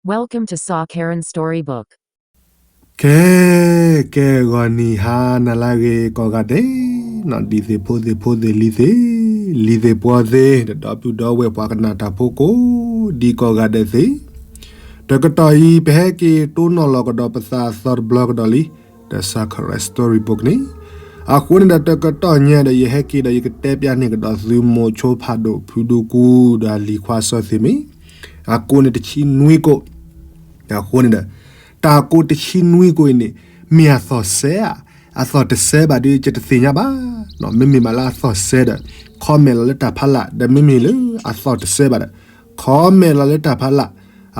Welcome to Saw Karen Storybook. ကဲ, ကဲဂီၤနံၤဟါနၤလၢအဂ့ၤကိးဂၤဒဲး, ဒ်သ့ၣ်ဖိသ့ၣ်ဖိသ့ၣ်လံၤသ့ၣ်, လံၤသ့ၣ်ပှီၤသ့ၣ်, ဒီပုၢ်ဒီဝဲၢ်ပှၤကနၣ်တၢ်ဖိကိးဒံကိးဂၤဒဲးသ့ၣ်, တကတီၢ်အံၤ ပဟဲက့ၤတိၢ်နီၣ်လီၤကဒီးပသးအသီတဘျီကဒီးလံ, ဒီး Saw Karen Storybook န့ၣ်, အဃိန့ၣ်ဒီးတကတီၢ်ညါဒီးယဟဲက့ၤဒီးယကတဲပျးန့ၢ်ကဒီးသုမိၤဆိဖးဒိၣ်ဖုဒူကူဒီးအလံၤခွါစီၤသ့ၣ်မ့ၢ် အကိးန့ၣ်တဆံနွံကိး, အဃိန့ၣ်ဒီး တၢ်ကိးတဆံနွံကိးအံၤန့ၣ် မ့ၢ်အသီၣ်စဲဧါ, အသီၣ်တစဲဘၣ်ဒီး ယတသ့ၣ်ညါဘၣ်, မ့မ့ၢ်မးလၢအသီၣ်စဲဒီး comment လီၤလၢတၢ်ဖးလၢ်, ဒီးမ့မ့ၢ်လၢအသီၣ်တစဲဘၣ်ဒီး comment လီၤလၢတၢ်ဖးလၢ်,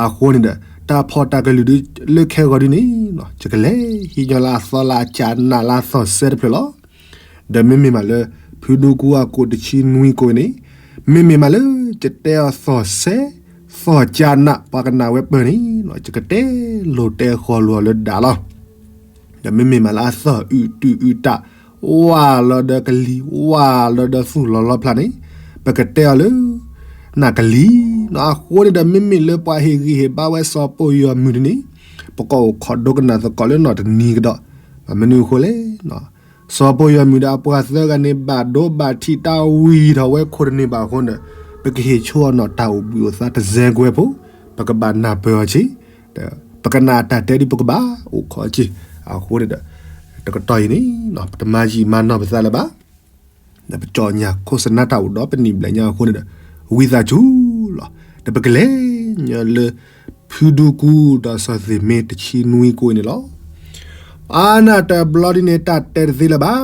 အဃိန့ၣ်ဒီး တၢ်ဖီၣ်တၢ်ကလုၢ်ဒုးလၢခဲဂီၤဒုန့ၣ် ယကလဲၤဟံးညီလၢအသီလၢအကၢ်နးလၢအသီၣ်စဲတဖျၢၣ်လီၤ. ဒီးမ့မ့ၢ်မးလၢ ဖုဒူကူအကိးတဆံနွံကိးန့ၣ်, မ့မ့ၢ်မးလၢ ယတဲအီၤသီၣ်စဲ, သီၣ်ကၢ်နးပှၤကနၣ်ဝဲပၢၢ်န့ၣ် ယကတဲလိၤတဲဃီၤလိာ်အီၤလၢဒၣ်လီၤ. ဒီးမ့မ့ၢ်မးလၢအသီၣ်အုးတုၤအုးတၢ်, ဝၢ်လီၤဒီးကလံၤ, ဝၢ်လီၤဒီးသူၣ်လီၤလီဖျးန့ၣ်, ပကတဲအီၤလၢ နၢ်ကလံၤနီၤ. အဃိန့ၣ်ဒီး မ့မ့ၢ်လၢပှၤဟ့ၣ်ဂံၢ်ဟ့ၣ်ဘါဝဲစီၤပိၢ်ယီၤမုၢ်ဒ်န့ၣ်, ပကအိၣ်ခိးဒိကနၣ်သကိးလၢနီၢ်တနံၤကဒီး, ဘၣ်မနုၤအဃိလဲၣ်, စီၤပိၢ်ယီၤမုၢ်ဒီးအပှၤသၢဂၤန့ၣ် ဘၣ်ဒိဘၣ်ထံးတၢ်ဝံၤထီၣ်ဝဲခိၣ်တန့ၢ်ဘၣ်အဃိန့ၣ်ဒီး, ပကဟ့ၣ်ဆိအီၤနီၢ်တၢ်အိၣ်ဘှံးအိၣ်သါတစဲးကွဲဖိ, ပကဘၣ်နၢ်ပၢၢ်အီၤက့ၤ, ဒီးပကနၣ်အတၢ်တဲဒ်ပကဘၣ်အိၣ်ခိးက့ၤ, အဃိန့ၣ်ဒီး တကတီၢ်အံၤန့ၣ် ပတမၤယံာ်မၤနီၢ်ပသးလၢၤဘၣ် ဒီးပကၠီၣ်ညၣ်ခိၣ်စနါတၢ်အိၣ်ဒီးပနံၣ်ဘျဲၣ်ညါအဃိန့ၣ်ဒီး, ဝံသးစူၤလီၤ, ဒီးပကလဲၤညီလၢ ဖုဒူကူဒီးစီၤသ့ၣ်မ့ၢ်တဆံနွံကိးအံၤန့ၣ်လီၤ. အါနၢ်တဘျီဒ်န့ၣ် တၢ်တဲတသ့လၢၤဘၣ်,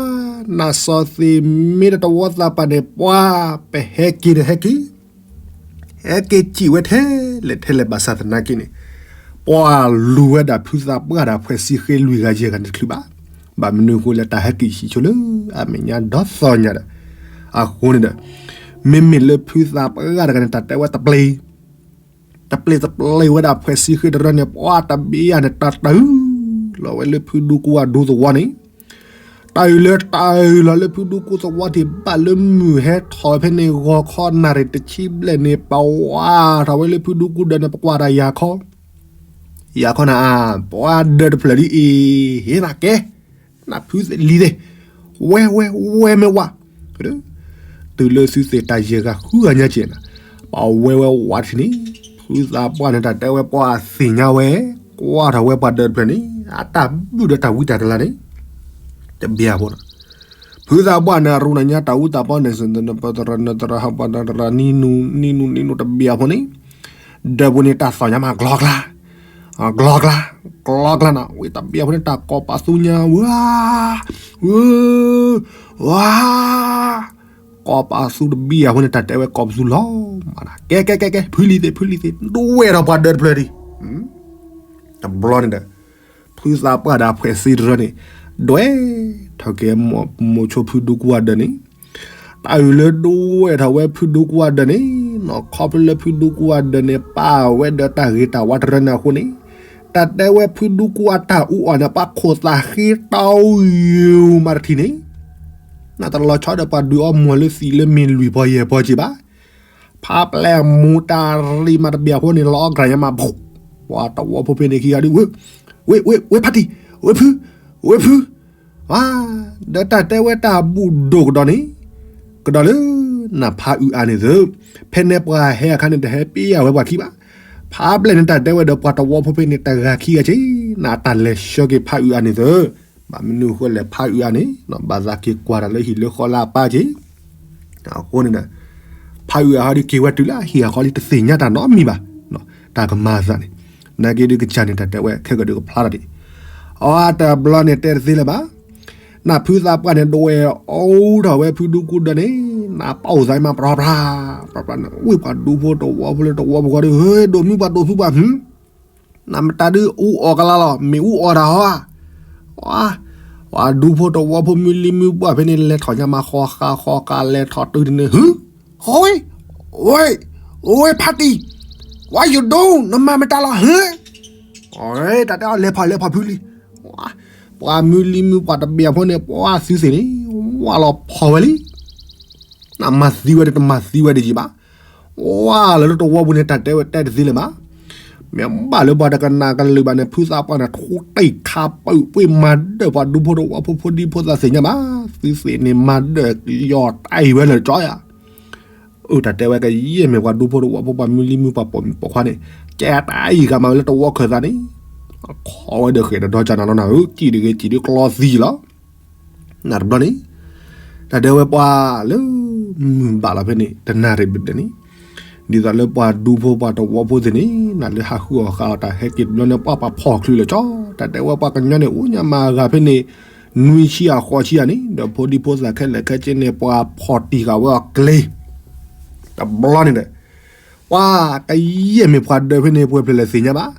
နၢ်စီၤသ့ၣ်မ့ၢ်ဒီးတဝီသးပှၢ်န့ၣ် ပှၤပဟဲက့ၤဒီးဟဲက့ၤ ဟဲက့ၤစံၣ်ဝဲထဲလဲၣ်ထဲလဲၣ် ဘၣ်ဆၣ်သနာ်က့န့ၣ်, ပှၤလူၤဝဲဒၣ်ဖုသးပှၢ်ဒီးဖှဲးစံဃ့လွံၢ်ဂၤယဲၢ်ဂၤန့ၣ်တချုးဘၣ်. ဘၣ်မနုၤအဃိလဲၣ် တၢ်ဟဲက့ၤစံၣ်ဆိလၢအမဲာ်ညါဒီသီညါဒီး, အဃိန့ၣ်ဒီး, မ့မ့ၢ်လၢဖုသးပှၢ်တဂၤန့ၣ် တၢ်တဲဝဲတပျ့ၤ တပျ့ၤတပျ့ၤဝဲဒၣ်ဖှဲးစံဃ့တရၢန့ၣ် ပှၤတဘ့ၣ်ယၤန့ၣ် တၢ်တၢ်လီၤဝဲလၢဖုဒူကူအဒူသဝီန့ၣ် တၢ်အုၣ်လၢတၢ်အုၣ်လီၤလၢဖုဒူကူသဝီထံးဘၣ်လၢမုၢ်ဟဲထီၣ်ဖဲန့ၣ် ဂီၤခီနၣ်ရံၣ်တဆံဘျဲၣ်န့ၣ် ပဝါထီၣ်ဝဲလၢဖုဒူကူဒၢးန့ၣ် ပကွၢ်တၢ်ယၤခီ, ယၤခီနၤ, ပှၤဒၢးတဖျၢၣ်ဒ်အံၤ, ဟ့ၣ်နၤကဲ, နၢ်ဖုသ့ၣ်လံၤသ့ၣ်, ဝဲဝဲဝဲမ့ၢ်ဝါ, တုၤလၢသုသ့ၣ်တၢ်ယဲၢ်ဂၤဃုဂၤညါက့ၤနၤ, ပဝဲဝဲဝါထံၣ်န့ၣ်, ဖုသးပှၢ်န့ၣ် တၢ်တဲဝဲပှၤသ့ၣ်ညါဝဲ, ကွၢ်ထီၣ်ဝဲပှၤဒၢးတဖျၢၣ်န့ၣ် အတၢ်ဘုၣ်ဒီးတၢ်ဝံတၢ်ကလၤန့ၣ် တဘၣ်ဖိနီၤ, ဖုသးပှၢ်န့ၣ် အရူနၤညါတၢ်အူတၢ်ပီန့ၣ် သရၣ်နသရၣ်ဟးပှၤတရၣ်နံနူနံနူနံနူတဘၣ်ဖိန့ၣ်, ဒၢးပူၤန့ၣ်တၢ်သီၣ်ညါမး ကျီကျါ, ကျီကျါ, ကျီကျါနီၤ, ဝံတဘၣ်ဖိန့ၣ် တၢ်ကိးပာ်သူညါ ဝါ, ဝါ, ကိးပာ်သူတဘၣ်ဖိန့ၣ် တၢ်တဲဝဲကိးပသူလီၤမး, ကဲကဲကဲကဲ ဖုလံၤသ့ၣ် ဖုလံၤသ့ၣ် ဒွဲၣ်ထီၣ်ပှၤဒၢးတဖျၢၣ်ဒံး, တဘျီန့ၣ်ဒီး ဖုသးပှၢ်ဒီးဖှဲးစံတရၢန့ၣ် ဒွဲၣ်ထီၣ်က့ၤ မိၤဆိဖုဒူကူအဒၢးန့ၣ်, တၢ်အုၣ်လၢဒွဲၣ်ထီၣ်ဝဲဖုဒူကူအဒၢးန့ၣ်နီၤ, ခီဖျိလၢဖုဒူကူအဒၢးန့ၣ် ပာ်ဝဲဒီးတၢ်ဂ့ၤတၢ်ဝါတရၢန့ၣ်အဃိန့ၣ်, တၢ်တဲဝဲဖုဒူကူအတၢ်အူအီၣ်န့ၣ် ပှၤခိၣ်သးဃ့တီယိၤမးတထံၣ်န့ၣ် နတလီၤဆီဒီးပှၤဒုးအီမူၤလၢသံးလၢမ့ၢ်လွံၢ်ပီယဲၢ်ပီက့ၤဘၣ်. ဖးပျဲၢ်မူၤတၢ်ရံၣ်မးတဘၣ်ဖိန့ၣ် လီၤအီၣ်ကြၢ်ညါမး ပှၤတဝီဖိဖဲန့ၣ်ခံဂၤဒုး ဝဲ, ဝဲ, ဝဲဖါတံၢ်, ဝဲဖု, ဝဲဖု, ဒီးတၢ်တဲဝဲတၢ်ဘူၣ်ဒိၣ်ကဒီးန့ၣ်, ကဒီးလၢ နဖးအုးအါန့ၣ်သု, ဖဲန့ၣ်ပှၤဟဲအခါန့ၣ် တဟဲပ့ၢ်ယၤဝဲပှၤခံဘၣ်. ဖးပျဲၢ်န့ၣ်တၢ်တဲဝဲဒီးပှၤတဝီဖိဖဲန့ၣ် တဂၤခံဂၤက့ၤ နတၢ်လဲၤဆှၢက့ၤဖးအုးအါန့ၣ်သု, ဘၣ်မနုၤအဃိလဲၣ် ဖးအုးအါန့ၣ် ဘၣ်သးက့ၤကွၢ်တၢ်လၢဟံၣ်လၢဃီလၢအပၢ်က့ၤ အဃိန့ၣ်ဒီး ဖးအုးအါဟီဒုးက့ၤဝဲတုၤလၢအဟံၣ်အဃီလံ တသ့ၣ်ညါတၢ်နီတမံၤဘၣ်. တၢ်ကမၤအသးန့ၣ် နာ်က့ဒုးကစၢ်န့ၣ် တၢ်တဲဝဲခဲကဒုးကဖျါထီၣ်ဒံး, အတဘျီန့ၣ်တဲတသ့လၢၤဘၣ်. နဖုသးပှၢ်န့ၣ် ဒွဲၣ်အူထီၣ်ဝဲဖုဒူကူဒၢးန့ၣ်, နပာ်အိၣ်သးမး ပြၤပြၤ, ပြၤပြၤန့ၣ် ဝံၣ်ပှၤဒူဖိတဝီဖိလၢတဝီဖိဃီဒီး ဟ့ၣ်ဒိးမုၢ်ပှၤဒိးဖုပှၤ နမတၤဒုးအူအီၣ်ကလါလီၤ မ့ၢ်အူအီၣ်တၢ်ဟီဧါ. ပှၤဒူဖိတဝီဖိမုၢ်လံမုၢ်ပှၢ်ဖဲန့ၣ် လဲၤထီၣ်ညါမး ဃီဃာ်ဃီဃာ် လဲၤထီၣ်တုၤတန့ၣ် ဟု, ဝဲ, ဝဲ, ဝဲဖါတံၢ်, ဝဲယဒိ နမၤမတၤလီၤဟု, တၢ်တဲအီၤလဲၤဖီၣ်လဲၤဖီၣ်ဖုလံ. ပှၤမုၢ်လံမုၢ်ပှၢ်တဘ့ၣ်အဖိန့ၣ် ပှၤသုသ့ၣ်န့ၣ် ဝဲလီၤဖီၣ်ဝဲလံ. နမၤသံဝဲဒီးတမၤသံဝဲဒံးယံၤဘၣ်. ဝဲလၢတဝီပူၤန့ၣ် တၢ်တဲဝဲတဲတသ့လၢၤဘၣ်. မ့ၢ်ဘၣ်လၢပှၤတကနၣ်ကလုၢ်ဘၣ်န့ၣ် ဖုသးပှၢ်န့ၣ် ထူတံၢ်ခါပူၤ ပှ့ၤမၤဒၢၣ်ပှၤဒူဖိတဝီဖိ ဖိဒံဖိသၣ်သ့ၣ်ညါဘၣ်. သုသ့ၣ်န့ၣ် မၤဒၢၣ်ယီၤတၢ်အံၤဝဲလၢာ်ကၠီယၤ. အၢ တၢ်တဲဝဲကယဲၢ်မ့ၢ်ပှၤဒူဖိတဝီဖိ ပှၤမုၢ်လံၤမုၢ် ပှၤပိာ်မုၣ်ပိာ်ခွါန့ၣ် ကဲတၢ်အံၤဂၤမၤဝဲလၢတဝီခၢၣ်သးန့ၣ် ခိးဝဲဒီးဃဲၤဒီးဒီကၢ်နၤနီၤနၤဧၢ, စံၣ်တဂ့ၤစံၣ်ဒုးကျီသံလီၤ. နတဘျီန့ၣ် တၢ်တဲဝဲပှၤလၢ မုၢ်ဘၣ်လီၤဖဲန့ၣ် တနၣ်ရံၣ်ဘျဲၣ်ဘျဲၣ်န့ၣ် ဒ်သိးလၢပှၤဒူဖိပှၤတဝီဖိသ့ၣ်န့ၣ် နလၢဟးဃုအီၣ်ဃုအီတၢ်ဟဲက့ၤတဘျီန့ၣ် ပှၤပာ်ဖီၣ်ချုးလၢာ်ကၠီ. တၢ်တဲဝဲပှၤကညီန့ၣ် အိၣ်ညါမၤဂၤဖဲန့ၣ် နွံဆံယၤဃိးဆံယၤန့ၣ် ဒီးဖိဒံဖိသၣ်ခဲလၢာ်ခဲဆ့န့ၣ် ပှၤဖီၣ်တံၢ်ဃာ်ဝဲအီၤကျ့ တဘျီန့ၣ်ဒီး ပှၤကယဲၢ်မ့ၢ်ပှၤဒၢးဖဲန့ၣ် ပှဲၤဖျဲၣ်လဲၣ်သ့ၣ်ညါဘၣ်.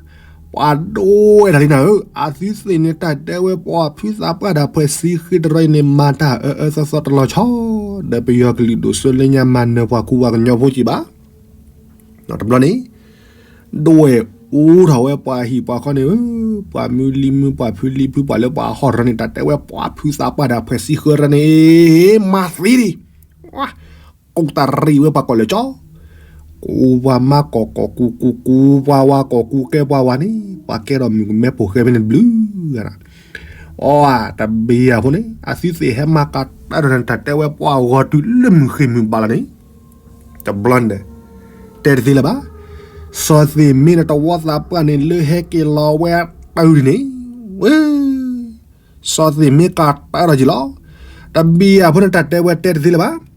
ပှၤဒိဝဲဒၣ်လံနၤဧၢ, အသုသ့ၣ်န့ၣ် တၢ်တဲဝဲပှၤဖုသးပှၢ်တၢ်ဖှဲးစံဃ့တရီအံၤန့ၣ် မၤတၢ်အၢအၢသီသီတလီၤဆီ ဒီးပယီၤကလုာ်ဒိၣ်စိလၢညါမၤနၢၤပှၤကူပှၤကညီဖိက့ၤဘၣ်. တဘျီန့ၣ် ဒိဝဲၢ်အူထီၣ်ဝဲပှၤဟံၣ်ပှၤဃီန့ၣ်ဧၢ, ပှၤမုၢ်လံၤမုၢ် ပှၤဖုလံၤဖု ပှၤလၢပှၤဟီၣ်တရီန့ၣ် တၢ်တဲဝဲပှၤဖုသးပှၢ်တၢ်ဖှဲးစံဃ့တရီန့ၣ် မၤသံဒံး ကိးတၢ်ရံၣ်ဝဲပှၤကိးလၢာ်ကၠီ, ကူပှၤမါကိးကိးကူကူ ကူပှၤဝၤကိးကူကဲပှၤဝၤန့ၣ် ပှၤကဲထီၣ်မုၣ်ကမဲဖိဃဲဖဲန့ၣ်တဘျုးဂၤဒီး, အီ တဘ့ၣ်အဖိန့ၣ် အသုသ့ၣ်ဟဲမၤကတၢၢ်ဒီးန့ၣ် တၢ်တဲဝဲပှၤဂီၤတုၤလၢမုၢ်ဃ့ၢ်မုၢ်ဘၣ်လီၤန့ၣ်, တဘျီန့ၣ်ဒီး တဲတသ့လၢၤဘၣ်. စီၤသ့ၣ်မ့ၢ်န့ၣ် တဝီသးပှၢ်န့ၣ် လၢဟဲက့ၤလီၤဝဲတုၤဒံးန့ၣ် ဝဲ စီၤသ့ၣ်မ့ၢ်ကတၢၢ်ဒီးက့ၤလီၤ. တဘ့ၣ်အဖိန့ၣ် တၢ်တဲဝဲတဲတသ့လၢၤဘၣ်.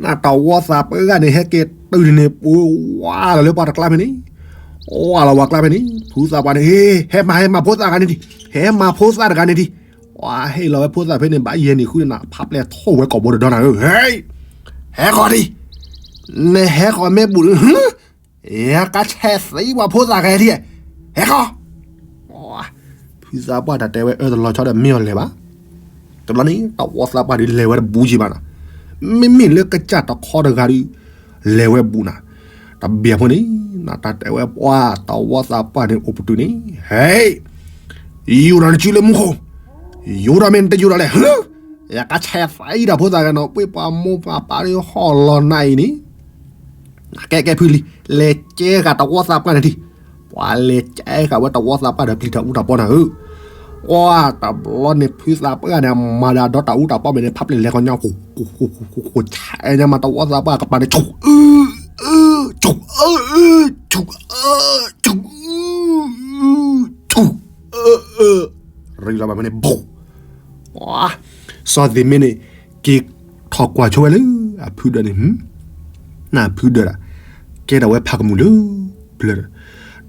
နတဝီသးပှၢ်ဂၤန့ၣ် ဟဲက့ၤတုၤဒံးန့ၣ် ပဝဲဝါလီၤလၢပှၤတကျါဖဲန့ၣ်, ဝါလီၤဝဲကျါဖဲန့ၣ် ဖုသးပှၢ်န့ၣ် ဟဲ ဟဲမၤ ဟဲမၤဖိသၣ်တဂၤန့ၣ်ဒံး, ဟဲမၤဖိသၣ်တဂၤန့ၣ်ဒံး, ဝါဟ့ၣ်လီၤဝဲဖိသၣ်ဖဲန့ၣ် ဘၣ်ယဲၢ်နံၣ်ဃုန့ၣ် ဖးပျဲၢ်ထီၣ်ဝဲကိာ်ဘိတဒီနၤဧၢ, ဟဲ ဟဲဃီၤဒံး, နဟဲဃီၤမ့ၢ်ဘူးဒုး ယကဆဲးသံပှၤဖိသၣ်ဂၤဒံး, ဟဲဃီၤ. ဖုသးပှၢ်တၢ်တဲဝဲအၢတလီၤဆီဒီးမ့ၢ်အီၤလဲၤဘၣ်. တဘျီန့ၣ် တဝီသးပှၢ်ဒုးလဲၤဝဲတဘူးက့ၤဘၣ်နီၤ, မ့မ့ၢ်လၢကစၢ်တခီတဂၤဒုး လဲၤဝဲဘူးနၤ, တဘ့ၣ်အဖိန့ၣ် နတၢ်တဲဝဲပှၤတဝီသးပှၢ်န့ၣ်အိၣ်ပတုာ်န့ၣ် ဟဲ ယူၤဒီးနစုလၢမူခိၣ်, ယူၤဒီးမ့ၢ်နတယူၤဒီးလဲၣ်, ယကဆဲးသံဒီးဖိသၣ်ဂၤနီၤ ပှ့ၤပှၤမိၢ်ပှၤပၢ်ဒုးဟီၣ်လီၤနၤအံၤန့ၣ် ကဲကဲဖုလံၤ လဲၤကဲဃာ်တဝီသးပှၢ်န့ၣ်ဒံး, ပှၤလဲၤကဲဃာ်ဝဲတဝီသးပှၢ်ဒီးပျံၤတၢ်အူတၢ်ပီနၤဧၢ, ကွၢ်တဘျီန့ၣ် ဖုသးပှၢ်န့ၣ် မၤဒၣ်ဒီးတၢ်အူတၢ်ပီမဲာ်န့ၣ် ဖးပျဲၢ်လဲၤကီညါ ဆဲးညါမးတဝီသးပှၢ်ကပၤန့ၣ် ဆူၣ် ဆူၣ် ဆူၣ် ဆူၣ် ဆူၣ် ရံလီၤဘၣ်ဖဲန့ၣ် ဘိၣ် စီၤသ့ၣ်မ့ၢ်န့ၣ် က့ၤထီၣ်ကွၢ်ဆိဝဲလၢ အဖုဒၢးန့ၣ်, နဖုဒၢးဒၣ် ကဲထီၣ်ဝဲဖးကမူၣ်လၢ ဖျၢၣ်ဒီး,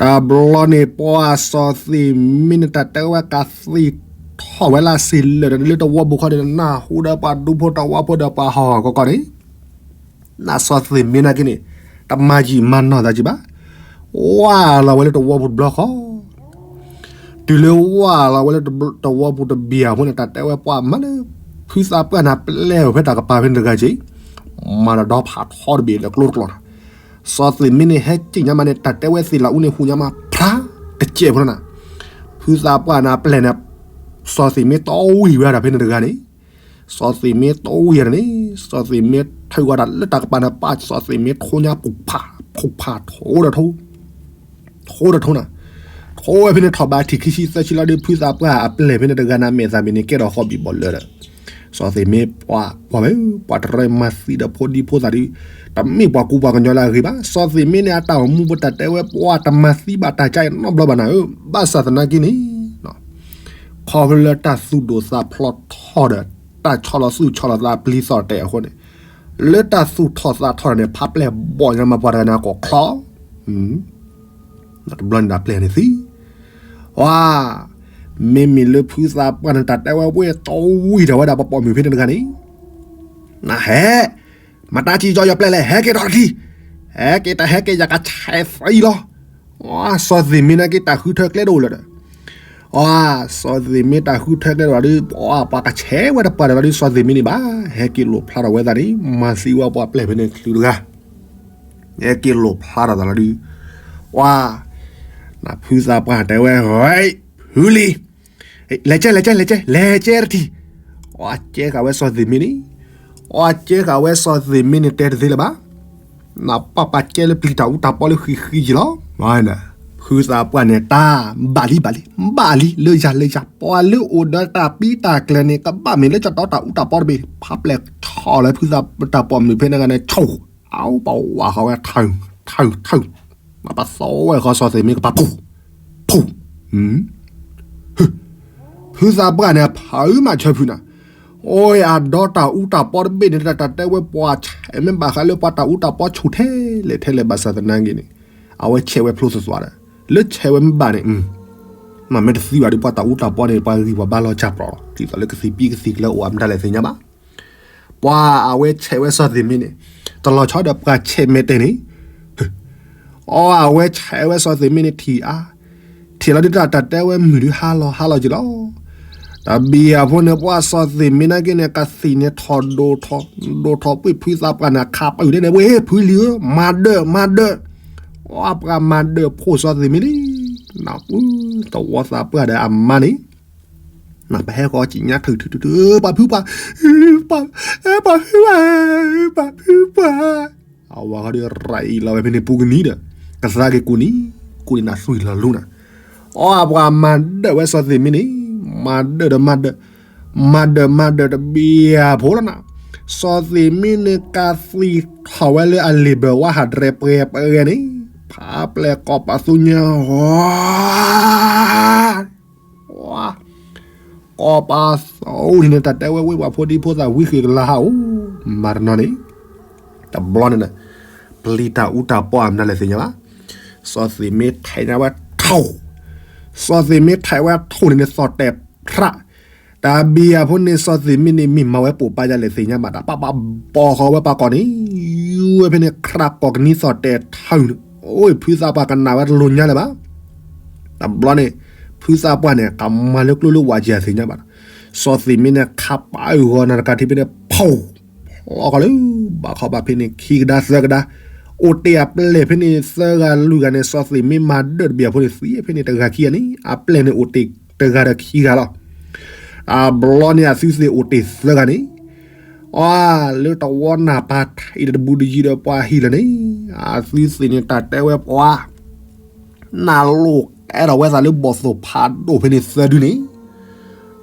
တဘျီန့ၣ် ပှၤစီၤသ့ၣ်မ့ၢ်န့ၣ် တၢ်တဲဝဲကသ့ၣ်ထီၣ်ဝဲလၢစ့လၢာ်ဒီး လၢတဝီပူၤခီန့ၣ် နၢ်ဟူဒီးပှၤဒူဖိတဝီဖိဒီးပှၤဟီၣ်ဟီၣ်ကီၢ်ကီၢ်န့ၣ် နစီၤသ့ၣ်မ့ၢ်နာ်က့န့ၣ် တမၤယံာ်မၤနီၢ်သးက့ဘၣ်, ဝၢ်လီၤဝဲလၢတဝီပူၤတဘျီဃီ, တုၤလၢဝၢ်လီၤဝဲလၢတဝီပူၤတဘ့ၣ်အဃိန့ၣ် တၢ်တဲဝဲပှၤမၤလၢ ဖုသးပှၢ်န့ၣ် ပျဲဝဲဖဲတၢ်ကပၤဖဲန့ၣ်တဂၤက့, မၤဒီးဒီဖးထီတဘ့ၣ်လၢကျိတကျိာ်နီၤ, စီၤသ့ၣ်မ့ၢ်န့ၣ် ဟဲက့ၤညါမးန့ၣ် တၢ်တဲဝဲသ့ၣ်လၢအူန့ၣ်ဟူညါမး ဖျါတကဲးဖိနီၤ, ဖုသးပှၢ်န့ၣ် ပျဲန့ၣ် စီၤသ့ၣ်မ့ၢ်တီဝံၤဝဲဒၣ်ဖဲန့ၣ်တဂၤန့ၣ် စီၤသ့ၣ်မ့ၢ်တီဝံၤဒၣ်န့ၣ် စီၤသ့ၣ်မ့ၢ်ထုးဝဲဒၣ်လၢတၢ်ကပၤန့ၣ် ပာ်စီၤသ့ၣ်မ့ၢ်ထိညါပူၤဖး ဖူးဖးထိဒီးထိ ထိဒီးထိနၤ, ထိဝဲဖဲန့ၣ်ထီၣ်ဘးထံၣ်ခံဆံသၢဆံလီၤဒီး ဖုသးပှၢ်အပျဲၢ်ဖဲန့ၣ်တဂၤန့ၣ် မဲာ်သးမ့ၢ်န့ၣ်ကဲထီၣ်ဃီဘံၣ်ဘီၣ်လၢဒီး စီၤသ့ၣ်မ့ၢ်ပှၤကွၢ်ဝဲ ပှၤတရၢမၤသံဒီးဖိဒံဖိသၣ်ဒီး တမ့ၢ်ပှၤကူပှၤကညီလၢအဂ့ၤဘၣ်, စီၤသ့ၣ်မ့ၢ်န့ၣ် အတၢ်အိၣ်မူပတၢ်တဲဝဲပှၤတမၤသံဘၣ်တၢ်ကါအံၤနီတဘျီဘၣ်နၤဧၢ, ဘၣ်ဆၣ်သနာ်က့န့ၣ် ခီဖျိလၢတၢ်သူၣ်ဒိၣ်သးဖျိးထီၣ်ဒီး တၢ်ဆီလီၤသူၣ်ဆီလီၤသးပျံၤသီၣ်တဲာ်အဃိန့ၣ်, လၢတၢ်သူၣ်ထီၣ်သးထီၣ်န့ၣ် ဖးပျဲၢ်ဘီၣ်ညါမးပှၤတဂၤန့ၣ်အကိာ်ချီ, တဘျီန့ၣ်ဒီးပျဲၢ်န့ၣ်သံ, ဝါ, မ့မ့ၢ်လၢဖုသးပှၢ်န့ၣ် တၢ်တဲဝဲဝဲတီဝံၤထီၣ်ဝဲဒၣ်ပပိာ်မုၣ်ဖဲန့ၣ်တဂၤန့ၣ်, နဟဲ မတၤထံၣ်ကၠီယီၤပျဲၢ်လဲၣ် ဟဲက့ၤထီၣ်တထံၣ်, ဟဲက့ၤတဟဲက့ၤ ယကဆဲးသံလီၤ, ဝါ, စီၤသ့ၣ်မ့ၢ်နာ်က့တၢ်ဃုထၢကျဲတအိၣ်လၢၤဒီး အၢ, စီၤသ့ၣ်မ့ၢ်တၢ်ဃုထၢကျဲတအိၣ်ဒီး ပှၤကဆဲးဝဲတပှၢ်ဒီးလီၤဒုး စီၤသ့ၣ်မ့ၢ်န့ၣ်ဘၣ်, ဟဲက့ၤလိာ်ဖျါထီၣ်ဝဲသးန့ၣ် မၤသံဝဲပှၤပျဲၢ်ဖဲန့ၣ်ချုးတဂၤ, ဟဲက့ၤလိာ်ဖျါထီၣ်သးလီၤဒုး, ပှၤ, နဖုသးပှၢ်တဲဝဲ, ဖုလံၤ, လဲၤကဲ လဲၤကဲ လဲၤကဲ လဲၤကဲတထံၣ်, ပှၤကဲဃာ်ဝဲစီၤသ့ၣ်မ့ၢ်န့ၣ်, ပှၤကဲဃာ်ဝဲစီၤသ့ၣ်မ့ၢ်န့ၣ် တဲတသ့လၢၤဘၣ် နပၢ်ပာ်ကဲလၢပျံၤတၢ်အူတၢ်ပီလၢဃံဃံယံၤလီၤ, ဖ ဖုသးပှၢ်န့ၣ်တၢ်ဘၣ်လံဘၣ်လံ ဘၣ်လံ လၢယၤလၢယၤ ပှၤလၢအိၣ်ဒီးတၢ်ပံတၢ်ကျဲၤန့ၣ် ကဘၣ်မ့ၢ်လၢကဒီးတၢ်အူတၢ်ပီတဘ့ၣ် ဖးပျဲၢ်ထီၣ်လၢဖုသးတၢ်ပိာ်မုၣ်ဖဲန့ၣ်ဂၤန့ၣ် ဆိၣ် အဝဲပဝးဃီဝဲထၢၣ် ထၢၣ် ထၢၣ် ပသီဝဲဃီစီၤသ့ၣ်မ့ၢ်ကပၤဖူၣ် ဖူၣ် ဖုသးပှၢ်န့ၣ် ဖုမးဆၢဖုနၤ, အိၣ်အဒီတၢ်အူတၢ်ပီတဘ့ၣ်န့ၣ် တၢ်တဲဝဲပှၤဆဲးမ့ၢ်ဘၣ်ဃးလၢပှၤတၢ်အူတၢ်ပီဆူၣ်ထဲလဲၣ်ထဲလဲၣ်ဘၣ်ဆၣ်သနာ်က့န့ၣ်, အဝဲဆဲးဝဲဖျိသသွးဒီး, လၢဆဲးဝဲမ့ၢ်ဘၣ်န့ၣ်, မ့မ့ၢ်တသံဘၣ်ဒီးပှၤတၢ်အူတၢ်ပီန့ၣ် ပှၤဂံၢ်ပှၤဘါလီၤကၢ်ပျီလီၤ, ဒ်သိးလၢကသံၣ်ပံကသံၣ်ကျၢအိၣ်အမတၤလဲၣ်သ့ၣ်ညါဘၣ်. ပှၤအဝဲဆဲးဝဲစီၤသ့ၣ်မ့ၢ်န့ၣ်, တလီၤဆီဒီးပှၤဆဲးမဲာ်တဲာ်န့ၣ် အီ အဝဲဆဲးဝဲစီၤသ့ၣ်မ့ၢ်န့ၣ်ထံၣ်အါ, ထံၣ်လီၤဒုးတၢ်တၢ်တဲဝဲမုၢ်ဒုးဟါလီၤဟါလီၤက့ၤလီၤ. တဘံၣ်အဖိန့ၣ် ပှၤစီၤသ့ၣ်မ့ၢ်နာ်က့န့ၣ် ကသံၣ်န့ၣ်ထီၣ်ဒိၣ်ထီၣ်, ဒိၣ်ထီၣ်ပှ့ၢ်ဖုသးပှၢ်န့ၣ် ခးပာ်အုၣ်ဒဲးန့ၣ် ဝဲဖုလံဧၢ, မၤဒၢး မၤဒၢး, အီပှၤမၤဒၢးဖိစီၤသ့ၣ်မ့ၢ်လံ, နပူၤ သဝီသးပှၢ်ဒီးအမါန့ၣ် နပဟဲဃီကံၣ်ညါထုးထုးထုးထုး ပှၤဖုပှၢ်, ပှၤဖုပှၢ်, ပှၤဖုပှၢ်, အဝဲဃီဒီးရၤအံၤလီၤဝဲဖဲန့ၣ်ပူၤကနံၤဒီး, ကသါက့ၤကူၣ်နံၤ, ကူၣ်နံၤနၤသွံၣ်လီၤလူနၤ, အီ အပှၤမၤဒၢးဝဲစီၤသ့ၣ်မ့ၢ်န့ၣ်, မၤဒၢးဒီးမၤဒၢး, မၤဒၢးမၤဒၢးတဘံၣ်အဖိလီၤနၤ, စီၤသ့ၣ်မ့ၢ်န့ၣ်ကသံၣ်ထီၣ်ဝဲလၢအလံာ်ဘၢၣ်ဝါဟးတရဲၣ်ပှဲၤပှဲၤန့ၣ်, ဖးပျဲၢ်ကီၢ်ပာ်သူညါ ကိးပာ်သူန့ၣ် တၢ်တဲဝဲဝ့ၢ်ပှၤဖိဒံဖိသၣ်ဝံဃ့ၢ်ကလါဟးအိၣ်, မၤတနီၤန့ၣ်, တဘျီန့ၣ်ဒီး, ပျံၤတၢ်အူတၢ်ပီအမနုၤလဲၣ်သ့ၣ်ညါဘၣ်, စီၤသ့ၣ်မ့ၢ်ထဲးညါဝဲထိၣ်, စီၤသ့ၣ်မ့ၢ်ထဲးဝဲထိၣ်န့ၣ်န့ၣ် သီၣ်တဲာ်ဖြး, တၢ်ဘံၣ်အဖိန့ၣ် စီၤသ့ၣ်မ့ၢ်န့ၣ် မ့ၢ်မၤဝဲပိာ်ပာ်ယၤလဲၣ်သ့ၣ်ညါဘၣ်ဒီး ပၢ်ပၢ်ဘီဃီဝဲပှၤကိးန့ၣ်, ယူၤဝဲဖဲန့ၣ် ခြးကိးကနံၤသီၣ်တဲာ်ထၢၣ်န့ၣ်, အိၣ် ဖုသးပှၢ်ကနၣ်ဝဲတလိၤညါလၢၤဘၣ်. တဘျီန့ၣ်, ဖုသးပှၢ်န့ၣ် ကမၤလၢကျိလၢဝးကဲသ့ၣ်ညါဘၣ်ဒီး, စီၤသ့ၣ်မ့ၢ်န့ၣ် ခးပာ်အုၣ်ဂီၤနၤတကးထံဖဲန့ၣ် ဖီၣ် ဖျီဃီလၢ ဘၣ်ခီဘၣ်ဖဲန့ၣ် ခံကဒါသၢကဒါ, အိၣ်တ့ၢ်အပျဲၢ်ဖဲန့ၣ်သၢဂၤလွံၢ်ဂၤန့ၣ် စီၤသ့ၣ်မ့ၢ်မၤဒၢးတဘံၣ်အဖိန့ၣ် သံဖဲန့ၣ်တဂၤခံဂၤန့ၣ် အပျဲၢ်န့ၣ်အိၣ်တ့ၢ်တဂၤဒီးခံဂၤလီၤ. တဘျီန့ၣ်အသုသ့ၣ်အိၣ်တ့ၢ်သၢဂၤန့ၣ်, အီ လၢတဝီနၢ်ပၢ်ထံးဒီးတဘူးတယံၤဒီးပှၤဟံၣ်လၢာ်န့ၣ်, အသုသ့ၣ်န့ၣ်တၢ်တဲဝဲပှၤ နၢ်လိၣ်ကဲထီၣ်ဝဲသးလၢဘီၣ်သိၣ်ဖးဒိၣ်ဖဲန့ၣ်သၢဒုန့ၣ်,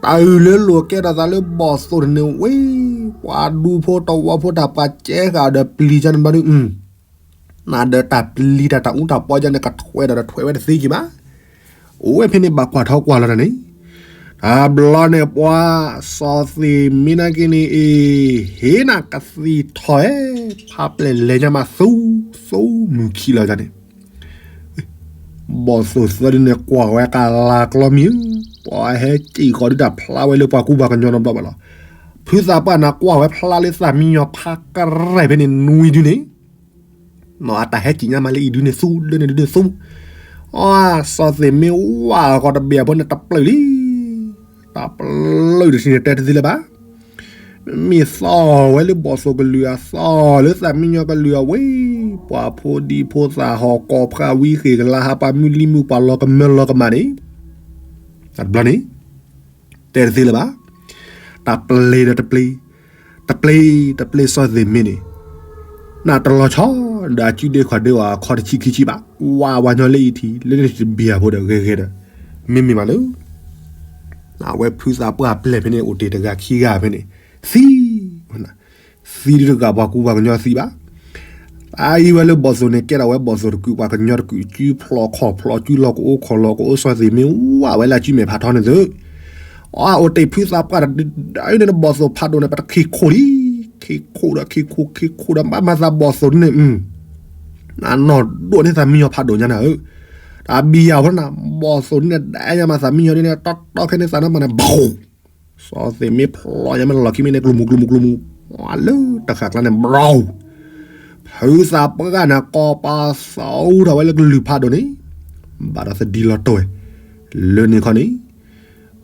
တၢ်အုၣ်လၢလိၣ်ကဲထီၣ်သးလၢဘီၣ်သိၣ်န့ၣ်ဝဲ, ပှၤဒူဖိတဝီဖိတၢ်ပှၤကဲဃာ်ဒီးပျံၤကန့ၣ်ဘျီဒု, နၢ်ဒီးတၢ်ပျံၤတၢ်တၢ်အူတၢ်ပီကန့ၣ် ကထွဲဒီးတထွဲဝဲတသ့က့ၤဘၣ်. အိၣ်ဝဲဖဲန့ၣ်ဘၣ်ကွၢ်ထီၣ်ကွၢ်လီၤတၢ်န့ၣ်, တဘျီန့ၣ် ပှၤစီၤသ့ၣ်မ့ၢ်နာ်က့န့ၣ်အံၤ, ဟ့ၣ်နၤကသံၣ်ထီၣ်ဧဲ, ဖးပျဲၢ်လဲၤညါမးသူ, သူမုၢ်ခံလီၤန့ၣ် ဘီၣ်သိၣ်သၢဒုန့ၣ် ကွၢ်ဝဲကလၤကျီမံၤ, ပှၤဟဲစံၣ်ဃီဒုတၢ်ဖျါဝဲလၢပှၤကူပှၤကညီနီတဘျီဘၣ်လီၤ. ဖုသးပှၢ်န့ၣ်ကွၢ်ဝဲဖျါလၢသးမံညီဖးကရဲၣ်ဖဲန့ၣ်နွံဒုန့ၣ်, နီၢ်အတၢ်ဟဲစံၣ်ညါမးလၢအံၤဒုန့ၣ်သူ လၢန့ၣ်ဒုန့ၣ်သူ, အီ စီၤသ့ၣ်မ့ၢ်ဝၣ်ဃီတဘံၣ်အဖိန့ၣ်တပျၢၢ်လံ တၢ်ပျၢၢ်တထံၣ်န့ၣ်တဲတသ့လၢၤဘၣ်. မ့ၢ်သီၣ်ဝဲလၢဘီၣ်သိၣ်ကလုၢ်ဧါ, သီၣ်လၢသးမံညီကလုၢ်ဧါဝဲ, ပှၤဖိဒံဖိသၣ်ဟီၣ်ကီၢ်ဖးဝံဃ့ၢ်ကလါဟး ပှၤမုၢ်လံမုၢ်ပှၤလီၤကမၢလီၤကမၣ်န့ၣ်, တဘျီန့ၣ် တဲတသ့လၢၤဘၣ်. တၢ်ပျဲၢ်ဒီးတပျဲၢ်, တပျဲၢ်တပျဲၢ်စီၤသ့ၣ်မ့ၢ်န့ၣ်, နတလီၤဆီဒီးအစုဒ့ခွါဒ့အီၤအခီတဆံခံဆံဘၣ်, ဝါဝါညီလၢအံၤထံး လၢန့ၣ်တဘံၣ်အဖိဒီးဂဲၤဂဲၤဒီး, မ့မ့ၢ်ဘၣ်လၢ အဝဲဖုသးပှၢ်ပျဲၢ်ဖဲန့ၣ် အိၣ်တ့ၢ်တဂၤခံဂၤဖဲန့ၣ်, သံ, သံဒုတဂၤပှၤကူပှၤကညီသံဘၣ်. အအံၤဝဲလၢဘီၣ်သိၣ်န့ၣ် ကဲထီၣ်ဝဲဘီၣ်သိၣ်တကုာ် ပှၤကညီတကုာ် စုဖျိးခီၣ်ဖျိး စုလီၢ်ကအိ ခီၣ်လီၢ်ကအိ စီၤသ့ၣ်မ့ၢ်ဝၣ်ဝဲလၢစုမဲာ်ဖးထီန့ၣ်သု, အအိၣ်တ့ၢ်ဖုသးပှၢ်တဒုန့ၣ် ဘီၣ်သိၣ်ဖးဒိၣ်န့ၣ် ပတခံခိၣ်လံ, ခံခိၣ်ဒီးခံခိၣ်ခံခိၣ်ဒီး ဘၣ်မၤသးဘီၣ်သိၣ်ဒုန့ၣ်, အနီၢ်ဒိၣ်န့ၢ်သးမံညီဖးဒိၣ်ညါနၤဧၢ, တၢ်ဘံၣ်ယၤဖိနၤ, ဘီၣ်သိၣ်ဒုန့ၣ် ဒၣ်ညါမၤသးမံညီဒုန့ၣ် တီတီခဲန့ၣ်သးနါမးန့ၣ် ဘီၣ် စီၤသ့ၣ်မ့ၢ်ဖျိးညါမ့ၢ်လီၢ်ခံမ့ၢ်န့ၣ် ကျိမူကျိမူကျိမူ, လၢတဃၣ်ကျါန့ၣ် ဘီၣ်, ဖုသးပှၢ်န့ၣ် ကီၢ်ပာ်သီထီၣ်ဝဲလၢကလုၢ်ဖးဒိၣ်န့ၣ်, ဘၣ်ဒီးသဒံလီၤတိၢ်ဝဲ, လၢန့ၣ်ခီန့ၣ်,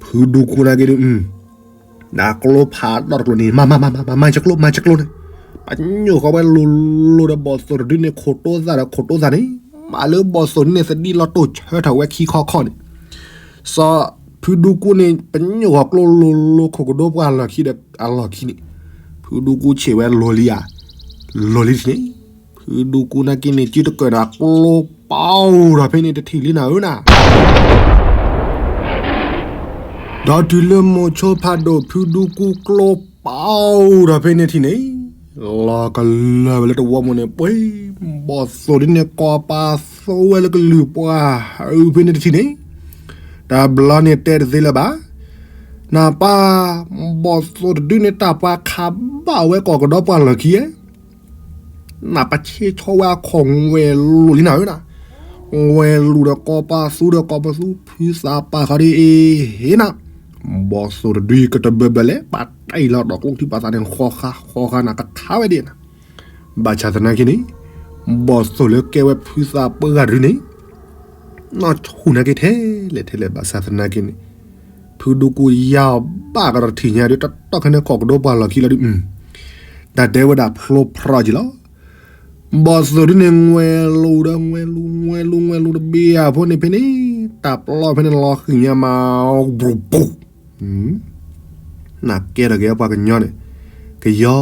ဖုဒူကူနာ်က့ဒု, နကျိဖးဒိၣ်တကျိန့ၣ် မၤမၤမၤမၤမၤ မၤယကျိ မၤယကျိန့ၣ်, ပညိၣ်ဃီဝဲလိၤလိၤဒီးဘီၣ်သိၣ်တဒုန့ၣ် ခိၣ်တိသၣ်ဒီးခိၣ်တိသၣ်န့ၣ်, မၤလၢဘီၣ်သိၣ်န့ၣ် သဒံလီၤတိၢ်ဆၢထၢၣ်ဝဲခံခီခီန့ၣ် စီၤဖုဒူကူန့ၣ် ပညိၣ်ဃီၤကျိလိၤလိၤ ခိၣ်ကဒိပှၢ်လီၢ်ခံဒီးအလီၢ်ခံန့ၣ်, ဖုဒူကူဆံးဝဲလိၤလံဧါ, လိၤလံန့ၣ်, ဖု ဖုဒူကူနာ်က့န့ၣ် စုတကၢၢ်ဒီးကျိပီၤဒီးဖဲန့ၣ်တထံၣ်လံနၤဧၢနၤ. ဒီးတုၤလၢမိၤဆိဖးဒိၣ် ဖုဒူကူကျိပီၤဒီးဖဲန့ၣ်ထံၣ်န့ၣ်, လီၤကလၢာ်ဝဲလၢတဝီပူၤန့ၣ် ပှ့ၤ, ဘီၣ်သိၣ်ဒ်န့ၣ် ကိးပာ်သိဝဲလၢကလုၢ်ပှၢ်အုးဖဲန့ၣ်တထံၣ်န့ၣ်, တဘျီန့ၣ်တဲတသ့လၢၤဘၣ်. နပၢ်, ဘီၣ်သိၣ်တဒုန့ၣ် တၢ်ပှၤခးဘၣ်ဝဲကိးကဒီးပှၢ်လီၢ်ခံဧါ နပၢ်ဆ့ဆီဝဲအခီၣ်ဝဲလူၤလံနၤဧၢနၤ, ဝဲလူၤဒီးကိးပာ်သူဒီးကိးပာ်သူ ဖုသးပှၢ်ဃီဒ်အံၤ ဟ့ၣ်နၤ, ဘီၣ်သိၣ်တဒုကတဘၢဘၢလဲၣ် ပာ်တၢ်အံၤလီၤဒီးကျိထံပာ်သးန့ၣ် ဃီဃါဃီဃါနၤ ကခးဝဲဒ်နၤ. ဘၣ်ဆၣ်သနာ်က့န့ၣ်, ဘီၣ်သိၣ်လၢကဲဝဲဖုသးပှၢ်ဂၤတဒုန့ၣ် နီၢ်ဆူၣ်နာ်က့ထဲလဲၣ်ထဲလဲၣ် ဘၣ်ဆၣ်သနာ်က့န့ၣ်, ဖုဒူကူယါအီၤဘၣ်ကဒီးတထံၣ်ညါဒီး တတီၢ်ခဲန့ၣ် ကိးကဒီးပှၢ်လီၢ်ခံလီၤဒုး, တၢ်တဲဝဲဒၣ်ဖျိဖရီက့ၤလီၤ. ဘီၣ်သိၣ်ဒ်န့ၣ် ငွဲလူၤဒီး ငွဲလူၤ ငွဲလူၤ ငွဲလူၤတဘ့ၣ်အဖိန့ၣ်ဖဲန့ၣ်, တၢ်ပျီဖဲန့ၣ်လီၤဃံၤညါမး ဘူးဘူး နကဲထီၣ်က့ၤပှၤကညီန့ၣ်, ကယီ,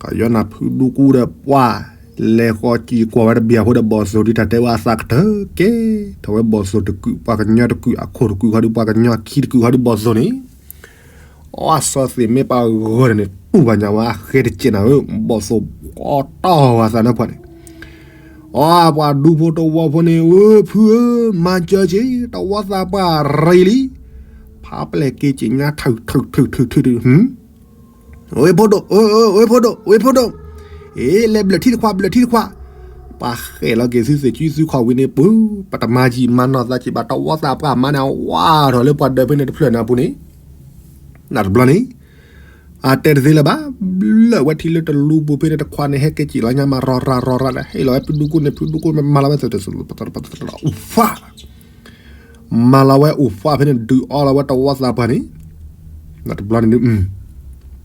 ကယီနၤ ဖုဒူကူဒီးပှၤ, လဲၤဃီကံၤကွၢ်ဝဲတဘ့ၣ်အဖိဒီး ဘီၣ်သိၣ်ဒ်တၢ်တဲဝဲအသးကတၢၢ်ကဲ, ထီၣ်ဝဲဘီၣ်သိၣ်တကုာ် ပှၤကညီတကုာ် အခိၣ်တကုာ်ဃီဒီး ပှၤကညီခံတကုာ်ဃီဒီး ဘီၣ်သိၣ်န့ၣ်, အီၣ် စီၤသ့ၣ်မ့ၢ်ပှၤဂီၤန့ၣ် တူၢ်ဘၣ်ညါဝဲအဃဲတစဲးနၤဧၢ, ဘီၣ်သိၣ်ကီတီၢ်ဝဲသးနၢ်ဖှီၣ်န့ၣ် အီၣ် ပှၤဒူဖိတဝီဖိန့ၣ် အၢ ဖုဧၢ, မၤစၢၤက့ၤ တဝီသးပှၢ်ရ့လံ, ဖးပျဲၢ်က့ၤက့ၤညါ ထုးထုးထုးထုးထုး, ဝ့ၢ်ဖိဒိၣ်, ဝ့ၢ်ဖိဒိၣ်, ဝ့ၢ်ဖိဒိၣ်, အ့ လဲၤဘျၢၣ်ထံတခွး ဘျၢၣ်ထံတခွး, ပှၤဃဲၣ်လီၤက့ၤသုသ့ၣ်ကံသုခီၣ်ဝံၤန့ၣ် ပှၤ, ပတမၤယံာ်မၤနီၢ်သးက့ၤဘၣ် တဝီသးပှၢ်မါန့ၣ် အဝါထီၣ်လၢပှၤဒၢးဖဲန့ၣ်တဖျၢၣ်န့ၣ်အပူၤန့ၣ်, နတဘျီန့ၣ် အတဲတသ့လၢၤဘၣ်, ဘျၢၣ်ဝဲထံလၢတလူပူၤဖဲန့ၣ်တခွးန့ၣ် ဟဲက့ၤက့ၤလီၤညါမး ရီၤရၤရီၤရၤဒီး ဟ့ၣ်လီၤဝဲဖုဒူကူန့ၣ် ဖုဒူကူမ့ၢ်မၤလီၤဝဲ အိၣ်ဖှၣ်, မၤလီၤဝဲအိၣ်ဖှၣ်ဖဲန့ၣ် ဒုးအီလီၤဝဲတဝီသးပှၢ်န့ၣ်, နတဘျီန့ၣ်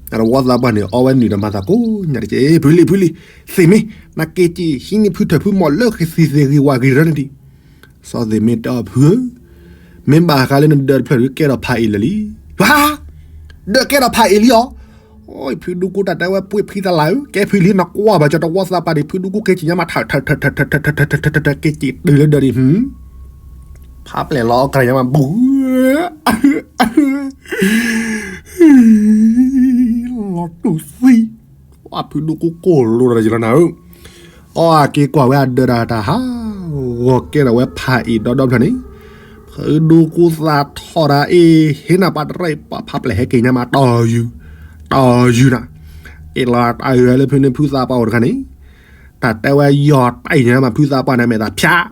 နတဝီသးပှၢ်န့ၣ် အီဝဲနုာ်ဒီးမၤသးကိးညါတက့ၢ်, ဖုလံၤ ဖုလံၤ, သ့ၣ်မ့ၢ်, နက့ၤက့ၤဟံးန့ၢ်ဖုထၢၣ်ဖုမီၢ်လၢဃံသ့ၣ်ဂ့ၤဝၢ်ဂ့ၤရၢန့ၣ်ဒံး, စီၤသ့ၣ်မ့ၢ်တဲအီၤ ဖုဧၢ, မ့ၢ်ဘၣ်ဃးလၢနဒၢးတဖျၢၣ်ဒုးကဲထီၣ်ဖးအ့ၣ်လၢာ်လံ, ဟါ, ဒၢးကဲထီၣ်ဖးအ့ၣ်လံအီၤ, အိ ဖုဒူကူတၢ်တဲဝဲပှ့ၤဖှံသလၢ်ဧၢ, ကဲဖုလံ နကွၢ်ဘၣ်ကၠီတဝီသးပှၢ်န့ၣ် ဖုဒူကူက့ၤက့ၤညါမး ထၢၣ်ထၢၣ်ထၢၣ်ထၢၣ်ထၢၣ်ထၢၣ်ထၢၣ်ထၢၣ်ထၢၣ်ထၢၣ် က့ၤက့ၤတုၤလၢဒၢးဒံး, ဖးပျဲၢ်လီၤအီၣ်ကရၢညါမး ဘူး လီၤတူၢ်သံ, ဝဲဖုဒူကူကိၢ်လိာ်ဒီးယလီၤနၤဧၢ, အီၣ်အက့ၤကွၢ်ဝဲအဒၢးဒီးတၢ်ဟးဂီၤကဲထီၣ်ဝဲဖးအ့ၣ်ဒီဒီဖျၢၣ်န့ၣ်, ဖုဒူကူသးထီၣ်ဒီးအ့ၣ် ဟ့ၣ်နၤပှၤတရၢအံၤ ပှၤဖးပျဲၢ်ဟဲက့ၤညါမး တီၢ်ယုၢ်, တီၢ်ယုၢ်နၤ, အ့ၣ်လီၤတၢ်ဂၤလၢဖုန့ၣ်ဖုသးပှၢ်အိၣ်တခါန့ၣ်, တၢ်တဲဝဲယီၤတၢ်အံၤညါမး ဖုသးပှၢ်န့ၣ်မဲာ်သး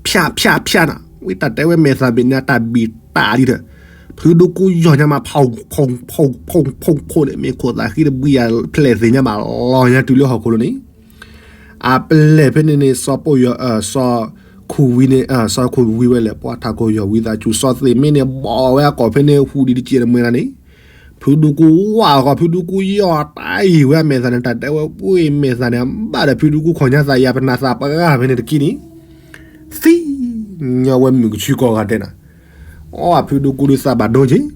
ဖၠး ဖၠးဖၠးဖၠးနၤ, ဝံတၢ်တဲဝဲမဲာ်သးဘ့ၣ်န့ၣ် တၢ်ဘံၣ်တၢ်လံဒီး, ဖုဒူကူယီၤညါမး ဖီၣ်ဖီၣ်ဖီၣ်ဖီၣ်န့ၣ် မ့ၢ်ခိၣ်သးဃံတဘှံးယၤ ဖျဲၣ်သ့ၣ်ညါမး လီၤညါတုၤလၢဟီၣ်ခိၣ်လိၤန့ၣ်, အပျဲၢ်ဖဲန့ၣ်န့ၣ် စီၤပိၢ်ယီၤ စီၤခူၣ်ဝံန့ၣ် စီၤခူၣ်ဝံဝဲလဲၣ် ပှၤထးခိၣ်ယီၤဝံသးစူၤ စီၤသ့ၣ်မ့ၢ်န့ၣ် ဘီၣ်ဝဲအကိာ်ဖဲန့ၣ် ဟူးဒံးတစဲးတမှဲၤနၤန့ၣ်, ဖုဒူကူဝါဃီ ဖုဒူကူယီၤတၢ်အံၤဝဲအမဲာ်သးန့ၣ် တၢ်တဲဝဲပှ့ၤမဲာ်သးန့ၣ် အဘၣ်ဒီးဖုဒူကူခီၣ်ညါသးယၤ ပနၢ်သးပှၢ်ဂၤဖဲန့ၣ်တက့ၢ်န့ၣ်, သံညီဝဲမုၢ်ကဆူကီၢ်ဂၤဒဲးနၤ, အီၣ်ဖုဒူကူဒုးသးဘၣ်ဒိက့ၤ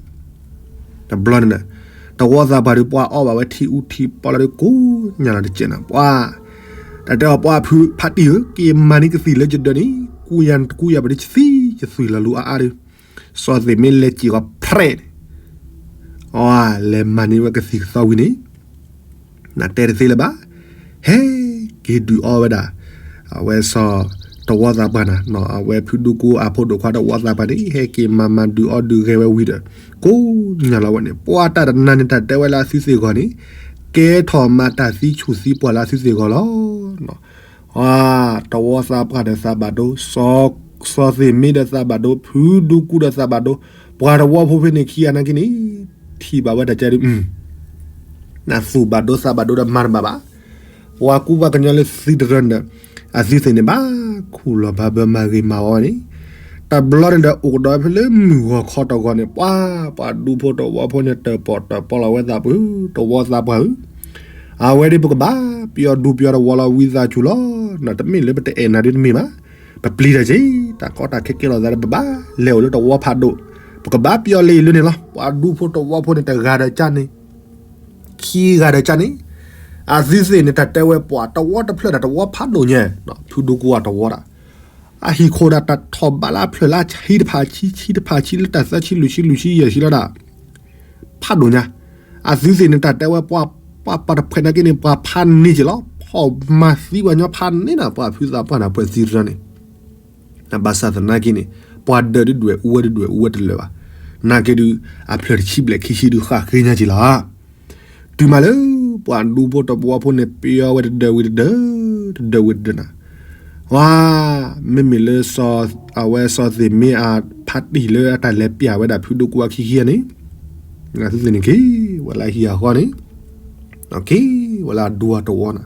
တဘျီန့ၣ်, တဝီသးပှၢ်ဒီးပှၤအီၣ်ဘၣ်ဝဲထံအူထံပီလီၤဒီးကိးညါလီၤတကဲးနၤ ပှၤ, တၢ်တဲအီၤပှၤဖုဖးတံၢ်ဧၢ က့ၤမၤန့ၢ်ကသံၣ်လၢယဒၢးန့ၣ် ကူယၤတကူယၤပဒုးသံယသွံၣ်လီၤလူၤအါအါဒီး, စီၤသ့ၣ်မ့ၢ်လဲၤစံၣ်ဃီဖရဲၣ်န့ၣ်, အီၣ် လဲၤမၤန့ၢ်ဝဲကသံၣ်ကသီဝံၤန့ၣ် နတဲတသ့လၢၤဘၣ်, ဟဲက့ၤဒုးအီဝဲဒၣ်, အဝဲစီၤတဝီသးပှၢ်နၤ အဝဲဖုဒူကူအဖိဒိၣ်ခွါတဝီသးပှၢ်န့ၣ် ဟဲက့ၤမၤမၤဒုးအီဒုးဂဲၤဝဲဝံၤဒီး, ကိးညါလီၤဝဲန့ၣ် ပှၤတၢ်တနၤန့ၣ် တၢ်တဲဝဲလၢအသုသ့ၣ်ဂီၢ်န့ၣ်, ကဲထီၣ်မၤတၢ်သံဆူၣ်သံပှၢ်လၢအသုသ့ၣ်ဂီၢ်လီၤ. တဝီသးပှၢ်ဒီးသးဘၣ်ဒိ, စီၤသ့ၣ်မ့ၢ်ဒီးသးဘၣ်ဒိ, ဖုဒူကူဒီးသးဘၣ်ဒိ, ပှၤတဝီဖိဖဲန့ၣ်ခံဂၤနာ်က့န့ၣ်, ထံၣ်ဘၣ်ဝဲတၢ်ကဲဒုး နသူၣ်ဘၣ်ဒိသးဘၣ်ဒိဒီးမၤတဘၣ်ဘၣ်. ပှၤကူပှၤကညီလၢသံတရၢန့ၣ်ဒီး, အသုသ့ၣ်န့ၣ်ဘၣ်ခူၣ်လီၤဘၣ်ဘၢမၤဂ့ၤမၤဝီန့ၣ်, တဘျီန့ၣ်ဒီးအိၣ်ကဒီးဖဲလၢမုၢ်ဂီၤခီတဂီၤန့ၣ် ပှၤ, ပှၤဒူဖိတဝီဖိန့ၣ် တၢၣ်ပီၣ်တၢၣ်ပီလီၤဝဲသးပှၢ်ဧၢ, တဝီသးပှၢ်ဧၢ, အဝဲဒၣ်ပကဘၣ်ပျီဒူပျီတဝီလီၤဝံသးစူၤလီၤ. တမ့ၢ်လၢပတအဲၣ်နၤဒ်တမ့ၢ်ဘၣ်, ပပျံၤတၢ်က့ၤ, တၢ်ကီတၢ်ခဲကဲထီၣ်သးဒီး ပဘၣ်လဲၤအိၣ်လၢတဝီဖးဒိၣ်, ပကဘၣ်ပျီလၢအံၤလၢန့ၣ်လီၤ. ပှၤဒူဖိတဝီဖိန့ၣ် တဂၤဒီးကန့ၣ် ခံဂၤဒီးကန့ၣ်, အသုသ့ၣ်န့ၣ် တၢ်တဲဝဲပှၤတဝီတဖျၢၣ်ဒီးတဝီဖးဒိၣ်ညါ, ဖုဒူကူအတဝီဒၣ်, အဟံၣ်ခိၣ်ဒၣ်တၢ်ထီၣ်ဘးလၢအဖျၢၣ်လၢအဆံတဖၣ်ဆံ ဆံတဖၣ်ဆံ လၢတၢ်သၢဆံလွံၢ်ဆံလွံၢ်ဆံယဲၢ်ဆံလၢဒၣ် ဖးဒိၣ်ညါ, အသုသ့ၣ်န့ၣ် တၢ်တဲဝဲပှၤ ပှၤတဖှဲးနာ်က့န့ၣ် ပှၤဖးန့ၢ်က့ၤလီၤ, ဖီၣ်မၤသံပှၤညီဖးန့ၢ်နၤ ပှၤဖုသးပှၢ်န့ၣ် ပှဲၤသံတရၢန့ၣ် ဘၣ်ဆၣ်သနာ်က့န့ၣ် ပှၤဒၢးဒုးဒွဲၣ်အူဝဲဒုးဒွဲၣ်အူဝဲတလၢာ်ဘၣ်, နာ်က့ဒုး အဖျၢၣ်တဆံဘျဲၣ်ခံဆံဒုးဃၣ်ဃ့ညါက့ၤလီၤ. တုၤမးလၢ ပှၤဒူဖိတဝီဖိန့ၣ် ပျီဝဲတဒၢးဝံၤတဒၢး, တဒၢးဝံၤတဒၢးနၤ, ဝါ, မ့မ့ၢ်လၢ အဝဲစီၤသ့ၣ်မ့အဖးတံၢ်လၢအတၢ်လဲၤပျၢ်ဝဲဒၣ်ဖုဒူကူအခံခံဂၤန့ၣ်, သုသ့ၣ်န့ၣ်က့ၤဝဲလၢအဟံၣ်အဃီန့ၣ်, က့ၤဝဲလၢအဒူအတဝီနၤ,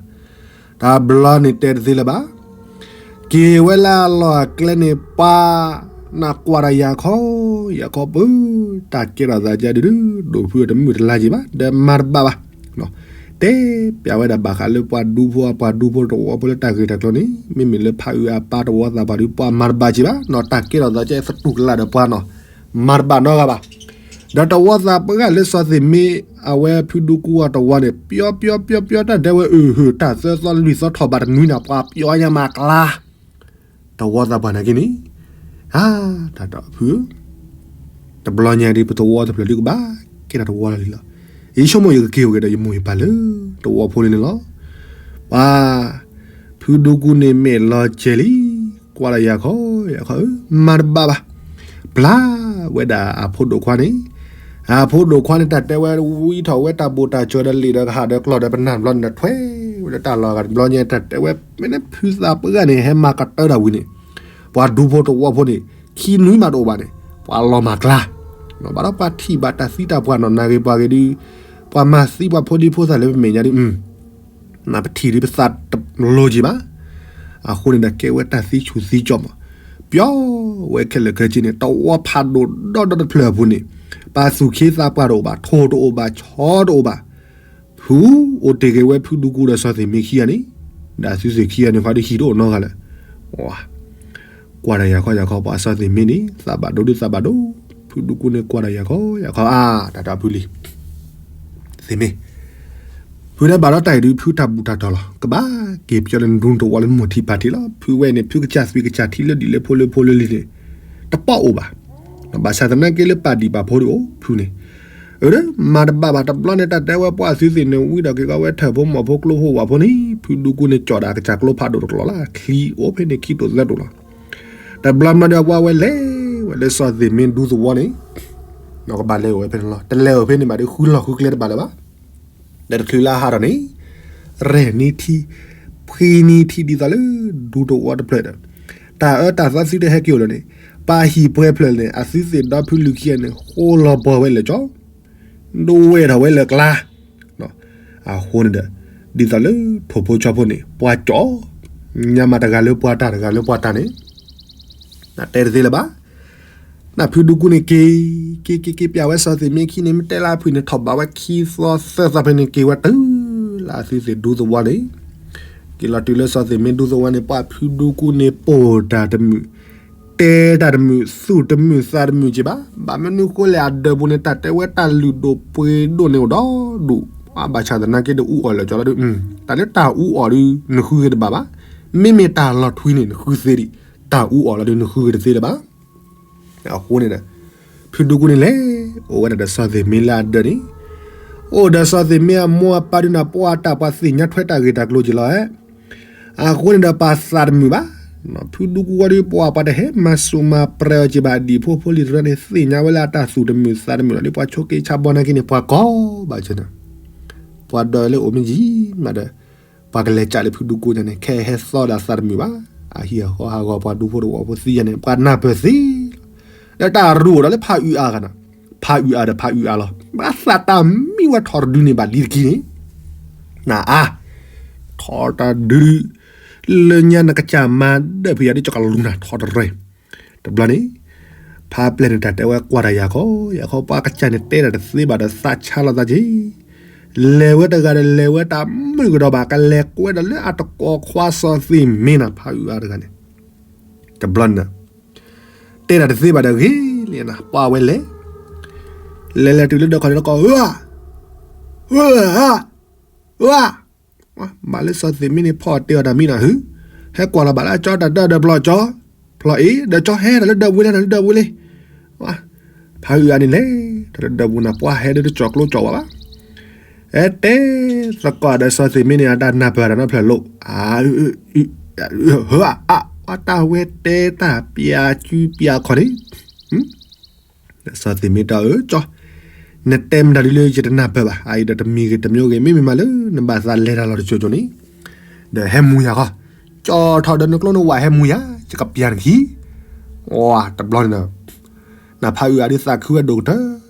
တဘျီန့ၣ်တဲတသ့လၢၤဘၣ် က့ၤဝဲလၢအလီၢ်အကျဲန့ၣ် ပှၤနၢ်ကွၢ်တၢ်ယၤခီ, ယၤခီပၢ, တၢ်ကဲထီၣ်သးကဒုး ဒိၣ်ဖုအတမုာ်တလါက့ၤဘၣ် ဒီးမၤတဘၣ်ဘၣ်, တဲပျးဝဲဒၣ်ဘၣ်ဃးလၢပှၤဒူဖိ ပှၤဒူဖိတဝီဖိလၢတၢ်ဂ့ၢ်တၢ်ကျိၤန့ၣ် မ့မ့ၢ်လၢဖးအုးအပၢ်တဝီသးပှၢ်ဒီး ပှၤမၤတဘၣ်က့ၤဘၣ်နီၤ, တၢ်ကဲထီၣ်သးကဲသတူၢ်ကလာ်ဒီးပှၤနီၤ, မၤတဘၣ်နီတဂၤဘၣ် ဒီးတဝီသးပှၢ်လၢစီၤသ့ၣ်မ့ အဝဲဖုဒူကူအတဝီန့ၣ် ပျီပျီပျီပျီ တၢ်ဒဲဝဲအုၣ်ဟုၣ် တၢ်သၢသီလွံၢ်သီထီၣ်ဘးတနွံနၤ ပှၤပျီညါမၤကျါ, တဝီသးပှၢ်နာ်က့န့ၣ်, အါ, တၢ်ဒီးဖုဧၢ, တဘျီညါဒ်ပတဝီတဖျၢၣ်ဒုးကဘၣ်ကဲထီၣ်တဝီလီၤလံလီၤ, ယဆိကမိၣ်ယကက့ၤအိၣ်က့ၤဒီးယမိၢ်ယပၢ်လၢ တဝီဖိန့ၣ်လီၤ, ပှၤ ဖုဒူကူန့ၣ်မဲာ်လီၤကဲၤလံ, ကွၢ်လၢယၤခီ, ယၤခီဧၢ, မၤတဘၣ်ဘၣ်, ပျၢ်ဝဲဒၣ်အဖိဒိၣ်ခွါန့ၣ်, အဖိဒိၣ်ခွါန့ၣ် တၢ်တဲဝဲဝံထီၣ်ဝဲတၢ်ဘိၣ်တၢ်စၢၤဒီးလံာ်ဒီးကဟၣ်ဒီးကျီၢ်ဒီးပနၢ်ဘျီန့ၣ်ဒီးထွဲဝဲလၢတၢ်လီၢ်ဂၤတဘျီညါ တၢ်တဲဝဲမ့ၢ်န့ၣ် ဖုသးပှၢ်န့ၣ်ဟဲမၤကတၢၢ်တၢ်ဝံၤန့ၣ်, ပှၤဒူဖိတဝီဖိန့ၣ် ခံနွံမးတအိၣ်ဘၣ်န့ၣ် ပှၤလီၤမၤကျါ, ဘၣ်ဒီးပှၤထံၣ်ဘၣ်တၢ်သံတၢ်ပှၢ်နီၢ်နၤဂ့ၤပှၤဂ့ၤဒုး, ပှၤမၤသံပှၤဖိဒံဖိသၣ်လၢပမဲာ်ညါဒုး နပထံၣ်ဒုးပသးတလိၤက့ၤဘၣ်, အဃိန့ၣ်ဒီးကဲဝဲတၢ်သံဆူၣ်သံကၠီမး, ပျီဝဲခဲလၢာ်ခဲဆ့န့ၣ် တဝီဖးဒိၣ်ဒီတဖျၢၣ်အပူၤန့ၣ်, ပာ်သူၣ်ခ့သးပှၢ်တအိၣ်ဘၣ် ထိၣ်တအိၣ်ဘၣ်ဆီတအိၣ်ဘၣ်, ဖုအိၣ်တ့ၢ်က့ၤဝဲဖုဒူကူဒီးစီၤသ့ၣ်မ့ခံဂၤန့ၣ်, ဒီးသုသ့ၣ်ခံဂၤန့ၣ် ဃီဒုးဟံၣ်တအိၣ်နီတဂၤလၢၤ ကွၢ်တၢ်ယၤခီယၤခီ ပှၤစီၤသ့ၣ်မ့န့ၣ် သးဘၣ်ဒိဒုးသးဘၣ်ဒိ, ဖုဒူကူန့ၣ်ကွၢ်တၢ်ယၤခီယၤခီ အါ, တၢ်တၢ်ဖုလံ, သ့ၣ်မ့, ဖုန့ၣ်ဘၣ်ဒီးတၢ်အံၤဒုး ဖုတၢ်ဘူၣ်တၢ်တီၤလီၤ, ကဘၣ်က့ၤပျီလၢနဒူတဝီလၢနမိၢ်ထံၣ်ပၢ်ထံၣ်လီၤ, ဖုဝဲန့ၣ် ဖုကစၢ်သွံၣ်ကစၢ်ထံလၢဒ်လဲၣ်ဖိလၢဖိလၢလံၤန့ၣ်, တပီၣ်အိၣ်ဘၣ်, ဘၣ်ဆၣ်သနာ်က့လၢပာ်ဒံၣ်ပာ်ဖိဒုးအိၣ် ဖုန့ၣ် အၢ မၤတဘၣ်ဘၣ် တဘျီန့ၣ် တၢ်တဲဝဲပှၤသုသ့ၣ်န့ၣ် ဝံဒီးက့ၤကီဝဲထၢၣ်ဖိမီၢ်ဖိကျိဖိဝၣ်ဖိန့ၣ် ဖုဒူကူန့ၣ် ကၠီၣ်ဒၣ်ကစၢ်ကျိဖးဒိၣ်တကျိာ်လၢ ချံအိၣ်ဖဲန့ၣ်ခံတိာ်သၢတိာ်လီၤ. တဘျီမးဒီးပှၤဝဲလဲၤဝဲလၢစီၤသ့ၣ်မ့ဒူသဝီန့ၣ် ကဘၣ်လဲၤအိၣ်ဝဲဖဲန့ၣ်လီၤ. တလဲၤအိၣ်ဖဲန့ၣ်ဘၣ်ဒီး ဃုလီၢ်ဃုကျဲတဘၣ်လၢၤဘၣ်. ဒီးတချုးလၢအဟးထီၣ်န့ၣ် ရဲၣ်နံၤထံ ဖှံနံၤထံ ဒ်သိးလၢဒူသဝီတဖျၢၣ်ဒီး တၢ်အၢတၢ်သီသုတဟဲက့ၤအိၣ်လၢၤန့ၣ် ပှၤဟံၣ်ပှဲၤဖျၢၣ်န့ၣ် အသုသ့ၣ်ဒီဖုလုၢ်ခံဂၤန့ၣ် ဃိလီၤပှီၢ်ဝဲလၢာ်ကၠီ ဒိဝဲၢ်ထီၣ်ဝဲလၢာ်ကျါ အဃိန့ၣ်ဒီး ဒ်သိးလၢထိၣ်ဖိဆီဖိန့ၣ် ပှၤကၠီၣ် ညါမးတဂၤလၢပှၤတၢ်တဂၤလၢပှၤတၢ်န့ၣ် နတဲတသ့လၢၤဘၣ်. နဖုဒူကူန့ၣ်က့ၤ က့ၤက့ၤက့ၤပျးဝဲစီၤသ့ၣ်မ့ခံန့ၣ် မ့ၢ်တဲလၢအဖုၣ်န့ၣ် ထီၣ်ဘးဝဲခံသီသၢသီဖဲန့ၣ် က့ၤဝဲတုၤလၢအသုသ့ၣ်ဒူသဝီန့ၣ် က့ၤလီၤတုၤလၢစီၤသ့ၣ်မ့ဒူသဝီန့ၣ် ပှၤဖုဒူကူန့ၣ် ပိၢ်တၢ်တမုာ် တဲတၢ်တမုာ် သူၣ်တမုာ်သးတမုာ်က့ၤဘၣ်. ဘၣ်မနုၤဃိလဲၣ် အဒၢးပူၤန့ၣ် တၢ်တဲဝဲတၢ်လုၢ်ဒိၣ်ပှ့ၤဒိၣ်န့ၣ်အိၣ်ဒီဒူၣ် ဘၣ်ဆၣ်သနာ်က့ဒီးအူအီၣ်လၢာ်ကၠီလီၤဒုး တၢ်လၢတၢ်အူအီၣ်ဒုး နဃုဂ့ၤတဘၣ်ဘၣ်. မ့မ့ၢ်တၢ်လီၤထွံန့ၣ် နဃုသ့ဒံး တၢ်အူအီၣ်လီၤဒုး နဃုဂ့ၤတသ့လၢၤဘၣ်. အဃိန့ၣ်ဒီး ဖုဒူကူန့ၣ်လဲၤ အိၣ်ဝဲဒၣ်ဒီးစီၤသ့ၣ်မ့လၢအဒၢးန့ၣ် အိၣ်ဒီးစီၤသ့ၣ်မ့အမိၢ်အပၢ်ဒုးန့ၣ် ပှၤတၢ်ပှၤသ့ၣ်ညါထွဲတၢ်ဂ့ၢ်တၢ်ကျိၤက့ၤလီၤဧါ. အဃိန့ၣ်ဒီးပှၤသးတမုာ်ဘၣ်. ဖုဒူကူဝဲဒုး ပှၤပှၤတဟဲမၤစူၣ်မၤပြဲၤအီၤက့ၤဘၣ်ဒံးဖိဖိလံၤတရၢန့ၣ် သ့ၣ်ညါဝဲလၢအတၢ်သူၣ်တမုာ်သးတမုာ်လီၤဒုး ပှၤဆိးက့ဆါဘီနာ်က့န့ၣ် ပှၤကိးဘၣ်က့ၤန့ၣ် ပှၤဒီးလၢအိၣ်မ့ၢ်ယံၤမးဒီး ပှၤကလဲၤကးလၢဖုဒူကူန့ၣ် ခဲဟဲသီဒီးသးတမုာ်ဘၣ်. အဟံၣ်အဃီဟးဂီၤပှၤဒူဖိတဝီဖိသံယၤန့ၣ် ပှၤနၢ်ပၢၢ်သ့လီၤ. ဒီးတၢ်ရူးအိၣ်ဒီးလၢဖးအုးအါဂၤန့ၣ် ဖးအုးအါဒီးဖးအုးအါလီၤ. ဘၣ်သးတၢ်မံဝဲထီၣ်တဒုန့ၣ်ဘၣ်လံတက့ၢ်န့ၣ် နအါ ထီၣ်တဒု လၢညါနကစၢ်မၤဒၢးဖုယၤဒ်ကကလူၤနၤထီၣ်တရဲၣ် တဘျီန့ၣ် ဖးပျဲၢ်န့ၣ်တၢ်တဲဝဲကွၢ်တၢ်ယၤခီ ယၤခီ ပှၤကစၢ်န့ၣ်တဲတၢ်တသ့ဘၣ်ဒီးသးဆါလီၤသးက့ၤ လဲၤဝဲတဂၤဒီးလဲၤဝဲတၢ်မုာ်ကဒီးဘၣ် ကလဲၤကွဲဒီးလၢအတကိးခွါစီၤသ့ၣ်မ့နၤ ဖးအုးအါတဂၤန့ၣ် တဘျီန့ၣ် တဲတၢ်တသ့ဘၣ်ဒီးဂ့ၤလံနၤ ပှၤဝဲလဲၤ လဲၤလဲၤတုၤလၢဒၢးခီၣ်န့ၣ်တကိး ဧၢ ဧၢ ဧၢ ဧၢ ဘၣ်လၢစီၤသ့ၣ်မ့န့ၣ် ဖီၣ်တဲအီၤတၢ်မံနီၤ ဟု, ဟဲကွၢ်လီၤဘၣ်လၢအကၠီတၢ်ဒၢဒီးဖျီၣ်ကၠီ, ဖျီၣ်အ့ၣ် ဒီးကၠီဟဲတၢ်လၢဒၢးဝ့လံ တၢ်လၢဒၢးဝ့လံ. ဖးအုးအါန့ၣ်လဲၤ တၢ်လၢဒၢးဝ့န့ၣ် ပှၤဟဲဒၢးတကၠီၤကျိကၠီၤဝဲဘၣ်. ဟဲတဲသကိးဒီးစီၤသ့ၣ်မ့န့ၣ် အတၢ်နၢ်ပၢၢ်တၢ်နီတဖျၢၣ်လိာ်, ဟၢအါ, ပှၤတၢ်ဝဲတဲတၢ်ပျးကုပျးခီၣ်န့ၣ် စီၤသ့ၣ်မ့တၢ်အၢကၠီ, နတဲမတၤဒ်လၢယတနၢ်ပၢၢ်ဘၣ်. အအံၤဒီးတမံၤဂ့ၤတမံၤဂ့ၤ မ့မ့ၢ်မးလၢ နဘၣ်သးလဲၤတၢ်လီၤတစိၤစိၤန့ၣ်, ဒီးဟဲမူယၤဃီ, ကၠီထီၣ်ဒီးနကျိနဝးဟဲမူယၤ ယကပျးနခံ, တဘျီန့ၣ်ဒီး နဖးအုးအါဒုးသးခုဝဲဒိၣ်ကတၢၢ်,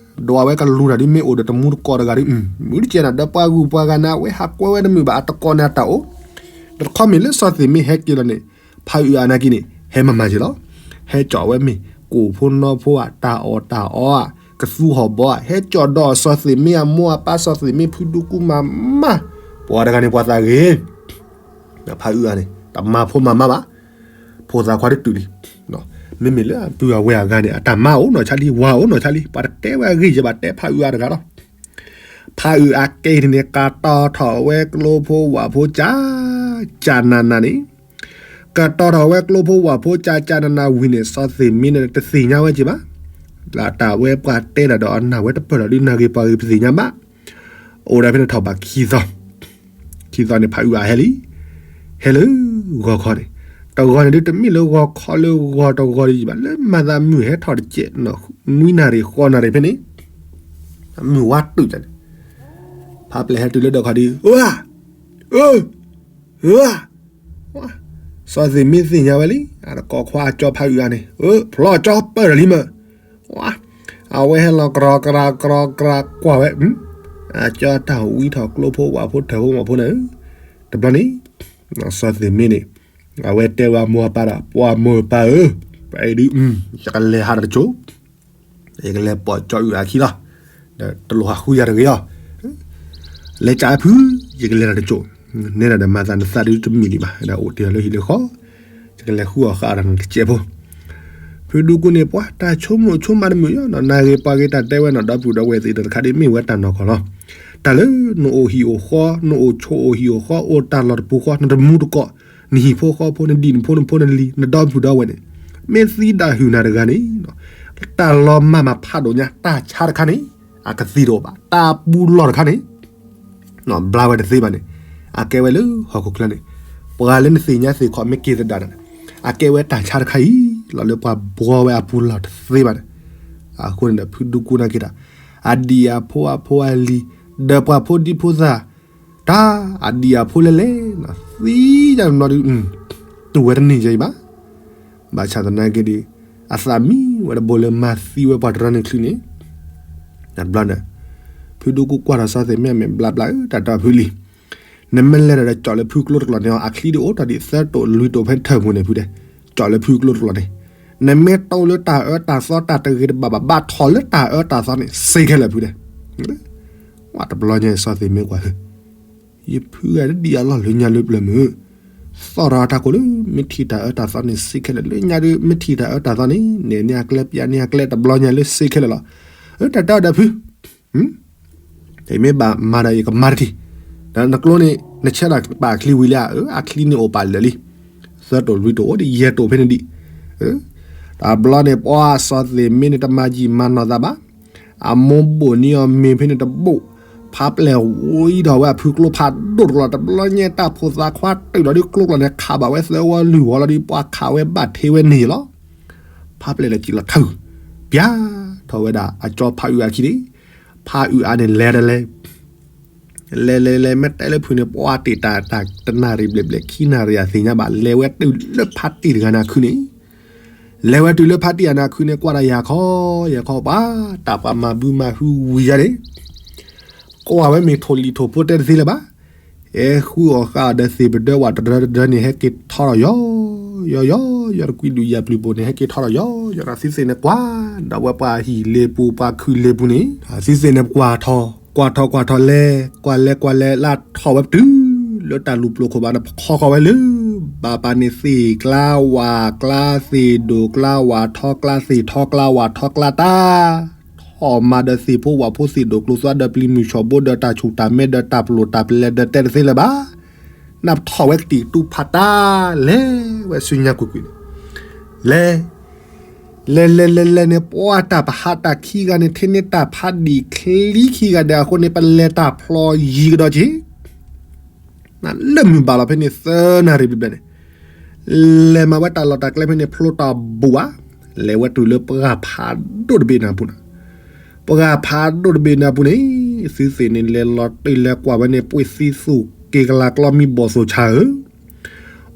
ဒွးဝဲကလူၤတၢ်ဒ်မ့ၢ်အိၣ်ဒီးတမူတကိးတဂၤဒ်, မုၢ်တကဲနၤဒီးပှၤဂုၤပှၤဂၤန့ၣ် အဝဲဟးကွဲဝဲတမုာ်ဘၣ် အတကိးန့ၣ်အတၢ်အိၣ်, ဒီးတခီမ့ၢ်လၢစီၤသ့ၣ်မ့ဟဲက့ၤလီၤန့ၣ် ဖးအုးအါနာ်က့န့ၣ် ဟဲမၤမၤက့ၤလီၤ. ဟဲကၠီဝဲမ့ၢ် ကိၣ်ဖိနီဖိဧါ တၢ်အီၣ်တၢ်အီဧါ ကသူဟီၣ်ဘီဧါ ဟဲကၠီဒီးစီၤသ့ၣ်မ့အမိၢ်အပၢ် စီၤသ့ၣ်မ့ဖုဒူကူမၤမး, ပှၤတဂၤန့ၣ်ပှၤသးဂ့ၤ ဖးအုးအါန့ၣ် တမၤဖိမၤမါဘၣ်, ဖိသၣ်ခွါတတုာ်လံ. မ့မ့ၢ်လၢအပုၢ်အဝဲၢ်အဂၤန့ၣ် အတၢ်မါအိၣ်နီၢ်ဆါလံ ဝၤအိၣ်နီၢ်ဆါလံ ပှၤတတဲဝဲအဂ့ၢ်ယဘၣ်တဲဖးအုးအါတဂၤလီၤ. ဖးအုးအါကဲအံၤန့ၣ် ကတီၤထီၣ်ဝဲကျိဖိဝၣ်ဖိကၠး ကၠးနးနးန့ၣ်, ကတီၤထီၣ်ဝဲကျိဖိဝၣ်ဖိကၠး ကၠးနးနးဝံၤန့ၣ် စီၤသ့ၣ်မ့န့ၣ် တသ့ၣ်ညါဝဲက့ၤဘၣ်, လၢတၢ်ဝဲပှၤတဲတၢ်ဒီးအနၢ်ဝဲတပၢၢ်လီၤဒ်နၢ်ဂ့ၤပှၤဂ့ၤပသ့ၣ်ညါဘၣ်. အိၣ်ဒၣ်ဖဲန့ၣ်ထီၣ်ဘၣ်ခံသီ, ခံသီန့ၣ် ဖးအုးအါဟဲလံ, ဟဲလၢဂီၤခီန့ၣ်, တဂီၤန့ၣ်ဒ်တမ့ၢ်လၢဂီၤခီလၢဂီၤတဂီၤဒ်ယံၤဘၣ် လၢမၤသးမုၢ်ဟဲထီၣ်တစဲး, နွံနၣ်ရံၣ်ဃိးနၣ်ရံၣ်ဖဲန့ၣ်, မုၢ်ဝါတုာ်န့ၣ်, ဖးပျဲၢ်ဟဲတုၤလၢဒၢးခီၣ်ဒ်, အၢ, အၢ, အၢ, စီၤသ့ၣ်မ့သ့ၣ်ညါဝဲလံ အတကိးခွါအကၠီဖးအုးအါန့ၣ်, ဖျီကၠီပၢၢ်ဒီးလံမၢ်, အဝဲဟဲလီၤကြီကြီကြီကြီကွၢ်ဝဲ, အကၠီတၢ်ဝံထီၣ်ကျိဖိဝၣ်ဖိထၢၣ်ဖိမီၢ်ဖိန့ၣ်, တဘျီန့ၣ်, စီၤသ့ၣ်မ့န့ၣ်, အဝဲတဲဝဲအမိၢ်အပၢ်ဒီး ပှၤမိၢ်ပၢ်ဧၢ, ပဒုး, ယကလဲၤဟးတကၠိ ယကလဲၤပိာ်ကၠီအုးအါခံလီၤ, ဒီးတလိၣ်ဟးဃုယၤတဂ့ၤအီၤ, လဲၤကးဖု, ယကလဲၤတၢ်တကၠိ, နဲဒၣ်ဒီးမၤသးနသးဒုးတမုာ်ဒံးဘၣ် ဒီးအိၣ်တ့ၢ်လၢဟံၣ်လၢဃီ, ယကလဲၤဃုအီၣ်ဃာ်အီၣ်တၢ်တစဲးဖိ, ဖုဒူကူန့ၣ် ပှၤတၢ်ဆိကမိၣ်ဆိကမးတမုာ်အီၤ နၢ်ဂ့ၤပှၤဂ့ၤတၢ်တဲဝဲနီၢ်ဒီပုၢ်ဒီဝဲၢ်သ့ၣ်ဒီးတခါဒ်မ့ၢ်ဝဲတၢ်နီၢ်ကီၢ်လီၤ, တၢ်လၢနအိၣ်ဟံၣ်အိၣ်ဃီ နအိၣ်ဆိးအိၣ်ဟံၣ်အိၣ်ဃီ အိၣ်တၢ်လီၢ်တပူၤဃီ နတမူတကိး, နဟံၣ်ဖိဃီဖိ နဒံၣ်နဖိနဖိနလံၤ နဒီပုၢ်ဒီဝဲၢ်န့ၣ်, မ့ၢ်သံဒၣ်ဟုၣ်နၤတဂၤန့ၣ်, တၢ်လီၤမၢ်မၤဖးဒိၣ်ညါ တၢ်ဆါတခါန့ၣ်, အကသံတအိၣ်ဘၣ် တၢ်ပူၤလီၢ်တခါန့ၣ်, ဘျါဝဲတသ့ဘၣ်န့ၣ်, အကဲဝဲလၢဟီၣ်ခိၣ်ချၢန့ၣ်, ပှၤလၢနသ့ၣ်ညါသ့ၣ်ခီၣ်မ့ၢ်က့ၤသဒၣ်န့ၣ်, အကဲဝဲတၢ်ဆါတခါအံၤ, လီၤလၢပှၤဘှီဝဲအပူၤလီၢ်တသ့ဘၣ်န့ၣ်, အဃိန့ၣ်ဒီးဖုဒူကူနာ်က့ၤတၢ်, အဒံၣ်အဖိအဖိအလံၤ, ဒီးပှၤဖိဒံဖိသၣ်, တၢ်အဒံၣ်အဖိလဲၣ်လဲၣ်, သံယၤနီၤဒုး, တူၢ်ဝဲတန့ၢ်ယဲအံၤဘၣ် ဘၣ်ဆၣ်သနာ်က့ဒီး, အသးမံဝဲတဘိလၢမၤသံဝဲပှၤတရၢန့ၣ်ချုးန့ၣ်, တဘျီန့ၣ်, ဖုဒူကူကွၢ်ထီၣ်စီၤသ့ၣ်မ့အမဲာ်ဘျါဘျါဧၢ တၢ်တီဖုလံၤ, နမ့ၢ်လဲၤဒီးကၠီၣ်လၢဖုကျိတကျိၤန့ၣ်အီၤ အချံဒ်အိၣ်တ့ၢ်ဒံးသၢတိာ်လွံၢ်တိာ်ဖဲထၢၣ်ပူၤန့ၣ်ဖုဒဲး, ကၠီၣ်လၢဖုကျိတကျိၤန့ၣ်, နမ့ၢ်တိၢ်လၢတၢ်အၢတၢ်သီတၢ်တဂ့ၤတဘၣ်ဘၣ် ဘၣ်ထီၣ်လၢတၢ်အၢတၢ်သီန့ၣ် စ့ခဲလၢာ်ဖုဒဲး, ဝဲတဘျီညါစီၤသ့ၣ်မ့ကွၢ် ယဖုဂၤဒ်အလီၢ်လၢညါလၢပျၢၤမုၢ်, သီၣ်ထီၣ်တၢ်ကိၢ်လၢ မ့ၢ်ထံၣ်တၢ်အၢတၢ်သီန့ၣ် စ့ခဲလၢာ်လၢညါဒီး မ့ၢ်ထံၣ်တၢ်အၢတၢ်သီန့ၣ် နဲၣ်န့ၢ်အကျဲ ပျးန့ၢ်အကျဲ တဘျီညါလၢစ့ခဲလၢာ်လီၤ. အၢ တၢ်တဲအီၤဒီးဖု, မ့ၢ်ဘၣ်မၤဒီးယကမၤတထံၣ်, ဒီးနကျိန့ၣ် နဆဲးဒီးပာ်ချံဝံၤလံဧါ, အၢ အချံန့ၣ်အိၣ်ပာ်လၢာ်လံ, သၢတိာ်လွံၢ်တိာ်အိၣ်ဒံး ယဲၢ်တိာ်ဖဲန့ၣ်ဒံး, တဘျီန့ၣ် ပှၤစီၤသ့ၣ်မ့န့ၣ် တမၤယံာ်မၤနီၢ်သးဘၣ် အမိၢ်ဘိၣ်န့ၢ်အီၤမ့ၤဖဲန့ၣ်တဘိၣ်, ဖးပျဲၢ်ဝံထီၣ်ဝဲအဖုကျိဖးဒိၣ်တကျိၤ တဘျီညါတၢ်ဖိသၣ်ခွါတုာ်လီၤဒ်ကျိကျိၤန့ၣ် ခးဘၣ်ဝဲသၢဝီလွံၢ်ဝီလီၤဒ် ပှၤခးဝဲဘၣ်ထ့ဝဲန့ၣ်လီၤ. ဖးပျဲၢ်လၢကံၣ်လီၤထုး, ပျါထီၣ်ဝဲဒၣ်အကၠီဖးအုးအခံန့ၣ်, ဖးအုးအါန့ၣ်လဲၤတလဲၤ လဲၤလဲၤလဲၤ မ့ၢ်တဲလၢဖုန့ၣ် ပှၤတ့ၢ်တၢ်တနၣ်ရံၣ်ဘျဲၣ်ဘျဲၣ် ခံနၣ်ရံၣ်အသ့ၣ်ညါဘၣ် လဲၤဝဲတုၤလၢဖးတံၢ်တဂၤန့ၣ်အခုန့ၣ်, လဲၤဝဲတုၤလၢဖးတံၢ်အန့ၣ်အခုန့ၣ် ကွၢ်တၢ်ယၤခီ, ယၤခီပှၤ, တၢ်ပှၤမၤဘုမၤဟုဝံၤယၤန့ၣ်, ကွၢ်ဝဲမ့ၢ်ထိၣ်လံၤထိၣ်ဖိတဲတသ့လၢၤဘၣ်, ဟဲဃုအီၣ်ဃာ်အီၤဒီးသ့ၣ်ပဒၢဝဲတဒၢတဒၢန့ၣ် ဟဲက့ၤထီၣ်ထီၣ်ယီၤ, ယီၤယီၤ, ယီၤတကွံဒုးယၤပျုၤပိာ်န့ၣ် ဟဲက့ၤထီၣ်ထီၣ်ယီၤ, ယီၤဒီးသုသ့ၣ်န့ၣ်ကွၢ်, ဒီးဝဲပှၤဟံၣ်လ့ပူၤ ပှၤခုၣ်လ့ပူၤန့ၣ်, သုသ့ၣ်န့ၣ်ကွၢ်ထီၣ်, ကွၢ်ထီၣ်ကွၢ်ထီၣ်လဲၤ, ကွၢ်လဲၤကွၢ်လဲၤလၢထီၣ်ဝဲပတုၤ လၢတၢ်လူၤပျိၤခိၣ်ဘၣ်န့ၣ် ဖီဃီၤဝဲလၢ ဘၣ်ပာ်န့ၣ်သ့ၣ်ကျါ ဝၣ်ကျါ သ့ၣ်ဒိၣ်ကျါ ဝၣ်ထီကျါ သ့ၣ်ထီကျါ ဝၣ်ထီကျါတၢ် ထီၣ်မၤဒီးသ့ၣ်ဖိဝၣ်ဖိသ့ၣ်ဒိၣ်ကျိၤသွါဒီးပျံၤမုၢ်ဆီၣ်ဘိဒီးတၢ်ဆူၣ်တၢ်မဲဒီးတၢ်ပျိၢ်တၢ်ပလဲၤဒီးတဲတသ့လၢၤဘၣ်. နပထီၣ်ဝဲကတံာ်ကတူၢ်ဖးတၢ် လဲၤဝဲဆူညါကွ့ၢ်ကွ့ၢ်န့ၣ်, လဲၤ လဲၤလဲၤလဲၤလဲၤန့ၣ် ပှၤတၢ်ပဟးတၢ်ခံဂၤန့ၣ် ထဲန့ၢ်တၢ်ဖးဒံၣ်ချံခံဂၤဒဲးအဃိန့ၣ် ပလဲၤတၢ်ဖျီယံၤကဒီးက့ၤ လၢမုၢ်ဘၣ်လီၤဖဲန့ၣ် သၢနၣ်ရံၣ်ဘျဲၣ်ဘျဲၣ်န့ၣ်, လဲၤမၤဝဲတၢ်လီၢ်တၢ်ကျဲဖဲန့ၣ် ဖျိတၢ်ဘိၣ်ဧါ, လဲၤဝဲတုၤလၢပှၢ်ဖးဒိၣ်တဘ့ၣ်န့ၣ်အပူၤန့ၣ်, ပှၢ်ဖးဒိၣ်တဘ့ၣ်န့ၣ်အပူၤန့ၣ်, သုသ့ၣ်န့ၣ် လဲၤလီၤတ့ၢ်လဲၤကွၢ်ဝဲန့ၣ် ပှ့ၤသံသူၣ်က့ၤကလၤကျီမံဘီၣ်သိၣ်ဆါဧၢ,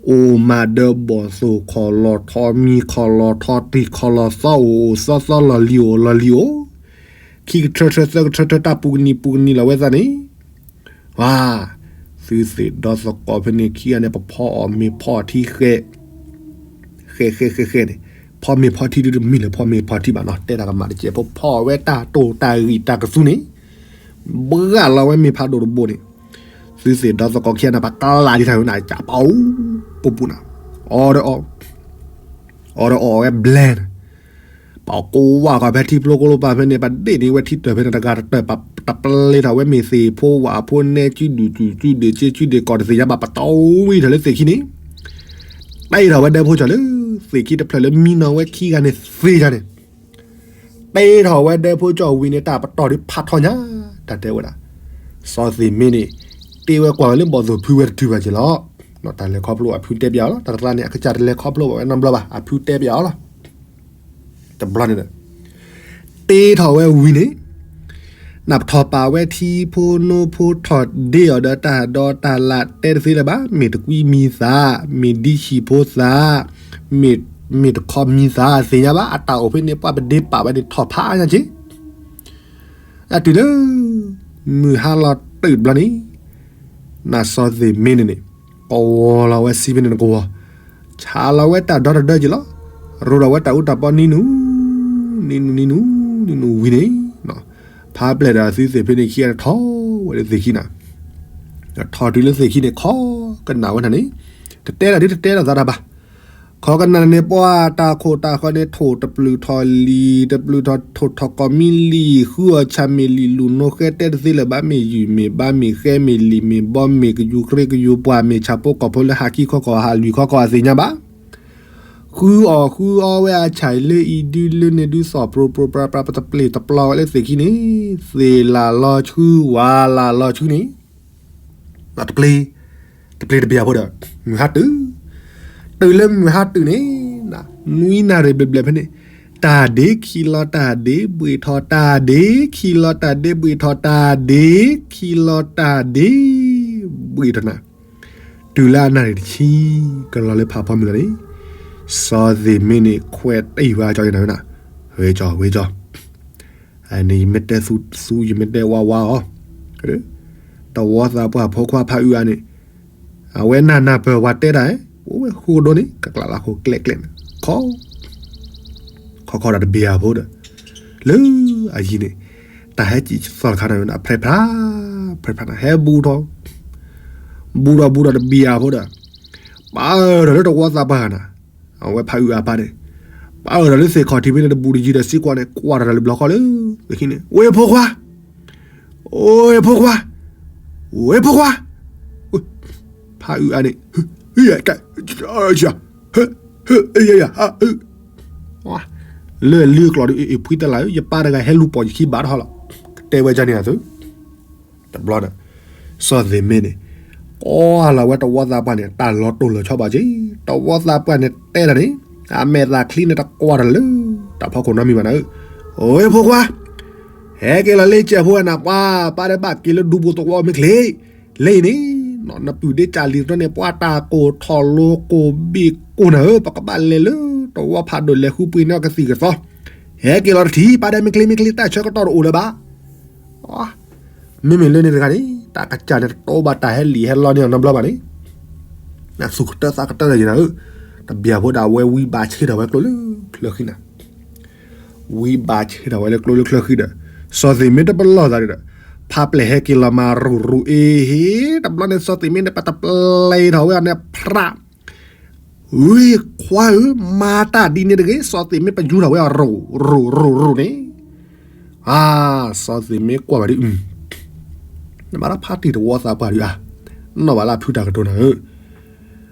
အိၣ်မးဒၢဘီၣ်သိၣ်ခီၣ်လီၤထီမံခီၣ်လီၤထီတံၢ်ခီၣ်လီၤသီအိၣ်အိၣ်သီသီလီၢ်လံၤအိၣ်လီၢ်လံၤအိၣ်, ခံကထၢထၢသၢကထၢထၢတၢ်ပူၤကနံၤပူၤကနံၤလီၤဝဲသးန့ၣ်, ဝါ, သုသ့ၣ်ဒီသကိးဖဲန့ၣ်ခံဂၤန့ၣ် ပဖီအီၣ်မ့ၤဖီထံဃဲ, ဃဲဃဲဃဲဃဲန့ၣ်, ဖီမ့ၤဖီထံဒုတမ့ၢ်လၢဖီမ့ၤဖီထံဘၣ်နီၤ တဲတၢ်ကမၣ်တကဲးဖိ ဖီအီၣ်ဝဲတၢ်တိၢ်တၢ်ဂံၢ်တၢ်ကသူန့ၣ်, ဘှၣ်လီၤဝဲမ့ၤဖးဒိၣ်တဘိန့ၣ်, သုသ့ၣ်ဒီသကိးခံဂၤန့ၣ် ပကလးဒံးတၢ်ဝဲန့ၣ် ကၢ်ပအူပူၤပူၤန့ၣ်, အီဒီးအီၣ်, အီဒီးအီၣ်ဝဲဘျဲန့ၣ် ပကိးဝါကီၢ်ဖဲထံဖျိကီၢ်လိပၤဖဲန့ၣ် ပဒ့ၣ်န့ၢ်ဝဲထံတၢၢ်ဖဲန့ၣ်တဂၤတတၢၢ် ပတပျ့ၤထီၣ်ဝဲမ့ၢ်သ့ၣ်ဖိဝၣ်ဖိနဲကၠူဒုၣ်ကၠူဒုၣ်စ့ကၠူဒုၣ်ကီၢ်တသ့ၣ်ညါဘၣ် ပတီၢ်ဝံၤထီၣ်လၢသ့ၣ်ခံန့ၣ်, တ့ထီၣ်ဝဲဒၢဖိကၠီၣ်လၢ သ့ၣ်ခံတဖျၢၣ်လၢမံနီၤဝဲခံဂၤန့ၣ်သ့ယၤန့ၣ်, တ့ထီၣ်ဝဲဒၢဖိကၠီၣ်ဝံၤန့ၣ် တၢ်ပတီၢ်ဒုးဖးထီညါ, တၢ်တဲဝဲဒၣ်, စီၤသ့ၣ်မ့ၢ်န့ၣ်, တ့ဝဲကွၢ်ဝဲလၢဘီၣ်သိၣ်ဖုဝဲတတုၤဘၣ်က့ၤလီၤ, တၢ်လဲၤခီဖျိအဖုတဲပျးအီၤလီၤ တၢ်တသးန့ၣ် အကစၢ်တလဲၤခီဖျိဘၣ်ဝဲနီတဘျီဘၣ် အဖုတဲပျးအီၤလီၤ တဘျီန့ၣ်ဒီး, တ့ထီၣ်ဝဲဝံၤန့ၣ်, နပထီၣ်ပာ်ဝဲထံဖိနိဖိထီၣ်ဒ့အီၤဒီးတၢ်ဒီးတၢ်လၢတဲတသ့လၢၤဘၣ် မ့ၢ်တကွံမံၤသး, မ့ၢ်ဒံဆံၣ်ဖိသး, မ့ၢ်တခီမံၤသးသ့ၣ်ညါဘၣ် အတၢ်အိၣ်ဖဲန့ၣ် ပှၤပဒ့ပာ်ဝဲန့ၣ်ထီၣ်ဖးညါက့ၤ အတုၤလၢ မုၢ်ဟါလီၤတၢၢ်တဘျီန့ၣ်, နစီၤသ့ၣ်မ့ၢ်န့ၣ်န့ၣ်, ကဝီၤလီၤဝဲစံဖဲန့ၣ်နကဝီၤ, ဆါလီၤဝဲတၢ်ဒီတဒၢက့ၤလီၤ, ရိဒီးဝဲတၢ်အူတၢ်ပီနံနူ, နံနူနံနူ, နံနူဝံၤန့ၣ်, ဖးပျဲၢ်ဒီးသုသ့ၣ်ဖဲန့ၣ်ခံဂၤထီၣ်ဝဲလၢသ့ၣ်ခံနၤ, ထီၣ်တုၤလၢသ့ၣ်ခံန့ၣ် ခီကနၣ်ဝဲနၤန့ၣ်, တတဲတၢ်ဒ်တတဲတၢ်သးတၢ်ဘၣ် ခီကနၣ်န့ၣ် ပှၤတၢ်ခိၣ်တၢ်ဃီန့ၣ် ထိၣ်တပျုာ်ထီၣ်လံာ် တပျုာ်ထီၣ်ထိၣ်ထီၣ်ကီၢ်မံလံာ် ဃုအီၣ်ဆၣ်မ့ၢ်လံာ်လူၤနိဃဲတဲတသ့လၢၤဘၣ် မ့ၢ်ယုၢ်မ့ၢ်ဘါမ့ၢ်ဃဲမ့ၢ်လံာ်မ့ၢ်ဘီမ့ၢ် ကယူၤကြ့ကယူၤပှၢ်မ့ၢ် ဆၣ်ဖိကီၢ်ဖိလၢဟးခံခီကီၢ်ဟးလွံၢ်ခီကီၢ်အသ့ၣ်ညါဘၣ် ဃုအီၣ်ဃုအီဝဲအဆၣ်လၢအံၤဒုလၢန့ၣ်ဒု သီၣ်ပြိပြိပြါပြါ ပတပျ့ၤတပျီဝဲလၢသ့ၣ်ခံန့ၣ် သ့ၣ်လၢ်လီၤဆှု ဝါလၢ်လီၤဆှုန့ၣ် တပျ့ၤ တပျ့ၤတဘ့ၣ်အဖိဒီး မုၢ်ဟါတုၤ တုၤလၢမုၢ်ဟါတုၤန့ၣ် နွံနၣ်ရံၣ်ဘျဲၣ်ဘျဲၣ်ဖဲန့ၣ် တၢ်ဒ့ခံလီၤတၢ်ဒ့ဘှ့ၣ်ထီၣ် တၢ်ဒ့ခံလီၤတၢ်ဒ့ဘှ့ၣ်ထီၣ် တၢ်ဒ့ခံလီၤတၢ်ဒ့ဘှ့ၣ်ထီၣ်နၤ တုၤလၢအနၣ်ရံၣ်တဆံ ကလီၤလၢဖးဖီမုၢ်လီၤန့ၣ် စီၤသ့ၣ်မ့ၢ်န့ၣ် ခွဲးတံၢ်ဝဲကၠီနၤဝဲနၤ ဝဲကၠီ ဝဲကၠီ အန့ၣ်ယမ့ၢ်တဲသူ ယမ့ၢ်တဲဝါဝါအီၤ တဝီသးပှၢ်ဖိခွါဖးအုးအါန့ၣ် အဝဲနၢ်နၢ်ပၢၢ်ဝဲတဲတၢ် အိၣ်ဝဲဃိဒိၣ်န့ၣ် ကကျးလၢခိၣ်ကျဲကျဲန့ၣ် ခီ ခီခီဒီးတဘ့ၣ်အဖိဒီး လၢအယံၤန့ၣ် တၢ်ဟဲစံၣ်သီၣ်တခါန့ၣ် ဖဲဖး ဖဲဖးန့ၣ် ဟဲဘူးထီၣ် ဘူးထီၣ်ဘူးထီၣ်တဘ့ၣ်အဖိဒီး ပာ်အၢၣ်ဒီးလၢတဝီသးပှၢ်နၤ အဝဲဖးအုးအါပၢ်န့ၣ် ပာ်အၢၣ်ဒီးလၢသ့ၣ်ခီၣ်ထံးဖဲန့ၣ်တဘူးတယံၤဒီးစံးကွၢ်န့ၣ် ကွၢ်တၢ်တၢ်လၢဘျီဃီလၢ သ့ၣ်ခံန့ၣ် ဝ့ၢ်ဖိခွါ အိၣ်ဝ့ၢ်ဖိခွါ ဝ့ၢ်ဖိခွါ ဖးအုးအါန့ၣ် ဟ လၢလုၢ်ကျီၢ်ဒုး အ့ၣ်ဖှံတလၢ် ယပၢ်တဂၤဟဲလူၤပိာ်ယခံဘၣ်တဟီလီၤ ကတဲဝဲကၠီန့ၣ်အသိး တဘျီဒီး စီၤသ့ၣ်မ့ၢ်န့ၣ် ကွၢ်လီၤဝဲတဝီသးပှၢ်န့ၣ် တၢ်လီၤတိၢ်လီၤဆီဘၣ်က့ တဝီသးပှၢ်န့ၣ်တဲတၢ်န့ၣ် အမဲာ်သးချံန့ၣ်တကွၢ်တၢ်လၢ တၢ်ဖီခိၣ်နီတမံၤဘၣ်နၤဧၢ အိၣ်ဝ့ၢ်ဖိခွါ ဟဲက့ၤလီၤလၢကဲးဖိဝဲနၤပှၤ ပၢ်ဒီးဘၣ်က့ၤလၢဒူပူၤသဝီမ့ၢ်ချ့ လၢအံၤန့ၣ် နပုၢ်ဒ့ကၢ်လံၤတနီၤန့ၣ် ပှၤတၢ်ကိၢ်ထီၣ်လိကိၢ်ဘ့ၣ်ကိၢ်နၤဧၢ ပကဘၣ်လဲၤလၢတဝီဖးဒိၣ်လဲၤဃုပှ့ၤန့ၢ်အီၤကသံၣ်ကသီ ဟဲက့ၤလီၤတထံၣ် ပၢ်ဒီးမ့ၢ်ချ့မ့ၢ်ချ့ တၢ်ဆၢကတီၢ်တအိၣ်လၢၤဘၣ် မ့မ့ၢ်လၢန့ၣ်တဂၤန့ၣ် တၢ်ကစၢ်န့ၣ်တတိဘၣ်တၢ်ဟဲလံာ်ဟဲလီန့ၢ်အီၤနီတဘျီဘၣ်န့ၣ် သူၣ်ကတၢသးကတၢဒီးယနၤဧၢ တဘျီဖိဒၣ်ဝဲဝံဘၣ်ဆ့ထီၣ်ဝဲကျိလၢချၢဃံနၤ ဝံဘၣ်ဆ့ထီၣ်ဝဲလၢကျိလၢချၢဃံဒီး စီၤသ့ၣ်မ့ၢ်တပလီၢ်သးဒီး ဖးပျဲၢ်ဟဲက့ၤလီၤမၤရူၤရူၤအ့ဟ့ တဘျီန့ၣ် စီၤသ့ၣ်မ့ၢ်န့ၣ် ပတပျဲၢ်ထီၣ်ဝဲအီၤန့ၣ် ဖြး ဝ့ၢ်ခွါဧၢ မၤတၢ်ဒ်န့ၣ်တဂ့ၤ စီၤသ့ၣ်မ့ၢ်ပယူၤထီၣ်ဝဲအီၤရူၤရူၤရူၤန့ၣ် အါ စီၤသ့ၣ်မ့ၢ်ကွၢ်ဝဲဒ်အံၤ နဘၣ်တၢ်ဖးတံၢ်တဝီသးပှၢ်ဒုးဧါ နီၢ်ဘၣ်လၢအဖုတၢ်ကတိၤနၤဧၢ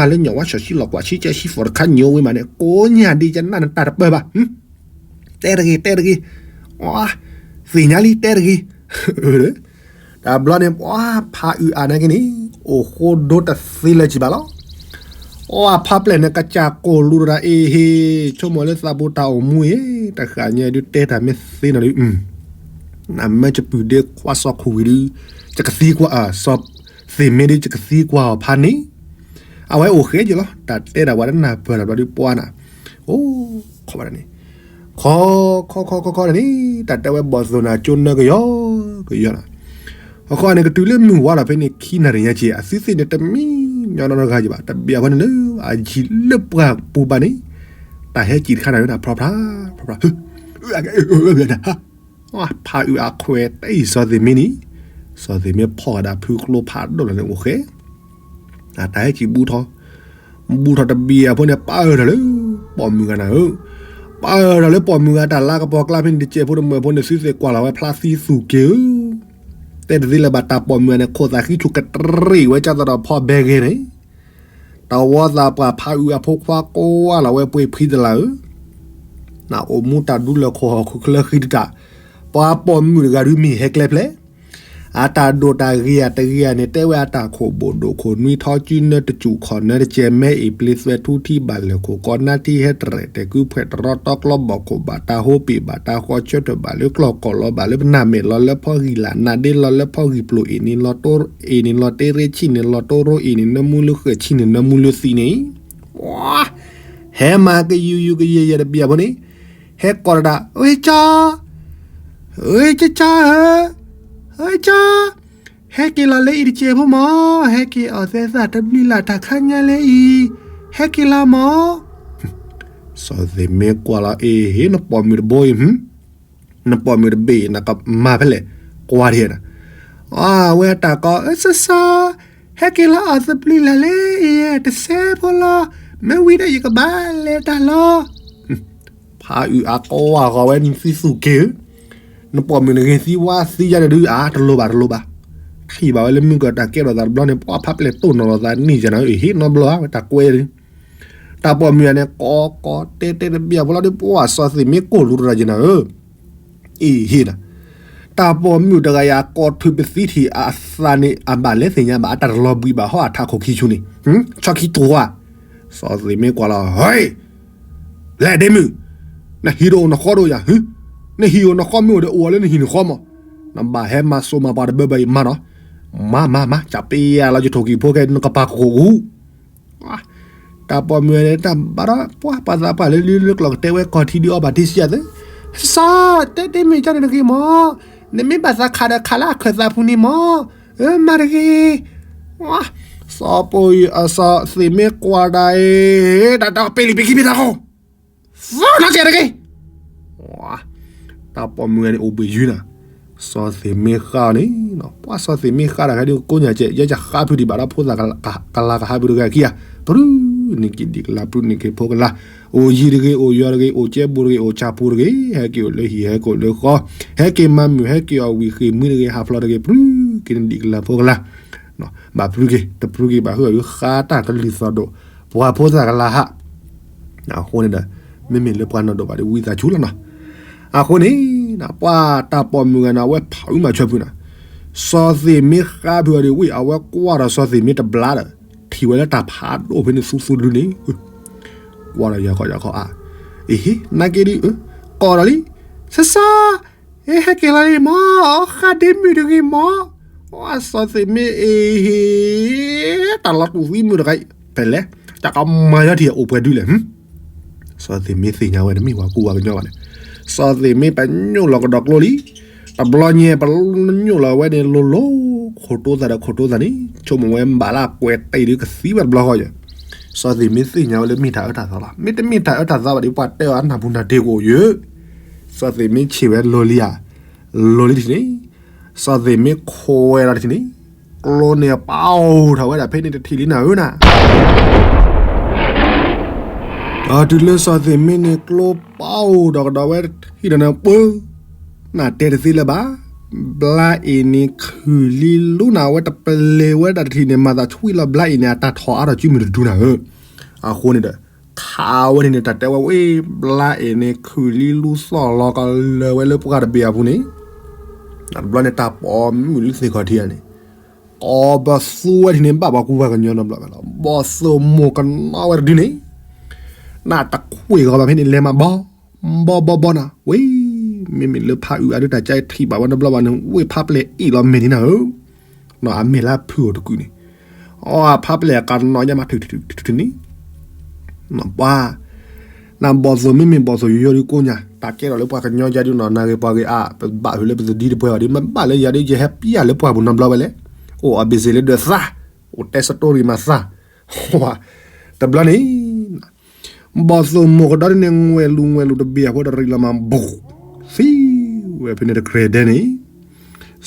မ့ၢ်တမၤလၢညီၣ်ဝါစီၤဆံလီၤကွၢ်ဆံကဲဆံသီၣ်တခါညိဝံၤမးန့ၣ် ကိးညၣ်ဒ့ကနၣ်နတၢ်တပၢၢ်ဘၣ်. တဲတဂ့ၤ တဲတဂ့ၤ, အသ့ၣ်ညါလံ တဲတဂ့ၤ. တဘျီန့ၣ် ပှၤဖးအုၣ်အါန့ၣ်က့န့ၣ် အိၣ်ဃိဒိတသ့လၢၤကံဘၣ်လီၤ. အဖါပျဲၢ်န့ၣ် ကစၢ်ကိၢ်လူၤဒီး အ့ဟ့ၣ် ဆိကမိၣ်လၢသးပူၤတၢ်အိၣ်မူအံၤ တဃၣ်ညါဒုးတဲတၢ်မ့ၢ်သ့နီၤဒုး နမ့ၢ်ယပုၢ်ဒ့ခွါစီၤခိၣ်ဝံၤဒုး ယကသံကွၢ် စီၤသ့ၣ်မ့ၢ်ဒုး ယကသံကွၢ်အီၤဖးန့ၣ် အဝဲအိၣ်ဃဲယလီၤ. တၢ်တဲဒၣ်ပှၤတနၢ်ပၢၢ်တဘျီဒုးပှၤနၤ အိၣ်ခိးဝဲဒၣ်န့ၣ် ခီ ခီ ခီ ခီ ခီန့ၣ် တၢ်တဲဝဲဘီၣ်သိၣ်နၤကၠိနၢကယီကယီနီၤ. အဃိန့ၣ် ကတုၤလၢမုၢ်ဝါထီၣ်ဖဲန့ၣ် ခံနၣ်ရံၣ်ညါက့ အသုသ့ၣ်န့ၣ် တမံညီနီတဂၤယဘၣ် တဘၣ်ဖဲန့ၣ်လၢအယံၤလၢပှၢ်ပူၤဘၣ်န့ၣ် တၢ်ဟဲစံးတခါန့ၣ် ဖျီဖျါ ဖျီဖျါ ဖးအုးအခွဲးတအံၤ စီၤသ့ၣ်မ့ၢ်န့ၣ်, စီၤသ့ၣ်မ့ၢ်ဖီၣ်ဃာ်ဒီးဖုကျိဖးဒိၣ်လီၤန့ၣ်အိၣ်ဃဲ, တၢ်ဟဲစံးဘူးထီၣ်, ဘူးထီၣ်တဘ့ၣ်အဖိန့ၣ် ပာ်အၢၣ်ထီၣ်လၢ ပိာ်မုၣ်ဂၤနၤဧၢ, ပာ်အၢၣ်ထီၣ်လၢပိာ်မုၣ်ဂၤတၢ်လါကပီၤကျါဖဲန့ၣ် တစဲးဖိတမၢၢ်ဖိန့ၣ် သုသ့ၣ်ကွၢ်လီၤဝဲဖျါသံသူၣ်က့ၤဧၢ, တဲတသ့လၢၤဘၣ် တၢ်ပိာ်မုၣ်ဂၤန့ၣ် ခိၣ်သးဃံဆူၣ်ကတြံၣ်ဝဲ ကၢ်သီဒီးဖီဘဲဂ့ၤန့ၣ် တဝီသးပှၢ်ဖးအုးအဖိခွါ ကိးဝဲလီၤဝဲပှ့ၤဖှံတလးဧၢ, နအိၣ်မူတၢ်ဒူလၢခိၣ်ဟီၣ်ခိၣ်ချၢဃံတတၢ်, ပှၤပိာ်မုၣ်တဂၤဒုးမ့ၢ်ဟဲကျဲဖျဲး, အတၢ်ဒိၣ်တၢ်ဂ့ၤဧါတဂ့ၤဧါန့ၣ် တဲဝဲအတၢ်ခိၣ်ဘိၣ်ဒိၣ်ခိၣ်နွံထီကၠူနၢတစူၣ်ခီၣ်နၢတကဲမဲအံၤ ပျ့သွဲထူထံဘၣ်လၢာ်ခိၣ်ကီနါထံဟဲတရဲၣ်တဲာ်ကုဖှဲးတရီတီကျီဘီၣ်ခိၣ်ဘၣ်တၢ်ဟိပ့ၤဘၣ်တၢ်ဃီဆၢထၢၣ်ဘၣ်လၢကျီၢ်ကီၢ်လီၤ ဘၣ်လၢပနၢ်မဲာ်လီၤလၢဖီဂံၢ်လၢ် နၢ်ဒ့လီၤလၢဖီဂံၢ်ပျိၤအ့ၣ်န့ၣ်လီၤတိၢ်အ့ၣ်န့ၣ်လီၤတ့ရ့ဆံၣ်န့ၣ်လီၤတိၢ်ရိအ့ၣ်န့ၣ် နၢမူလၢဃဲၣ်ဆံၣ်န့ၣ် နၢမူလၢသံန့ၣ်, ဟဲမၤကယူၤယူၤကယဲၢ်ယဲၢ်တဘ့ၣ်အဖိန့ၣ်, ဟဲကိးတဒၣ် အ့ၣ်ကၠီ, အ့ၣ်ကၠီဧၢ, အ့ၣ်ကၠီ, ဟဲက့ၤလီၤလၢအံၤတစဲးဖိမး, ဟဲက့ၤအီၣ်သဲသၣ်တဘျုးလၢ်တၢ်ခါညါလၢအံၤ, ဟဲက့ၤလီၤမး စီၤသ့ၣ်မ့ၢ်ကွၢ်လီၤ အ့ၣ် နပိာ်မုၣ်တဘိအံၤ, နပိာ်မုၣ်တဘ့ၣ်အံၤ နကမၤဖဲလဲၣ်, ကွၢ်ဒ်န့ၣ်, အဝဲအတၢ်ကိး အၢ စီၤစီၤ, ဟဲက့ၤလီၤအီၣ်သဘျုးလၢ်လၢအံၤ တစဲးဖိလီၤ, မ့ၢ်ဝံၤဒီးယကဘၣ်လဲၤတၢ်လီၤ. ဖးအုးအကိးဝဲဂီၤဝဲနသံသူၣ်က့ၤဧၢ, နပိာ်မုၣ်နဂ့ၤသံဝါသံယါန့ၣ်ဒုး အါတလိၤဘၣ်တလိၤဘၣ်, ထံၣ်ဘၣ်ဝဲလၢမုၢ်ကတၢ်ကဲထီၣ်သးတဘျီန့ၣ် ပှၤဖးပျဲၢ်တိၢ်နီၣ်လီၤသးန့ၣ်ယါနၤဧၢ, အ့ၣ် ဟ့ၣ်နီတဘျီဧါ ဝဲတၢ်ကွဲဒုး တၢ်ပိာ်မုၣ်ဂၤန့ၣ် ကိးကိးတဲတဲတဘ့ၣ်အဖိလီၤဒီး ပှၤစီၤသ့ၣ်မ့ၢ်ကိၢ်လူၤတရၣ်ယါနၤဧၢ, အ့ၣ် ဟ့ၣ်နၤ, တၢ်ပိာ်မုၣ်တဂၤယၤကိးထုးပသံထံၣ်အသးန့ၣ် အဘၣ်လဲၤသ့ၣ်ညါဘၣ် အတၢ်တလီၤဘှံးဘၣ်ဟီၣ်အထးခိၣ်ခံဆူန့ၣ်, ဆီခံတဝါ, စီၤသ့ၣ်မ့ၢ်ကွၢ်လီၤ ဟ့ၣ် လဲၤဒ့မုၣ်, နဟံၣ်တအိၣ်နဃီတအိၣ်ယၤ, နဟံၣ်အိၣ်နဃီမ့ၢ်အိၣ်ဒီးအိၣ်ဝဲလၢနဟံၣ်နဃီမး, နဘၣ်ဟဲမၤစိၤမၤပှၤတဘၢဘၢအံၤမးနီၤ, မၤမၤမၤ ကပ့ယၤလီၤယထိၣ်ကံၢ်ဖိခဲအံၤ နကပာ်ကကိၣ်ကူ တၢ်ပိာ်မုၣ်ဂၤန့ၣ် တၢ်ဘၣ်ဒီး ပှၤပှၤသးပှၢ်လၢလံလၢကျိၤကတဲဝဲကီၢ်ထံဒုးအီၣ်ဘၣ်တ့စံယၤသ့, စီၤစီၤ တဲဒ့မုၣ်ကၢ်န့ၣ်တဂ့ၤမး, နမ့ၢ်ဘၣ်သးခးဒီးခးလၢအခၢၣ်သးပူၤန့ၣ်မး, အၢ မၤတဂ့ၤ, စီၤပိာ်ယုၢ်အစီၤသ့ၣ်မ့ၢ်ကွၢ်ဒၣ်အံၤ, တၢ်တပ့ၤလံၤပ့ၤခံပ့ၤတၢ်ဃီ သီနီၢ်ကဲတဂ့ၤ, တၢ်ပိာ်မုၣ်ဂၤန့ၣ်အိၣ်ဘှံးယုၢ်နၤ, စီၤသ့ၣ်မ့ၢ်ဃါအီၤန့ၣ်, ပှၤစီၤသ့ၣ်မ့ၢ်ဃါတၢ်ခါဒုးကိးညါကဲး ယဲယဃါဖုဒံးဘၣ်ဒီးဖိသၣ်ကလၤကဟးဖုတဂၤခံဂၤ, ပြုၢ်န့ၢ်က့ၤဒံးကလၤ ပြုၢ်န့ၢ်က့ၤဖိကလၤ, အိၣ်ယံၤတဂ့ၤ အိၣ်ယီၤတဂ့ၤ အိၣ်ကဲဘူးတဂ့ၤ အိၣ်ဆၣ်ပူၤတဂ့ၤ ဟဲက့ၤအိၣ်လၢဟံၣ်ဟဲက့ၤအိၣ်လၢဃီ, ဟဲက့ၤမၤမုာ် ဟဲက့ၤအီၣ်ဝံၤဃ့ၢ်မှံတဂ့ၤ ဟးဖျိးတဂ့ၤ ပြုၢ်က့ၤန့ၢ်ဒံးကလၤဖိကလၤ ဘၣ်ပြုၢ်က့ၤ တပြုၢ်က့ၤဘၣ် ဟုၣ်အီၤဒုးဃါတၢ်ကလုၢ်သီၣ်ဒိၣ် ပှၤဖိသၣ်ကလၤဟး, အဃိန့ၣ်ဒီး မ့မ့ၢ်လၢပှၤနီၢ်ဒိၣ်ဘၣ်ဒီး ဝံသးစူၤလီၤနီၤ, အဃိန့ၣ် ပှၤတၢ်ပိာ်မုၣ်ဂၤန့ၣ် အဝဲဖးအုးမၤဆၢဖုနၤ, စီၤသ့ၣ်မ့ၢ်ဃါဖုအီၤဒုး ဝံၤ အဝဲကွၢ်ဒီးစီၤသ့ၣ်မ့ၢ်တဘျါဒီး ထံၣ်ဝဲလၢတၢ်ဖးဒိၣ်ဖဲန့ၣ်သူသူတဒုန့ၣ် ကွၢ်ဒီးယၤခီယၤခီအါ, အ့ဟ့ နာ်က့ဒုး ကိးဒီးလံ, စီၤစီၤ, ဟဲက့ၤလီၤလံမး, ဃါဒ့မုၣ်တဂ့ၤမး, စီၤသ့ၣ်မ့ၢ်အ့ဟ့ တၢ်လီၤတူာ်သံမုၣ်တဂၤအံၤ ဖဲလဲၣ်, တၢ်ကမၤယီၤထံၣ်အိၣ်ပှဲၤဒုလဲၣ်, စီၤသ့ၣ်မ့ၢ်သ့ၣ်ညါဝဲတမ့ၢ်ပှၤကူပှၤကညီဘၣ်န့ၣ်, စီၤသ့ၣ်မ့ၢ်ပညိၣ်လီၤကဒီးကျိလံ, တဘျီညါ ပညိၣ်လီၤဝဲန့ၣ်လိၤလိၤ, ခိၣ်တိသးဒီးခိၣ်တိသးန့ၣ် ဆိကမိၣ်ဝဲဘၣ်လၢအကွဲးတံၢ်ဒုးကသံဝဲတဘျီဃီယဲၢ်, စီၤသ့ၣ်မ့ၢ်သ့ၣ်ညါဝဲလၢမ့ၢ်တၢ်အၢတၢ်သီလီၤ, မ့တမ့ၢ်တၢ်အၢတၢ်သီဘၣ်ဒီး ပှၤတဲအီၤအနၢ်ပူၤနၢ်တ့ၢ်ကအိၣ်ယဲၢ်, စီၤသ့ၣ်မ့ၢ်ဆံးဝဲလိၤလံဧါ, လိၤလံတထံၣ်န့ၣ်, စီၤသ့ၣ်မ့ၢ်ခိးဝဲဒီးတထံၣ်န့ၣ်, ကျိန့ၣ်ပာ်အိၣ်ထီၣ်ဝဲဒၣ်ဖဲန့ၣ်တထံၣ်လံနၤဧၢနၤ ဒီးတုၤလၢစီၤသ့ၣ်မ့ၢ်န့ၣ်ကျိပာ်အိၣ်ဒီးကဒီးဝဲတထံၣ်ဒီးန့ၣ်ပၢ, နတဲတသ့လၢၤဘၣ်, ဘျါအ့ၣ်န့ၣ်ခုၣ်လံလူနၤ အဝဲတပလဲၤဝဲဒၣ်တထံၣ်န့ၣ် မၤသးဆှံလီၤဘျါအ့ၣ်န့ၣ် အတၢ်ထီၣ်အါထီၣ်စုမုၢ်တဒုနၤဧၢ, အဃိန့ၣ်ဒီး ခးဝဲန့ၣ်န့ၣ် တၢ်တဲဝဲဝဲ ဘျါအ့ၣ်န့ၣ်ခုၣ်လံလူသီၣ်လီၤကလၢာ်ဝဲလၢပှၢ်တဘ့ၣ်အပူၤန့ၣ်, တဘျီန့ၣ်တၢ်ပိာ်မုၣ်လၢသ့ၣ်ခီၣ်ထံးဧါန့ၣ် ကိးဘီသူဝဲဒၣ်န့ၣ် ဘၣ်ပှၤကူပှၤကညီနီတဘျီဘၣ်လီၤ. ဘီၣ်သိၣ်မိၢ်ကနီၣ်ဝဲတဒုန့ၣ်, နတခွ့ၣ်ဂီၤဘၣ်ဖဲန့ၣ် လဲၤမးဘီ, ဘီဘီဘီနၤ, ဝ့ၢ်, မ့မ့ၢ်လၢဖးအုးအါဒုးတၢ်ကဲထံၣ်ဘၣ်ဝဲနီတဘျီဘၣ်န့ၣ် ဝ့ၢ်ဖးပျဲၢ်အ့ၣ်လီၤမဲာ်န့ၣ်နၤဧၢ, နီၢ်အမဲာ်လၢဖုၣ်အိၣ်တကုာ်န့ၣ်, အဖးပျဲၢ်အကနီၣ်ညါမးထုးထုးထုးန့ၣ် ပှၤ, နဘီၣ်သိၣ်မ့မ့ၢ်ဘီၣ်သိၣ်ယိယိဒုးကိးညါ, တၢ်ကဲထီၣ်လၢပှၤကညီယါဒုးနီၢ် နၤဂ့ၤပှၤဂ့ၤအါ, ပဘၣ်ဟုလၢပသဒံတပှဲၤဘၣ်ဒုး မ့ၢ်ဘၣ်လၢယၤဒုး ယဟဲပျၢ်လၢပှၢ်ပူၤနီတဘျီဝဲလဲၣ်, အိၣ်အဘ့ၣ်စ့ၣ်လၢဒၢးသါ, အိၣ်တဲ story မၤသါ, တဘျီန့ၣ် ဘီၣ်သိၣ်မိၢ်ကဒီးဒ်န့ၣ် ငွဲၣ်လူၤငွဲၣ်လူၤတဘ့ၣ်အဃိ တရံးလီၤမး ဘူး, သံဝဲဖဲန့ၣ်တကြဲၤဒဲန့ၣ်,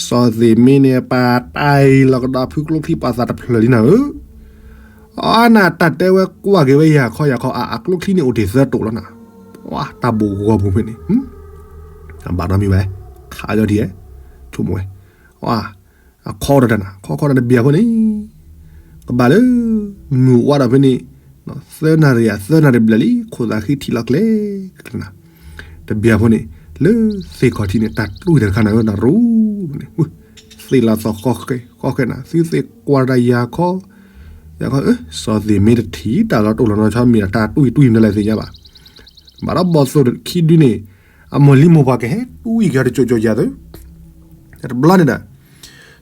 စီၤသ့ၣ်မ့န့ၣ် ပာ်တၢ်အံၤလီၤကဒီးဖုကျိချံပှၤသးတဖျၢၣ်လံနၤဧၢ, အနၢ်တၢ်တဲဝဲကွၢ်က့ၤဝဲယၤခီယၤခီ အကျိချံန့ၣ်အိၣ်တ့ၢ်သၢတိာ်လီၤနၤ, ဝါတၢ်ဘိၣ်ဂီၤပူၤဖဲန့ၣ်, ဘၣ်ဒီးမံၤဝဲ, ခးယီၤထံၣ်, ဆိကမိၣ်ဝဲ, အခီတၢ်တၢ်နၤ ခီခီတၢ်တဘ့ၣ်အဃိန့ၣ်, ကဘၣ်လၢ မုၢ်ဝါဒီးဖဲန့ၣ်, သၢနၣ်ရံၣ် သၢနၣ်ရံၣ်ဘျဲၣ်လံ ခိၣ်သးဃံထံၣ်လီၤကျဲ, တဘ့ၣ်အဃိန့ၣ်, လၢသ့ၣ်ခီၣ်ထံးန့ၣ် တၢ်တွံၢ်တၢ်တခါနၤဧၢ နၤရူၢ်န့ၣ်, သ့ၣ်လီၤသီၣ်ဃီဃဲနၤ သုသ့ၣ်ကွၢ်တၢ်ယၤခီ, ယၤခီ, စီၤသ့ၣ်မ့တထံၣ်တၢ်လီၤတိၢ်လီၤနီၤဆီမ့ၢ် တၢ်တွံၢ်တွံၢ်မနုၤလဲၣ်သ့ၣ်ညါဘၣ် ဘၣ်ဒီးဘီၣ်သိၣ်ခံဒုန့ၣ်, အမိၢ်လံမိၢ်ပှၢ်ကဟဲတွံၢ်က့ၤအီၤတကၠိကၠိယၤသု, တဘျီန့ၣ်ဒီး,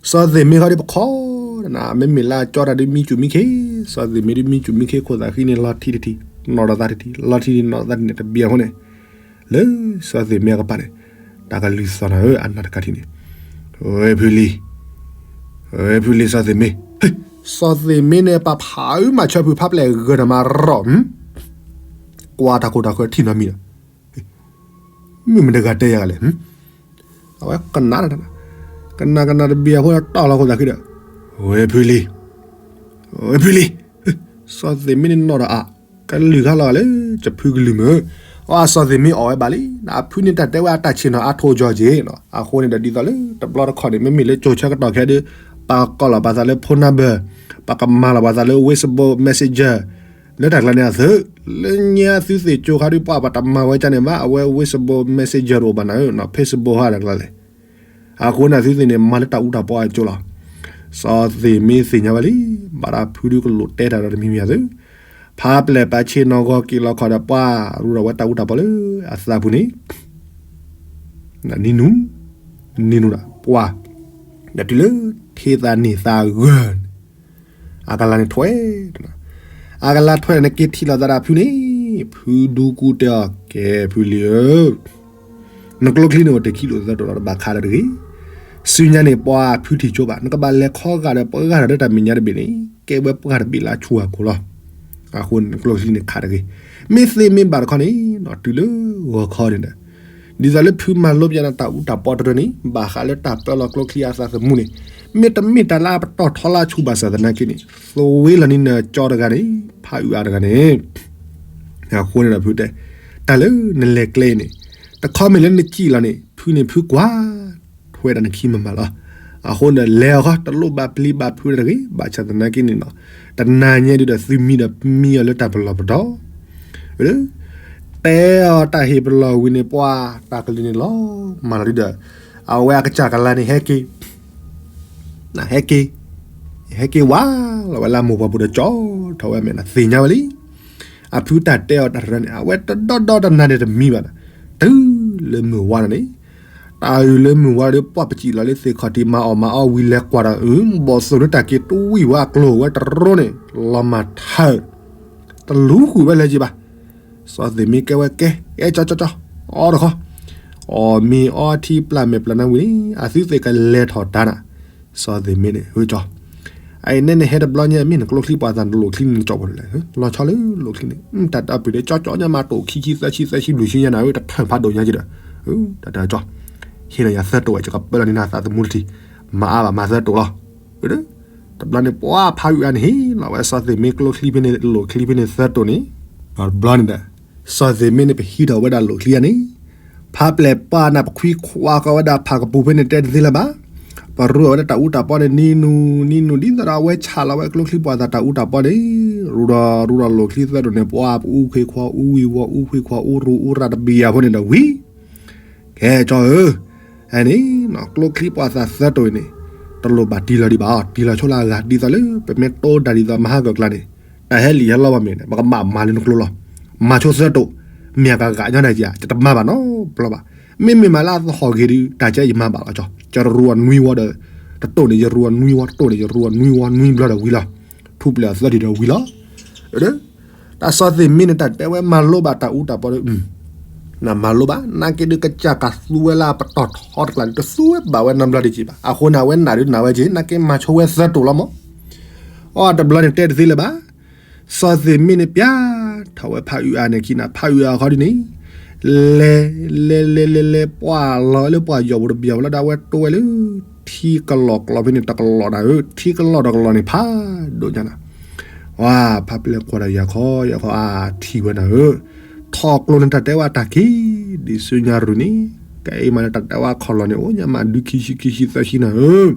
စီၤသ့ၣ်မ့ခီဒ်ပခီ, မ့မ့ၢ်လၢအကၠီတၢ်ဒ်မံစူၣ်မံခ့, စီၤသ့ၣ်မ့ဒ်မံစူၣ်မံခ့ခိၣ်သးဃံန့ၣ် လီၤထံတထံၣ်, နီၣ်ဒီးသးတထံၣ်, လီၤထံတထံၣ်နီၣ်ဒီးသးတထံၣ်န့ၣ် တဘ့ၣ်အဃိန့ၣ်, လၢစီၤသ့ၣ်မ့အကပၤန့ၣ်, တၢ်ကလုၢ်သီၣ်နၤဧၢ အနၢ်တကးထံၣ်န့ၣ်, ဝဲဖုလံ ဝဲဖုလံစီၤသ့ၣ်မ့, စီၤသ့ၣ်မ့န့ၣ် ပာ်ဖးအုးမၤဆၢဖုးဖးပျဲၢ်ဂၢၢ်တၢ်မၤရီၣ်, ကွၢ်တၢ်ခိၣ်တၢ်ဃၢၤထံၣ်နီတမံၤဒီး, မ့ၢ်မတဂၤတဲယၤလဲၣ်, အဝဲကနၣ်, ကနၣ်ကနၣ်တဘ့ၣ်အဃိ တီၢ်လီၤခိၣ်သးဃံဒီး, ဝဲဖုလံ ဝဲဖုလံ, စီၤသ့ၣ်မ့န့ၣ်နီၣ်ဒီးအါ, ကလုၢ်ခါလီၤဂာ်လၢ ကဖုကလုၢ်မုၢ်, အစီၤသ့ၣ်မ့အီၣ်ဝဲဘၣ်လံ, အဖုန့ၣ်တၢ်တဲဝဲအတၢ်ဆ့ၣ်နီၤအါထိးကၠီက့ၤ, အဃိန့ၣ်ဒီးဒ်သိးလၢတဘျီတခီၣ်န့ၣ် မ့မ့ၢ်လၢကၠိဆၢကတီၢ်ခဲဒုး, ပှၤကကိးလီၤပှၤသးလၢ phone number, ပှၤကမၤလီၤပှၤသးလၢ Facebook Messenger, လၢတၢ်ကျါန့ၣ်အသုး, လၢညါသုသ့ၣ်ကၠိခါဒုး ပှၤပှၤတမၤဝဲကန့ၣ်ဘၣ် အဝဲ Facebook Messenger တအိၣ်ဘၣ်နၤဧၢ, Facebook ဟါတၢ်ကျါလဲၣ် အဃိန့ၣ်သုသ့ၣ်န့ၣ် မၤလၢတၢ်အူတၢ်ပီအကၠိလီၤ. စီၤသ့ၣ်မ့သ့ၣ်ညါဝဲလံ, ဘၣ်ဒီးဖုဒုးကလိာ်တဲတၢ်ဒီးတမံၤမံၤအသုး, ဖးပျဲၢ်ပာ်ဆ့ၣ်နီၤဂီၤက့ၤလီၤခီၣ်ဒီးပှၤရူဒီးဝဲတၢ်အူတၢ်ပီလၢအသးပူၤန့ၣ်, နံၤနူ, နံၤနူဒီးပှၤ, ဒီးတုၤလၢထံသးန့ၢ်သးဂၢၢ်န့ၣ် အကလၤန့ၣ်ထွဲ, အကလၤထွဲန့ၣ်က့ၤထံၣ်လိာ်သးဒီးဖုန့ၣ်, ဖုဒူကူတဲအီၤ ကဲဖုလံဧၢ, နကျိချံန့ၣ် အိၣ်တ့ၢ်ခံတိာ်သၢတိာ်လီၤ တဘၣ်ခးဒီးတဂ့ၤ, စုညါန့ၣ် ပှၤဖုထံၣ်ကၠိဘၣ် နကဘၣ်လဲၤခီဂာ်ဒီးပှၤဂာ်ဒီးတၢ်မဲာ်ညါတဘ့ၣ်န့ၣ် ကဲဝဲပှၤတဘ့ၣ်လၢအဆူၣ်အကိာ်လီၤ. အဃိန့ၣ် နကျိချံန့ၣ်ခးတဂ့ၤ, မ့ၢ်သ့မ့ၢ်ဘၣ်တခီန့ၣ် တုၤလၢဂီၤခီန့ၣ်ဒီး ဒ်သိးလၢဖုမၤလိပျဲနၤတၢ်အူတၢ်ပီတရၢန့ၣ် ဘၣ်ဃးလၢတၢ်ပၢလီၤကျိချံအသးသမူန့ၣ်, မ့တမ့ၢ်တၢ်လၢအပတီၢ်ထီလၢအဆူၣ်ဘၣ်ဆၣ်သနာ်က့န့ၣ် သဝ့လီၤန့ၢ်နကၠီတဂၤန့ၣ် ဖးအုးအါတဂၤန့ၣ်, အဃိန့ၣ်ဒီးဖုတဲ, တၢ်လၢနလဲၤကျဲအံၤန့ၣ်, တခီမ့ၢ်လၢနစံၣ်လီၤန့ၣ် ဖုန့ၣ်ဖုကွၢ်ထွဲဒၣ်နခံမၤမၤလီၤ. အဃိန့ၣ် လဲၤအီၤဃီ တလိၣ်ဘၣ်ပျံၤဘၣ်ဖုးတဂ့ၤ, ဘၣ်ဆၣ်သနာ်က့န့ၣ်နီၤ, တနၤညါဒုးဒီးသုမံဒီးမံအီၤလၢတၢ်ပလီၢ်ပဒီ, တဲအီၤတၢ်ဟ့ၣ်ပလီၢ်ဝံၤန့ၣ် ပှၤတၢ်ကလုၢ်န့ၣ်လီၤမၢ်လီၤဒုးဒီး, အဝဲအကစၢ်ကလါန့ၣ် ဟဲက့ၤ ဟဲက့ၤ, ဟဲက့ၤဝါလီၤဝဲလၢအမိၢ်ပှၢ်ပူၤဒီးကၠီထီၣ်ဝဲအမဲာ်နၤ သ့ၣ်ညါဝဲလံ. အဖုတၢ်တဲအီၤတၢ်တရၢန့ၣ် အဝဲတဒီဒီတနၤန့ၣ်တမံဘၣ်နၤ, တုၤလၢမုၢ်ဝါနၤန့ၣ်, တၢ်အုၣ်လၢမုၢ်ဝါဒီး ပှၢ်ပစံၣ်လီၤလၢသ့ၣ်ခီၣ်ထံး မၤအီၣ်မၤအီၣ်ဝံၤလဲၤကွၢ်ဒီး အု ဘီၣ်သိၣ်လၢတၢ်က့ၤတွံၢ်ဝဲအကျိၤဝဲတရိန့ၣ် လီၤမၢ်ထၢၣ်, တလူၤဃုာ်ဝဲလၢၤက့ၤဘၣ်. စီၤသ့ၣ်မ့ကဲဝဲကဲ, အဲၣ်ကၠီကၠီကၠီ, အီတခီ, အီၣ်မ့ၤအီထံပျၢ်မဲာ်ပျၢ်နါဝံၤန့ၣ် အသုသ့ၣ်ကလဲၤထီၣ်တၢ်နၤ, စီၤသ့ၣ်မ့န့ၣ် ဟၢကၠီ, အအံၤနဲနဟဲတဘျီညါ မ့ၢ်နကျိချံပှၤသးနလိၣ်ချံန့ၣ် နကၠီပှၤဒ်လဲၣ်, လီၤဆီလၢလိၣ်ချံန့ၣ် တၢ်တၢ်ပျုၢ်ဒီး ကၠီကၠီညါမး တိၢ်ခံဆံသၢဆံသၢဆံဘျုးဆံညါနၤဧၢ တထၢၣ်ဖးဒိၣ်ညါက့ဒီး, တၢ်တၢ်ကၠီ, ဟ့ၣ်ဒီးယၤသၢတိာ်ဝဲ ယကပၢလီၤန့ၢ်နၤသးသမူတထံၣ်, မၤအါဘၣ်မၤသၢတိာ်လီၤ. တဘျီန့ၣ် ပှၤဖးအုၣ်အါန့ၣ် ဟ့ၣ်လီၤဝဲစီၤသ့ၣ်မ့ကျိချံဖဲန့ၣ် လိၣ်ချံဖဲန့ၣ်သၢတိာ်န့ၣ်, ဒီးတဘျီန့ၣ်ဒီး စီၤသ့ၣ်မ့န့ၣ် ပဟံးထီၣ်ဝဲဒၣ်လိၣ်ချံယါန့ၣ်, ဖးပျဲၢ်ပာ်နၤ ပခွံခွါဃီဝဲဒၣ်ဖးကပူၤဖဲန့ၣ် တဲတသ့လၢၤဘၣ်. ပရူအီၤဝဲဒၣ်တၢ်အူတၢ်ပီန့ၣ် နံၤနူၤ နံၤနူၤ ဒ်သိးဒီးအဝဲဆးလီၤဝဲကျိချံပှၤသးတၢ်အူတၢ်ပီန့ၣ်, ရူဒီးရူဒီးလိၣ်ချံသၢတိာ်န့ၣ် ပှၤပအူခွ့ခွါ အူဝံၤဝီၤ အူခွ့ခွါ အူရူအူရၢတဘ့ၣ်ယၤဖိန့ၣ်ဒီးဝံၤ ကဲကၠီဧၢ, အဲန့ၣ် ကျိချံပှၤသးသၢတိာ်အံၤန့ၣ် တလိၣ်ဘၣ်တံၢ်လီၤဒံးဘၣ်အီၤ, တံၢ်လီၤဆိလၢအဂၤ ဒ်သိးလၢ ပမ့ၢ်တိတၢ်ဒ်သိးမဟါကၢၢ်ကျါန့ၣ်, တၢ်ဟဲလံာ်ဟဲလီဘၣ်မ့ၢ်န့ၣ် ပကဘၣ်မၤလၢနကျိလီၤ. မၤဆိသၢတိာ်, မ့ၢ်အကဂၤညီနၤက့ဧါ, ယတမၤဘၣ်နီတဘျီဘၣ်. မ့မ့ၢ်မၤလၢအသဟီၣ်ဂ့ၤဒုး တၢ်ကဲယမၤဘၣ်လီၤကၠီ, ယရူအီၤနွံဝီဒီး တတိာ်န့ၣ် ယရူအီၤနွံဝီ တတိာ်န့ၣ် ယရူအီၤနွံဝီနွံဘျီဒီးဝံၤလီၤ. ထူပျဲၢ်အသၢထံၣ်ဒီးဝံၤလီၤ. တၢ်စီၤသ့ၣ်မ့န့ၣ် တၢ်တဲဝဲမၤလိဘၣ်တၢ်အူတၢ်ပီဒီး နမၤလိဘၣ် နာ်က့ဒုးကစၢ်ကသူဝဲလၢအပတီၢ်ထီတကျါန့ၣ် တသူဝဲဘၣ်ဝဲနီတဘျီဒံးက့ဘၣ်. အဃိန့ၣ် အဝဲနာ်ဒုးနာ်ဝဲက့ နာ်က့မၤဆိဝဲသၢတိာ်လီၤမး. အီ တဘျီန့ၣ်တဲတသ့လၢၤဘၣ်. စီၤသ့ၣ်မ့န့ၣ် ပျၢ် ထီၣ်ဝဲဖးအုးအါန့ၣ်ခံနၤ ဖးအုးအါခီဒုန့ၣ် လဲၤ လဲၤလဲၤလဲၤလဲၤ ပှၢ်လီၤလၢပှၢ်ယီၤပူၤတဘျီဝဲလီၤဒီး အဝဲတိဝဲလၢ ထံကလီၤကျိၤဖဲန့ၣ် တကလီၤနၤဧၢ, ထံကလီၤတကလီၤန့ၣ် ဖးဒိၣ်ညါနၤ, ဝါ ဖးပျဲၢ်ကွၢ်ဒီးယၤခီယၤခီ အထံၣ်ဝဲနၤဧၢ, ထီၣ်ကျိၤန့ၣ် တၢ်တဲဝဲအတၢ်ခံ, ဒ်ဆူညါရူၢ်န့ၣ် ကအဲၣ်မးလၢတၢ်တဲဝဲခီၣ်လီၤန့ၣ် အိၣ်ညါမးဒုခံဆံခံဆံသၢဆံနၤဧၢ,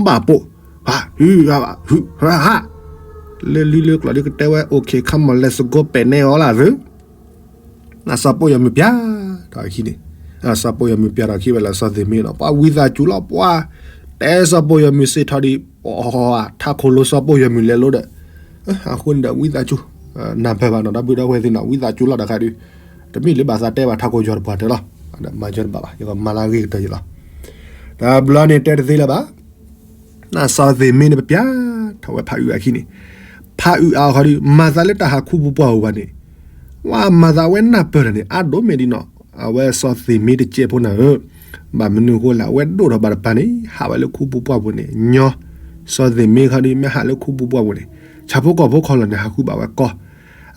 ဘၣ်ပိာ် ဟး ဟု ဟး ဟး ဟး လၢလံလၢကျိၤဒုကတဲဝဲ okay, come on, let's go ပဲာ်န့ၢ်အီၤလၢသု, နစီၤပိာ်ယီၤမုၢ်ပျၢ်ထီၣ်အခံန့ၣ်, စီၤပိာ်ယီၤမုၢ်ပျၢ်ထီၣ်ခံဝဲလၢစီၤသ့ၣ်မ့ၢ်ဒီး ပှၤဝံသးစူၤလီၤ ပှၤ တဲစီၤပိာ်ယီၤမုၢ်စ့ၢ်ထီၣ်ဒံး ပှၤထးခိၣ်လိၤစီၤပိာ်ယီၤမုၢ်လဲၤလိဒီး, အဃိန့ၣ်ဒီးဝံသးစူၤ, နၢ်ပၢၢ်ဘၣ်နီၤ ဒီပုၢ်ဒီဝဲၢ်သ့ၣ်နီၤ ဝံသးစူၤလီၤတခါဒု, တမ့ၢ်လၢဘၣ်သးတဲဘၣ်ထးခိၣ်ယီၤတပှၢ်တၢၢ်လီၤ, မၤယီၤတဘၣ်ဘၣ် ယကမၤလၢအဂ့ၤကတၢၢ်ယံၤလီၤ, တဘျီန့ၣ်တဲတသ့လၢၤဘၣ် နစီၤသ့ၣ်မ့ၢ်န့ၣ် ပပျၢ်ထီၣ်ဝဲဖးအုးအခံန့ၣ်, ဖးအုးအါခီဒု မၤသးလၢတၢ်ဟးခူပူၤပှၢ်ပူၤဘၣ်န့ၣ်, ဝဲမၤသးဝဲနၢ်ပၢၢ်တၢ်န့ၣ် အါဒိၣ်မ့ၢ်ဒ်နီၤ, အဝဲစီၤသ့ၣ်မ့ၢ်တကဲးဖိနၤဧၢ, ဘၣ်မနုၤအဃိလဲၣ် အဝဲဒိၣ်ထီၣ်ဘၣ်တပၤန့ၣ် ဟးဝဲလၢခူပူၤပှၢ်ပူၤန့ၣ် ညီ, စီၤသ့ၣ်မ့ၢ်ခီဒု မ့ၢ်ဟးလၢခူပူၤပှၢ်ပူၤန့ၣ် ဆၣ်ဖိကီၢ်ဖိခီၣ်လီၤန့ၣ် ဟးဃုဘၣ်ဝဲကီ,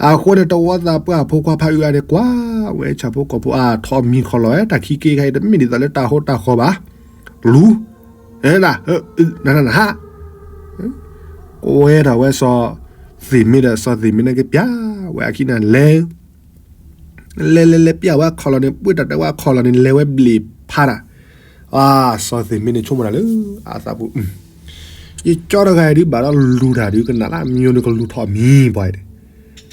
အဃိန့ၣ် တဝီသးပှၢ်ဖိခွါဖးအုးအါန့ၣ် ကွၢ်ဝဲဆၣ်ဖိကီၢ်ဖိအါ ထီၣ်မံၤခီၣ်လီၤဝဲ တၢ်ခံက့ခါအံၤ တမ့ၢ်ဒ်သိးလၢတၢ်ဟိတၢ်ဃီဘၣ်, လူၤ, နနဟး, ကွဲထီၣ်ဝဲစီၤသ့ၣ်မ့ၢ်ဒီး စီၤသ့ၣ်မ့ၢ်န့ၣ်ကပျၢ်ဝဲအခံန့ၣ်လဲၤ လဲၤလဲၤလဲၤပျၢ်ဝဲအခီၣ်လီၤန့ၣ် ပှ့ၤတၢ်တဲဝဲအခီၣ်လီၤန့ၣ် လဲၤဝဲဘျ့းဖးတၢ်, အါ စီၤသ့ၣ်မ့ၢ်န့ၣ်ဆိကမိၣ်တၢ်လၢ အသးပူၤ, ယကၠီတဂၤအံၤဒုး ဘၣ်ဒီးလူၤတၢ်ဒုး ကနၣ်လၢအမံၤန့ၣ် ကလူၤထီၣ်မံၤပှၤအံၤန့ၣ်,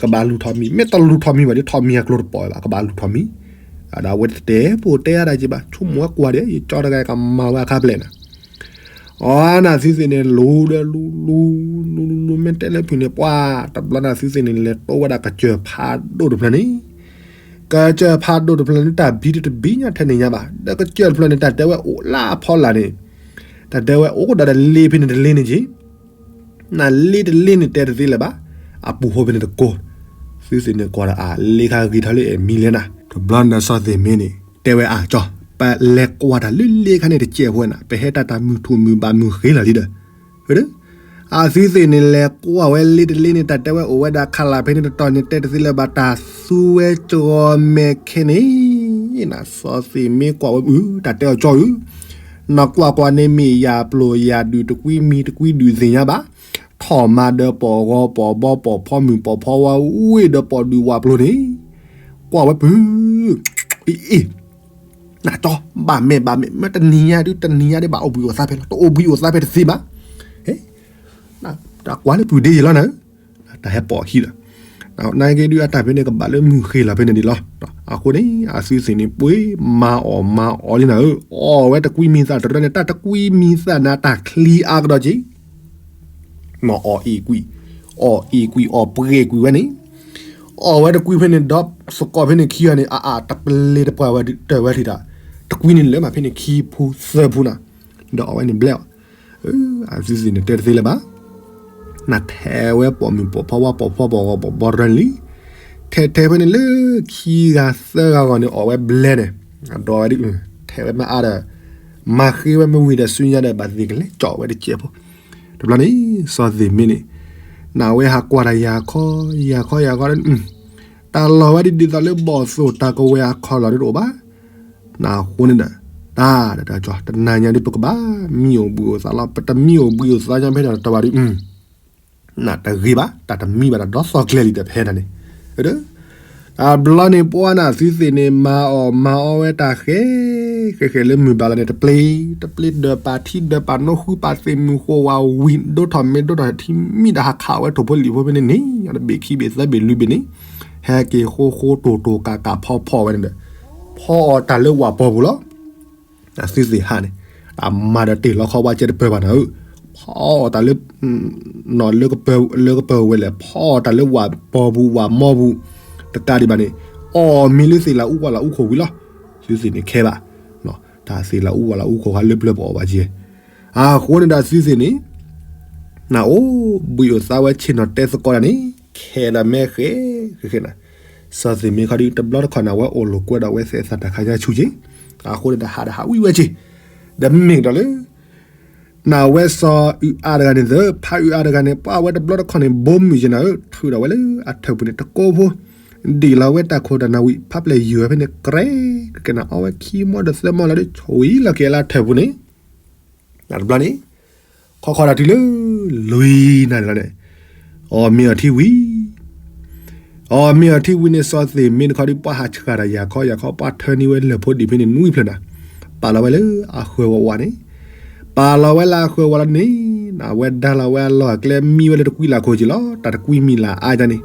ကဘၣ်လူၤထီၣ်မံၤ မ့ၢ်တလူၤထီၣ်မံၤဘၣ်ဒီး ထီၣ်မံၤအကျိၤတပိာ်ဘၣ် ကဘၣ်လူၤထီၣ်မံၤ, ဒီးအဝဲတတဲပိာ်တဲအါဒၣ်က့ၤဘၣ် ဆိကမိၣ်ဝဲကွၢ်ဒီး ယကၠီတဂၤအံၤကမၤဝဲအခါဖျဲၣ်နၤ အီ နသုသ့ၣ်န့ၣ် လူၤဒီးလူၤလူၤလူၤလူၤလူၤ မ့ၢ်တဲလၢဖုၣ်န့ၣ် ပှၤ တဘျီနသုသ့ၣ်န့ၣ် လဲၤတိဝဲဒၣ်ကစၢၢ်ဖးဒိၣ်တဖျၢၣ်န့ၣ်, ကစၢၢ်ဖးဒိၣ်တဖျၢၣ်န့ၣ် တၢ်ဘံတတဘံညါထဲန့ၣ်ညါဘၣ် ဒီးကစၢၢ်တဖျၢၣ်န့ၣ် တၢ်တဲဝဲအိၣ်လၢအဖီလာ်န့ၣ်, တၢ်တဲဝဲအိၣ်ကဒီးဒီးလ့ဖဲန့ၣ်တလ့န့ၣ်က့ၤ နလ့တလ့န့ၣ်တဲတသ့လၢၤဘၣ်, အပူၤဃိဖဲန့ၣ်တကိး, သုသ့ၣ်န့ၣ်ကွၢ်ဒီးအါ လ့ခါဂ့ၤထီၣ်လၢအဲၣ်မံၤလဲၣ်နၤ, တဘျီန့ၣ်ဒီးစီၤသ့ၣ်မ့ၢ်န့ၣ် တဲဝဲအါကၠီ, ပလဲၤကွၢ်တၢ်လၢလ့ခါန့ၣ်တကဲးဖိနၤ ပဟဲတၢ်တၢ်မုၢ်ထူၣ်မုၢ်ဘၣ်မုၢ်ဃ့လီၤလံဒီး, အသုသ့ၣ်န့ၣ်လဲၤကွၢ်ဝဲလ့တလ့န့ၣ် တၢ်တဲဝဲအိၣ်ဝဲဒၣ်ခးလၢ်ဖဲန့ၣ်တတီၤန့ၣ် တဲတသ့လၢၤဘၣ် တၢ်သူဝဲကီမဲာ်ခဲန့ၣ်, နစီၤသ့ၣ်မ့ၢ်ကွၢ်ဝဲအု တၢ်တဲအီၤကၠီအု နကွၢ်ကွၢ်န့ၣ်မ့ၢ်ယၤပျိၤယၤဒုးတကွံမံၤတကွံဒုးသ့ၣ်ညါဘၣ်, ထီၣ်မၤဒီးပိာ်ဂီၤပိာ်ဘီပိာ်ဖီမုၢ်ပိာ်ဖီဝါဝ့ၢ်ဒီးပိာ်ဒုးဝးပျိၤန့ၣ်, ကွၢ်ဝဲပုၢ်, အ့ၣ်, နကၠီ, ဘၣ်မဲာ်ဘၣ်မဲာ် မ့ၢ်တနံၤညါဒုးတနံၤညါဒုးဘၣ်အိၣ်ဘှံးအိၣ်သါဖဲလီၤ တအိၣ်ဘှံးအိၣ်သါဖဲတသ့ဘၣ်, တၢ်ကွၢ်လၢပုၢ်ဒ့ယံၤလီၤနၤ, တၢ်ဟဲပိာ်အခံလီၤ နာ်က့ဒုးအတၢ်ဖဲန့ၣ်ကဘၣ်လၢမုၢ်ဃ့လီၤဖဲန့ၣ်ဒံးလီၤ, အဃိန့ၣ် အသုသ့ၣ်န့ၣ် ပှ့ၤမၤအီၣ်မၤအီလံနၤဧၢ, အီၣ်ဝဲတကွံမံၤသၣ်တရၢန့ၣ် တၢ်တကွံမံၤသၣ်တရၢန့ၣ် တၢ်တချံအါကဒီးက့ၤ မ့ၢ်အီၣ်အ့ၣ်ကွံာ်, အီၣ်အ့ၣ်ကွံာ် အီၣ်ပှဲၤကွံာ်ဝဲန့ၣ်, အီၣ်ဝဲတကွံဖဲန့ၣ် ဒီးသကိးဖဲန့ၣ်ခံဂၤန့ၣ် အအါ တပလဲၤတပှၢ်ဝဲတၢ်ဝဲထံၣ်တၢ်, တကွံန့ၣ်လၢမးဖဲန့ၣ်ခံဖုသၢဖုနၤ, ဒီးအီၣ်ဝဲန့ၣ်ဘျဲၣ်အီၤ, အသုသ့ၣ်န့ၣ်တဲတသ့လၢၤဘၣ်, နထဲဝဲပိာ်မုၣ်ပိာ်ဖီဝါပိာ်ဖီပိာ်ဂီၤပိာ်ဘီတရၢန့ၣ်လံ, ထဲထဲဖဲန့ၣ်လၢခံဂၤသၢဂၤဂီၢ်န့ၣ် အီၣ်ဝဲဘျဲၣ်န့ၣ်, ဒီးဝဲဒုး, ထဲဝဲမ့ၢ်အါဒီး, မၤဃ့ဝဲမ့ၢ်ဝံၤဒီးဆူညါဒီး ဘၣ်သ့ၣ်ကလဲၤကၠီၣ်ဝဲတကဲးဖိ, တဘျီန့ၣ် စီၤသ့ၣ်မ့ၢ်န့ၣ်, နဝဲဟးကွၢ်တၢ်ယၤခီ, ယၤခီယၤခီ, တၢ်လီၢ်ဝဲဒ်ဒ်သိးလၢဘီၣ်သိၣ်တၢ်ကဝဲၤအခီၣ်လီၤဒ်တအိၣ်ဘၣ်, နဃိန့ၣ်ဒီး, တၢ်ဒီးတၢ်ကၠီ တနၤညါဒုးပကဘၣ်မံအိၣ်ဘှံးအိၣ်သါလီၤ ပတမံအိၣ်ဘှံးအိၣ်သါညါဖဲတၢ်တဘၣ်ဒုး, နတဂ့ၤဘၣ် တၢ်တမံဘၣ်တၢ်ဒီသီကျဲလံဒီးဖဲဒၣ်န့ၣ်, တဘျီန့ၣ်ပှၤနသုသ့ၣ်န့ၣ် မၤအီၣ်မၤအီဝဲတၢ်ဃဲ, ဃဲဃဲလၢမုၢ်ဘၣ်လီၤန့ၣ် တပျ့ၤ, တပျ့ၤဒၢးပာ်ထံဒၢးပာ်နိ ဃုပာ်သ့ၣ်မုၢ်ဃိဝဲဝံၤ ဒိၣ်ထီၣ်မ့ၢ်ဒိၣ်ထီၣ်ထံမံၤတၢ်ဟးခးဝဲထိၣ်ဖိလံၣ်ဖိဖဲန့ၣ်န့ၣ် တဘ့ၣ်ခံဘ့ၣ်သၢဘ့ၣ်လွံၢ်ဘ့ၣ်န့ၣ်, ဟဲက့ၤဃိဃိတိၢ်တိၢ်ကးကးဖီဖီဝဲန့ၣ်ဒီး, ဖီအီၣ်တၢ်လၢဝၣ်ပီၤပူၤလီၤ အသုသ့ၣ်ဟးန့ၣ်, အမၤဒီးတ့ၢ်လီခီဝါကဲတပၢၢ်ဘၣ်နၤဧၢ, ဖီအီၣ်တၢ်လၢ, နီၢ်လၢကပၢၢ်ဝဲလဲၣ် ဖီအီၣ်တၢ်လၢဝၣ်ပီၤပူၤဝၣ်မီပူၤ, တကးဒံးဘၣ်န့ၣ်, အီၣ်မ့ၢ်လၢသ့ၣ်လၢအူဝၣ်လၢအူခိၣ်ဝံၤလီၤ, သုသ့ၣ်န့ၣ်ခဲဘၣ်, တၢ်သ့ၣ်လၢအူဝၣ်လၢအူခိၣ်ဃါလၢပျၢၤပအီၣ်ဘၣ်က့ၤ, အဃိန့ၣ်ဒီးသုသ့ၣ်န့ၣ် နအိၣ်ဘှံးအိၣ်သါဝဲဆ့ၣ်နီၤတဲသကိးတၢ်န့ၣ်, ခဲဒီးမဲဃဲ, ဃဲဃဲနၤ, စီၤသ့ၣ်မ့ၢ်ခီဒုး တဘျီတခီၣ်န့ၣ်ဝဲအိၣ်လိာ်ကွဲဒီးဝဲသဲးသးတၢ်ခါညါဆူၣ်က့ၤ, အဃိန့ၣ်ဒီးဟးဒီးဟးဝံၤဝဲက့ၤ, ဒီးမ့ၢ်ကဒီးလၢ နဝဲစီၤအုးအါတဂၤန့ၣ်သၢ ဖးအုးအါတဂၤန့ၣ် ပှၤဝဲတဘျီတခီၣ်န့ၣ် ဘိမုၢ်ယနၤဧၢ ထုးဒီးဝဲလၢအထၢၣ်ပူၤန့ၣ် တကိးဖိ ဒံၣ်လီၤဝဲတၢ်ခိၣ်တၢ်နၢ်ဝံၤ ဖးပျဲၢ်ယုၢ်ဝဲဖဲန့ၣ် ကြဲကကနၣ်အီဝဲခံမီဒီးသၢမီလီၤဒီး ဆွံလီၤက့ၤလၢအထၢၣ်ပူၤန့ၣ် တဘျီန့ၣ် ခီခီဒၣ်တုၤလၢ လွံၢ်နၣ်ရံၣ်လီၤန့ၣ် အီၣ်မ့ၤအီထံဝံၤ အီၣ်မ့ၤအီထံဝံၤန့ၣ် စီၤသ့ၣ်မ့န့ၣ်ခီဒီး ပှၤဟးဆှၣ်တၢ်ယၤခီယၤခီ ပှၤထၢန့ၢ်ဝဲလၢၢ်ဖိဒံၣ်ဖဲန့ၣ် နွံဖျၢၣ်နၤ, ပာ်လီၤဝဲလၢအဃၢၤဝးဝးန့ၣ်, ပာ်လီၤဝဲလၢအဃၢၤဝးလီၤန့ၣ်, အဝဲဒါလီၤဝဲအလီၢ်အကျဲ မံဝဲလၢတကွံလၢ်ခိၣ်က့ၤလီၤ, တၢ်တကွံမံၤလၢ်အါန့ၣ်,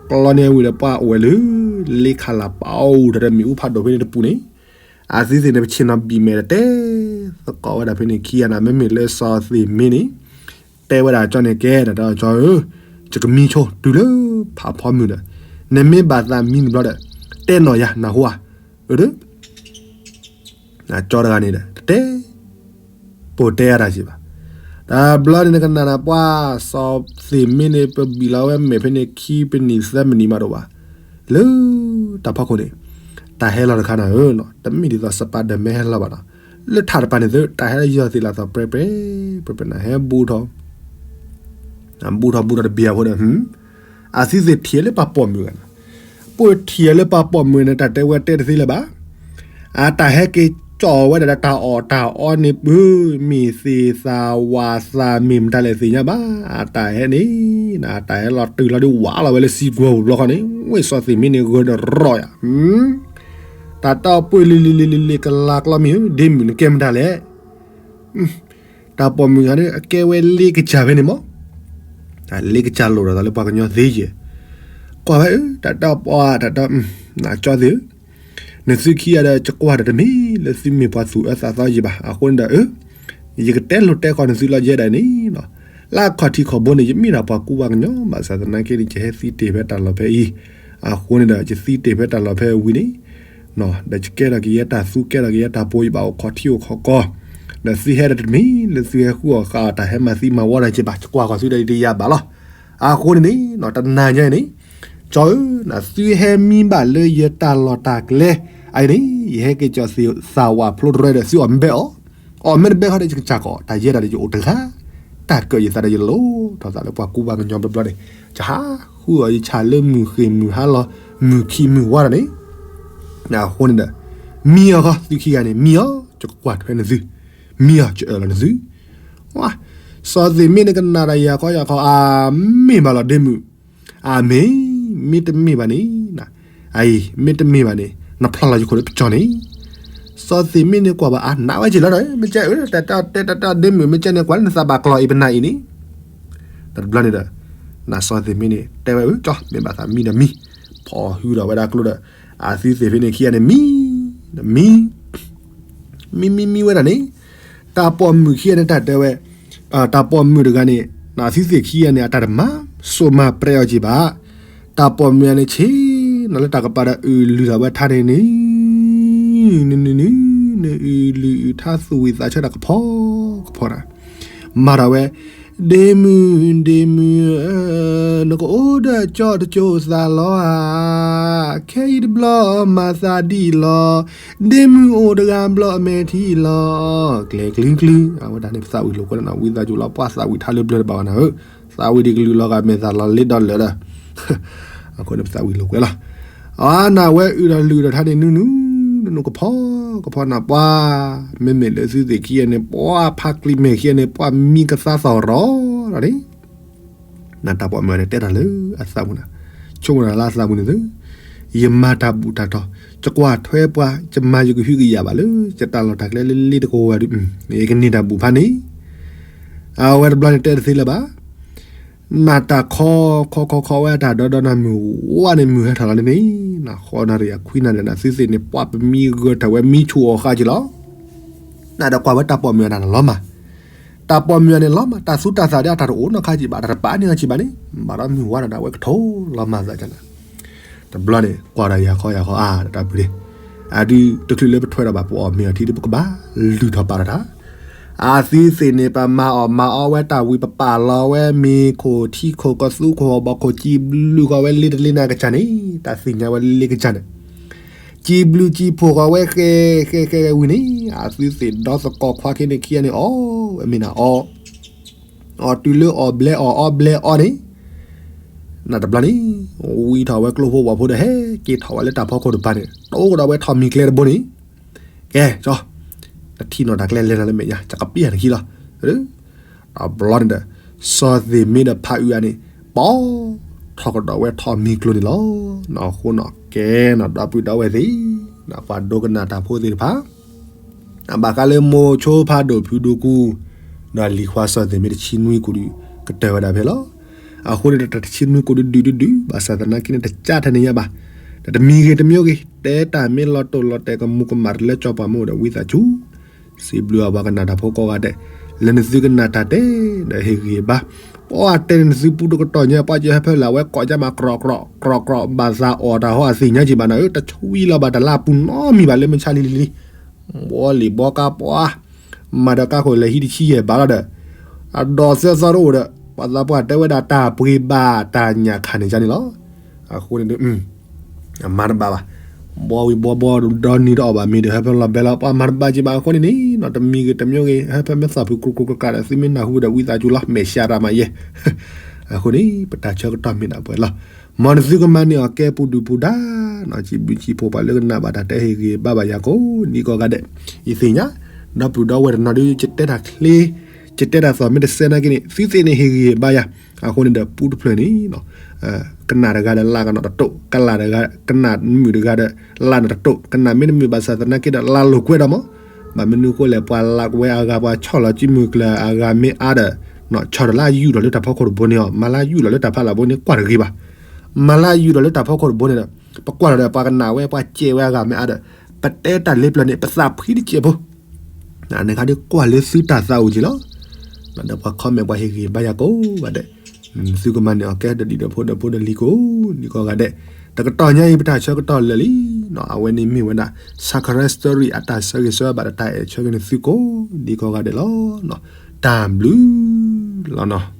ကျီန့ၢ်ဝံၤဒီးပှၤအိၣ်ဝဲလၢ လ့ခးလၢ်ပအိၣ်တၢ်ဒီးမ့ၣ်အူဖးဒိၣ်ဖဲန့ၣ်တပူၤန့ၣ်, အသုသ့ၣ်န့ၣ် ပဆ့ၣ်နီၤဘံၣ်မဲာ်ဒီးတဲသကိးဝဲဒၣ်ဖဲန့ၣ်ခံဂၤန့ၣ် မ့မ့ၢ်လၢစီၤသ့ၣ်မ့န့ၣ် တဲဝဲဒၣ်ကၠီန့ၣ်ကဲ တၢ်တဲအီၤကၠီဧၢ, ယကမံဆိတုၤလၢဖးဖီမုၢ်ဒီး နမ့ၢ်ဘၣ်သးမံန့ၣ်ဘျီဒီး တဲနီၢ်ယၤနၢ်ဟူဧါ, အၢ ကၠီတဂၤန့ၣ်ဒီး တတဲ ပိာ်တဲအါတၢ်က့ၤဘၣ်. တဘျီန့ၣ်နကနၣ်နၤပှၤ စီၤသ့ၣ်မ့န့ၣ် ပဘံၣ်လီၤဝဲမဲာ်ဖဲန့ၣ် ခံပနံၣ်သၢမနံၣ်မးဒိၣ်ဘၣ်, လၢတၢ်ဖီခိၣ်န့ၣ် တၢ်ဟဲလီၤတခါနၤဧၢ, တမ့ၢ်ဒ်သိး Spiderman ဟဲလီၤဘၣ်နီၤ, လၢထးတပၤန့ၣ်သု တၢ်ဟဲလီၤယီၤသ့ၣ်လီၤသီၣ်ပြဲပြဲ ပြဲပြဲနၤ ဟဲဘူးထီၣ် ဘူးထီၣ်ဘူးထီၣ်တဘ့ၣ်အဃိဒီး အသုသ့ၣ်ထံၣ်လၢပှၤပိာ်မုၣ်ဂၤန့ၣ်, ပှၤထံၣ်လၢပှၤပိာ်မုၣ်န့ၣ် တၢ်တဲဝဲတဲတသ့လၢၤဘၣ်, အတၢ်ဟဲက့ၤကၠီၣ်ဝဲဒၣ်ဒီးတၢ်အီၣ်တၢ်အီန့ၣ် ပမ့ၢ်သ့ၣ်သးဝးသးမ့ၢ်မတၤလဲၣ်သ့ၣ်ညါဘၣ်, အတၢ်ဟဲန့ၣ် အတၢ်ဟဲလီၤတုၤလီၤဒုးဝးလီၤဝဲလၢစံာ်ကွီၤပူၤဘျီဃီန့ၣ် ဝ့ၢ်စီၤသ့ၣ်မ့န့ၣ် ဂၢၢ်ဒီးရီၣ်ယၤ တၢ်တၢ်ပှ့ၤလံၤလံၤလံၤလံၤလံၤကလၤကျီမ့ၢ်ဧၢ ဒ့မုၣ်နကဲမတၤလဲၣ်, တၢ်ပိာ်မုၣ်ဂၤန့ၣ် အကဲဝဲလ့ကစၢ်ဖဲန့ၣ်မး, လ့ကစၢ်လိၣ်ဒီးသးလၢပှၤကညီသ့ယဲၢ်, ကွၢ်ဝဲအၢ တၢ်တၢ်ပှၤတၢ်တၢ် ကၠီသ့ၣ်ဧၢ, နသုခံဂၤဒီး ကကွၢ်ဒီးတမ့ၢ်လၢသုမ့ၢ်ပှၤသူၣ်အၢသးသီယဲၢ်ဘၣ်, အဃိန့ၣ်ဒီး အၢ ယကတဲလိာ်တဲဃီနသုလီၤယဲဒၣ်န့ၣ်, လၢအခီၣ်ထံးခီၣ်ဘိန့ၣ် ယမ့ၢ်ဒၣ်ပှၤကူပှၤကညီ ဘၣ်ဆၣ်သနာ်က့န့ၣ် ယဟဲသံတ့ၢ်ဖဲတၢ်လီၢ်ဖဲအံၤ, အဃိန့ၣ်ဒီး ယသံတ့ၢ်ဖဲတၢ်လီၢ်ဖဲအဝံၤန့ၣ် ဒီးယကဲထီၣ်က့ၤယဲတၢ်သူ ကဲထီၣ်က့ၤယဲတၢ်ပှိၤ ယဘၣ်အိၣ်ခီၣ်ထံးအိၣ်ခီၣ်ကီၢ်, ဒီးသုဟဲဒီးတမ့ၢ်လၢသုဟဲဃုအီၣ်ဃုအီတၢ်ဟဲမၤသံမၤဝီတၢ်က့ၤဘၣ်, ယကွၢ်ဃီၤသုဒီးယတယာ်ဘၣ်လီၤ, အဃိန့ၣ်န့ၣ် တနၤညါအံၤန့ၣ် ကၠီဧၢ, သုဟဲမံဘၣ်လၢယတၢ်လီၢ်တၢ်ကျဲ အအံၤန့ၣ် ယဟဲက့ၤကၠီသ့ၣ်သၣ်ဝးဖျိတရဲဒီးသုအီၣ်မ့ၢ်ဘဲအီၤ, အီၣ်မ့ၢ်တဘဲခီဒီးယကစၢ်ကီး တၢ်ယဲဒၣ်ဒီးယအိၣ်တဂၤ, တၢ်ကၢၣ်ယသးဒီးယလိၣ်ထီၣ်သးလၢပှၤကူပှၤကညီဘျီဘျီန့ၣ်, ယဟးဃုအီၤယဆၣ်လၢမုၢ်ဃ့ၢ်မုၢ်ဟါလီၤ မုၢ်ခံမုၢ်ဝါဒီးန့ၣ်, အဃိန့ၣ်ဒီး မံအီၤဃီ သုခံဂၤန့ၣ် မံအီၤ ယကကွၢ်ထွဲနသု, မံအီၤ ယအၢၣ်လီၤနသု, ဝါ, စီၤသ့ၣ်မ့န့ၣ်ကနၣ်တၢ်ယၤခီယၤခီ အမ့ၢ်ဘၣ်လီၤဒ့မုၣ်, အမ့ၢ်, မ့တမ့ၢ်ဘၣ်န့ၣ်, အအံၤ မ့တမ့ၢ်ဘၣ်န့ၣ် နဖျီလီၤယခိၣ်လၢပကၠီန့ၣ်, စီၤသ့ၣ်မ့န့ၣ်ကွၢ်ဘၣ်အါနးဝဲက့ၤလီၤဒီး မ့ၢ်ကဲအၢ တၢ်တဲတၢ်ဒ့မုၣ် မ့ၢ်ကဲန့ၣ် ကွၢ်လၢနသးဘၣ်ကျီၢ်အံၤပနၢ်အံၤန့ၣ်, တဘျီန့ၣ်ဒီး နစီၤသ့ၣ်မ့န့ၣ် တဲဝဲအၢ ကၠီ မ့ၢ်ဘၣ်သးမံဒီးမံ, ဖီၣ်ဟုဒီးဝဲဒၣ်ကျိဒီး အသုသ့ၣ်ဖဲန့ၣ်ခံဂၤန့ၣ် မံ, မံ မံမံမံဝဲဒၣ်န့ၣ်, တၢ်ပိာ်မုၣ်ခံဂၤန့ၣ် တၢ်တဲဝဲ, တၢ်ပိာ်မုၣ်တဂၤန့ၣ် အသုသ့ၣ်ခံဂၤန့ၣ် အတၢ်တမၤ စိာ်မၤပြဲအီၤက့ၤဘၣ်, တၢ်ပိာ်မုၣ်ဂၤန့ၣ် ဆ့ၣ်နီၤလၢတၢ်ကပၤဒီး အုၣ်လုၢ်လီၤဝဲထါန့ၣ်န့ၣ်, နနန နအုၣ်လုၢ်အုၣ်ထါသူၣ်ဝံၣ်သးဆၢတၢ်ကဖီကဖီနၤ, မၤထီၣ်ဝဲ ဒ့မုၣ် ဒ့မုၣ်ဧၢ, နကအိၣ်ဒီးကၠီတကၠိသးလီဧါ, ခဲအံၤတဘျီမၤသးဒ်လီၤ, ဒ့မုၣ်အိၣ်တဂၤဘျီအမဲာ်ထံလီၤ, ကျဲၤကျုကျု, အဝဲဒၣ်န့ၣ် ပသးဝံၣ်လိာ်ကွဲလီၤနၤ, ဝံသးစူၤလီၤ ပှၤသးဝံၣ်ထါလၢဘျၢတဘၣ်ဘၣ်နၤဧၢ, သးဝံၣ်ဒံးကလုာ်လီၤဂာ်မဲာ်သးလီၤလ့ဒီးလၢာ်ဒီး အဃိန့ၣ်ပသးဝံၣ်လိာ်ကွဲလီၤ, အနဝဲအုၣ်ဒီးလုၢ်ဒီးထါန့ၣ် နုနု နနုကဖီကဖီနၤပှၤ, မ့မ့ၢ်လၢသုသ့ၣ်ခံဂၤန့ၣ် ပှၤဖးကျံးမဲာ်ခံဂၤန့ၣ် ပှၤမံကသါသီၣ်ရီလီၤန့ၣ် နတၢ်ပိာ်မုၣ်န့ၣ် တဲတၢ်လၢအသးပူၤနၤ, ဆိကမိၣ်တၢ်လၢအသးပူၤန့ၣ်သု, ယမၤတၢ်ဘူၣ်တၢ်တီၤ, ယကွၢ်ထွဲပှၤ, ယမၤယကဟုကယာ်ဘၣ်လၢ ယတၢ်လီၢ်တၢ်ကျဲလၢလ့တကဝီၤဒုး, ယကန့ၢ်တၢ်ဘူၣ်ဖးန့ၣ်, အဝဲတဘျီန့ၣ်တဲတသ့လၢၤဘၣ်, နတၢ်ခီခီခီဝဲတၢ်ဒီဒီနၤမုၢ်ဝါန့ၣ် မုၢ်ဟဲထီၣ်လီၤန့ၣ်န့ၣ်, နဃီနၤတယၤခွံနၤဒီးနသုသ့ၣ်န့ၣ် ပှၤပမံဂၢၢ်ထၢၣ်ဝဲမံဆူၣ်အီၤဃာ်က့ၤလီၤ, နဒီးကွၢ်ဝဲတၢ်ပိာ်မုၣ်အတၢ်လီၤမၢ် တၢ်ပိာ်မုၣ်န့ၣ်လီၤမၢ်, တၢ်သူတၢ်သၣ်ဒီးအတၢ်တအိၣ်နီတခါကံဘၣ်, တၢ်တပာ်န့ၢ်အီၤကံဘၣ်န့ၣ်, ဘၣ်ဒီးမုၢ်ဝါဒီးဒၣ်ဝဲကထိလီၤမၢ်သးကနၤ, တဘျီန့ၣ် ကွၢ်ဒီးယၤခီယၤခီအါ တၢ်ပူၤန့ၣ်, အဒုးတချုးလၢပထွဲဒီးဘၣ် ပအီၣ်မ့ၤအီထံဒီး ပကဘၣ်လုၢ်ထီၣ်ပာ်ထီၣ်တၢ်, အသုသ့ၣ်န့ၣ် ပမၤအီၣ်မၤအီဝဲတၢ်ဝံၤ ပပာ်လီၤဝဲမ့ၤခိၣ်ထံခိၣ်ကသူခိၣ် ဘီခိၣ်ကံဘျုးဃီဝဲလ့တလ့နၤကစၢ်န့ၣ်, တၢ်သ့ၣ်ညါဝဲလ့ကစၢ်န့ၣ် ကံဘျုးကံဖှိၣ်ဃီၤဝဲဃဲဃဲဃဲဝံၤန့ၣ်, အသုသ့ၣ်ဒီသကိးခွါခံန့ၣ်ခံဂၤန့ၣ် အီၣ် ဝဲမ့ၢ်နၤအီၣ်, အီၣ်တုၤလၢအီၣ်ဘျဲအီၣ်အီဘျဲအီန့ၣ်, နတဘျီန့ၣ် ဝံထီၣ်ဝဲကျိဖိဝီဖိဒီး ဟဲက့ၤထီၣ်ဝဲလၢတၢ်ဖီခိၣ်တဖၣ်န့ၣ် တိၣ်ကဒီးဝဲထီၣ်မံၤကျဲတဘိန့ၣ်, ကဲ, တထံၣ်နီၣ်တၢ်ကျဲလဲၤနၤလၢမဲာ်ညါ ကပံၢ်နခံလီၤ. တဘျီန့ၣ်ဒီး စီၤသ့ၣ်မ့ၢ်ဒီးဖးအုးဧါန့ၣ် ပိာ်ထီၣ်ကဒီးဝဲထီၣ်မံၤကျိန့ၣ်လီၤ. အဃိနီၣ်ကဲနီၣ် ဒီပုၢ်ဒီဝဲၢ်သ့ၣ်, ပှၤဒိကနၣ်တၢ်ဖိသ့ၣ်တဖၣ် ဘၣ်ဃးလၢမိၤဆိဖးဒိၣ်ဖုဒိၣ်ကူ, ဒီးလံၤခွါစီၤသ့ၣ်မ့ၢ်တဆံနွံကိးဒုး ကတၢၢ်ဝဲဒၣ်ဖဲလီၤ. အဃိန့ၣ်ဒီး တဆံနွံကိးဒုးဒုးဒုးဒုး ဘၣ်ဆၣ်သနာ်က့န့ၣ် တကးထဲန့ၣ်ညါဘၣ်, ဒီးတမံၤဂ့ၤတမံၤဂ့ၤ တဲတၢ်မ့ၢ်လီၤတိၢ်လီၤတဲာ် ကမူးကမၣ်တလၢကၠီပှၤမ့ၢ်အိၣ်ဒီး ဝံသးစူၤ စံးဘျုးအပှၤကနၣ်တၢ်ဖိကိးဂၤဒဲး, လၢနသုကနၣ်တၢ်တဲ, ဒီးဟ့ၣ်ဂံၢ်ဘါ, ပှၤတဲန့ၣ်နသုပူတကတီၢ်ညါ ပှၤကဟဲဖဲလၢအဝဲကိးကၢမး ကြီကြီကြီကြီ ဘၣ်သးအီၣ်တၢ်ဟီအသ့ၣ်ညါက့ၤဘၣ်နီၤ, တဆှံလီၤဘၣ်တၢ်လၢအပူၤနီတမံၤဘၣ် လၢမုၢ်ဆါလံၤလံၤလံၤ ဘီလံာ်ဘီကါပှၤ, မၤဒီးကါခိၣ်လဲၤဟံးတဆံယဲၢ်ဘးလီၤဒီး, အဒီးသၢသီတအိၣ်ဒီး ပှၤသးပှၢ်တဲဝဲဒၣ်တၢ်ပှ့ၤဘၣ်တၢ်ညၣ်ခါန့ၣ်ယါန့ၣ်လီၤ. အဃိန့ၣ်ဒီး အမၤတဘၣ်ဘၣ်, ဘီဝံၤဘီဘီဒီနံၤတအီၣ်ဘၣ်မ့ၤဒီး ဟဲဖဲလီၤဘဲလီၤ ပှၤမၤတဘၣ်က့ၤဘၣ်အဃိန့ၣ်န့ၣ် တမံၤဂ့ၤတမံၤဂ့ၤ ဟဲဖဲမ့ၢ်သီၣ်ဖုးကြိးကြိးကြးကြးဒီး သုမ့ၢ်နၢ်ဟူဒီးဝံသးစူၤလီၤ မဲာ်ဆှးတၢ်မးယဲၢ် အဃိန့ၣ် ပတၢ်ဆၢကတီၢ်မ့ၢ်ဒၣ်ပှဲၤလီၤ. မ်နသုကမၤန့ၢ်အီၤကဲပူၤဒုၣ်ပူၤဒါ, စံးဘျုးစံးဖှိၣ်ပှၤလၢကနၣ်ဘၣ်တၢ်တဲဟ့ၣ်ဂံၢ်ဘါဘၣ်ယၤကိးနံၤကိးဂၤဒဲး, ယသ့ၣ်ညါ, ဒီပုၢ်ဒီဝဲၢ်တနီၤဒုး ယတဲတၢ်ချ့, ယတဲတၢ်သီၣ်မ့ၢ်တစဲနာ်က့န့ၣ် သုသ့ၣ်န့ၣ်ဟ့ၣ်ဂံၢ်ဟ့ၣ်ဘါယၤ, အဃိန့ၣ်ဒီးပူတဖျၢၣ်န့ၣ် ကနၣ်တဂၤဒီးလၢကနီၣ်တတိာ်, ကလၢ်တဂၤ, ကနၣ်မုာ်တဂၤဒီးလၢနတတိာ်, ကနၣ်မ့ၢ်တမုာ်ဘၣ်ဆၣ်သနာ်က့ဒီးလၢလိာ်ကွဲဒီးမး, ဘၣ်မနုၤအဃိလဲၣ် ပှၤလၢကဝဲအဂၤ ပှၤဆီၣ်လီၤစုမုၢ်ကျၢၤအဂၤမ့ၢ်အါဒီး, ဆီၣ်ဒီးလၢယူၢ်ထီၣ်လၢတၢ်ဖီခိၣ်တဘိန့ၣ်အီၤ မၤလၢယူၢ်ထီၣ်လၢတၢ်ဖီခိၣ်တဘိန့ၣ်အီၤ မၤလၢယူၢ်ထီၣ်လၢတၢ်ဖီခိၣ်တဘိန့ၣ်ဒီး, ပကွၢ်ထီၣ်ဒီးပှၤကနၣ်ဝဲ ပှၤစဲးဝဲအဂၤမ့ၢ်အါဒီး, ပတဲတၢ်လ့ပျၢၤန့ၣ် ပသးဖှံတစဲးဖိ နခါဒုးကွၢ်လၢသုတၢ်သးအိၣ်က့ၤလီၤ. ဒီးပှၤ comment ပှၤဟ့ၣ်ဂံၢ်ဘါယၤကိးဂၤဒဲး, သုကမၤန့ၢ်အီၤကဲဒီးဒ်ဒီးဖိဒီးဖိဒီးလံၤကိးနံၤကိးဂၤဒဲး, တကတီၢ်ညါအံၤ ပတၢ်ဆၢကတီၢ်လၢာ်လံ, အဝဲန့ၣ်မ့ၢ်ဝဲဒၣ် Sakura Story အတၢ်ဆၢဂ့ၤဆၢဝါဘၣ်ဒီးတၢ်အဲၣ်ဆၢက့ၤန့ၣ်သုကိးနံၤကိးဂၤဒဲးလီၤ. တၢ်ဘျုးလီၤနီၤ.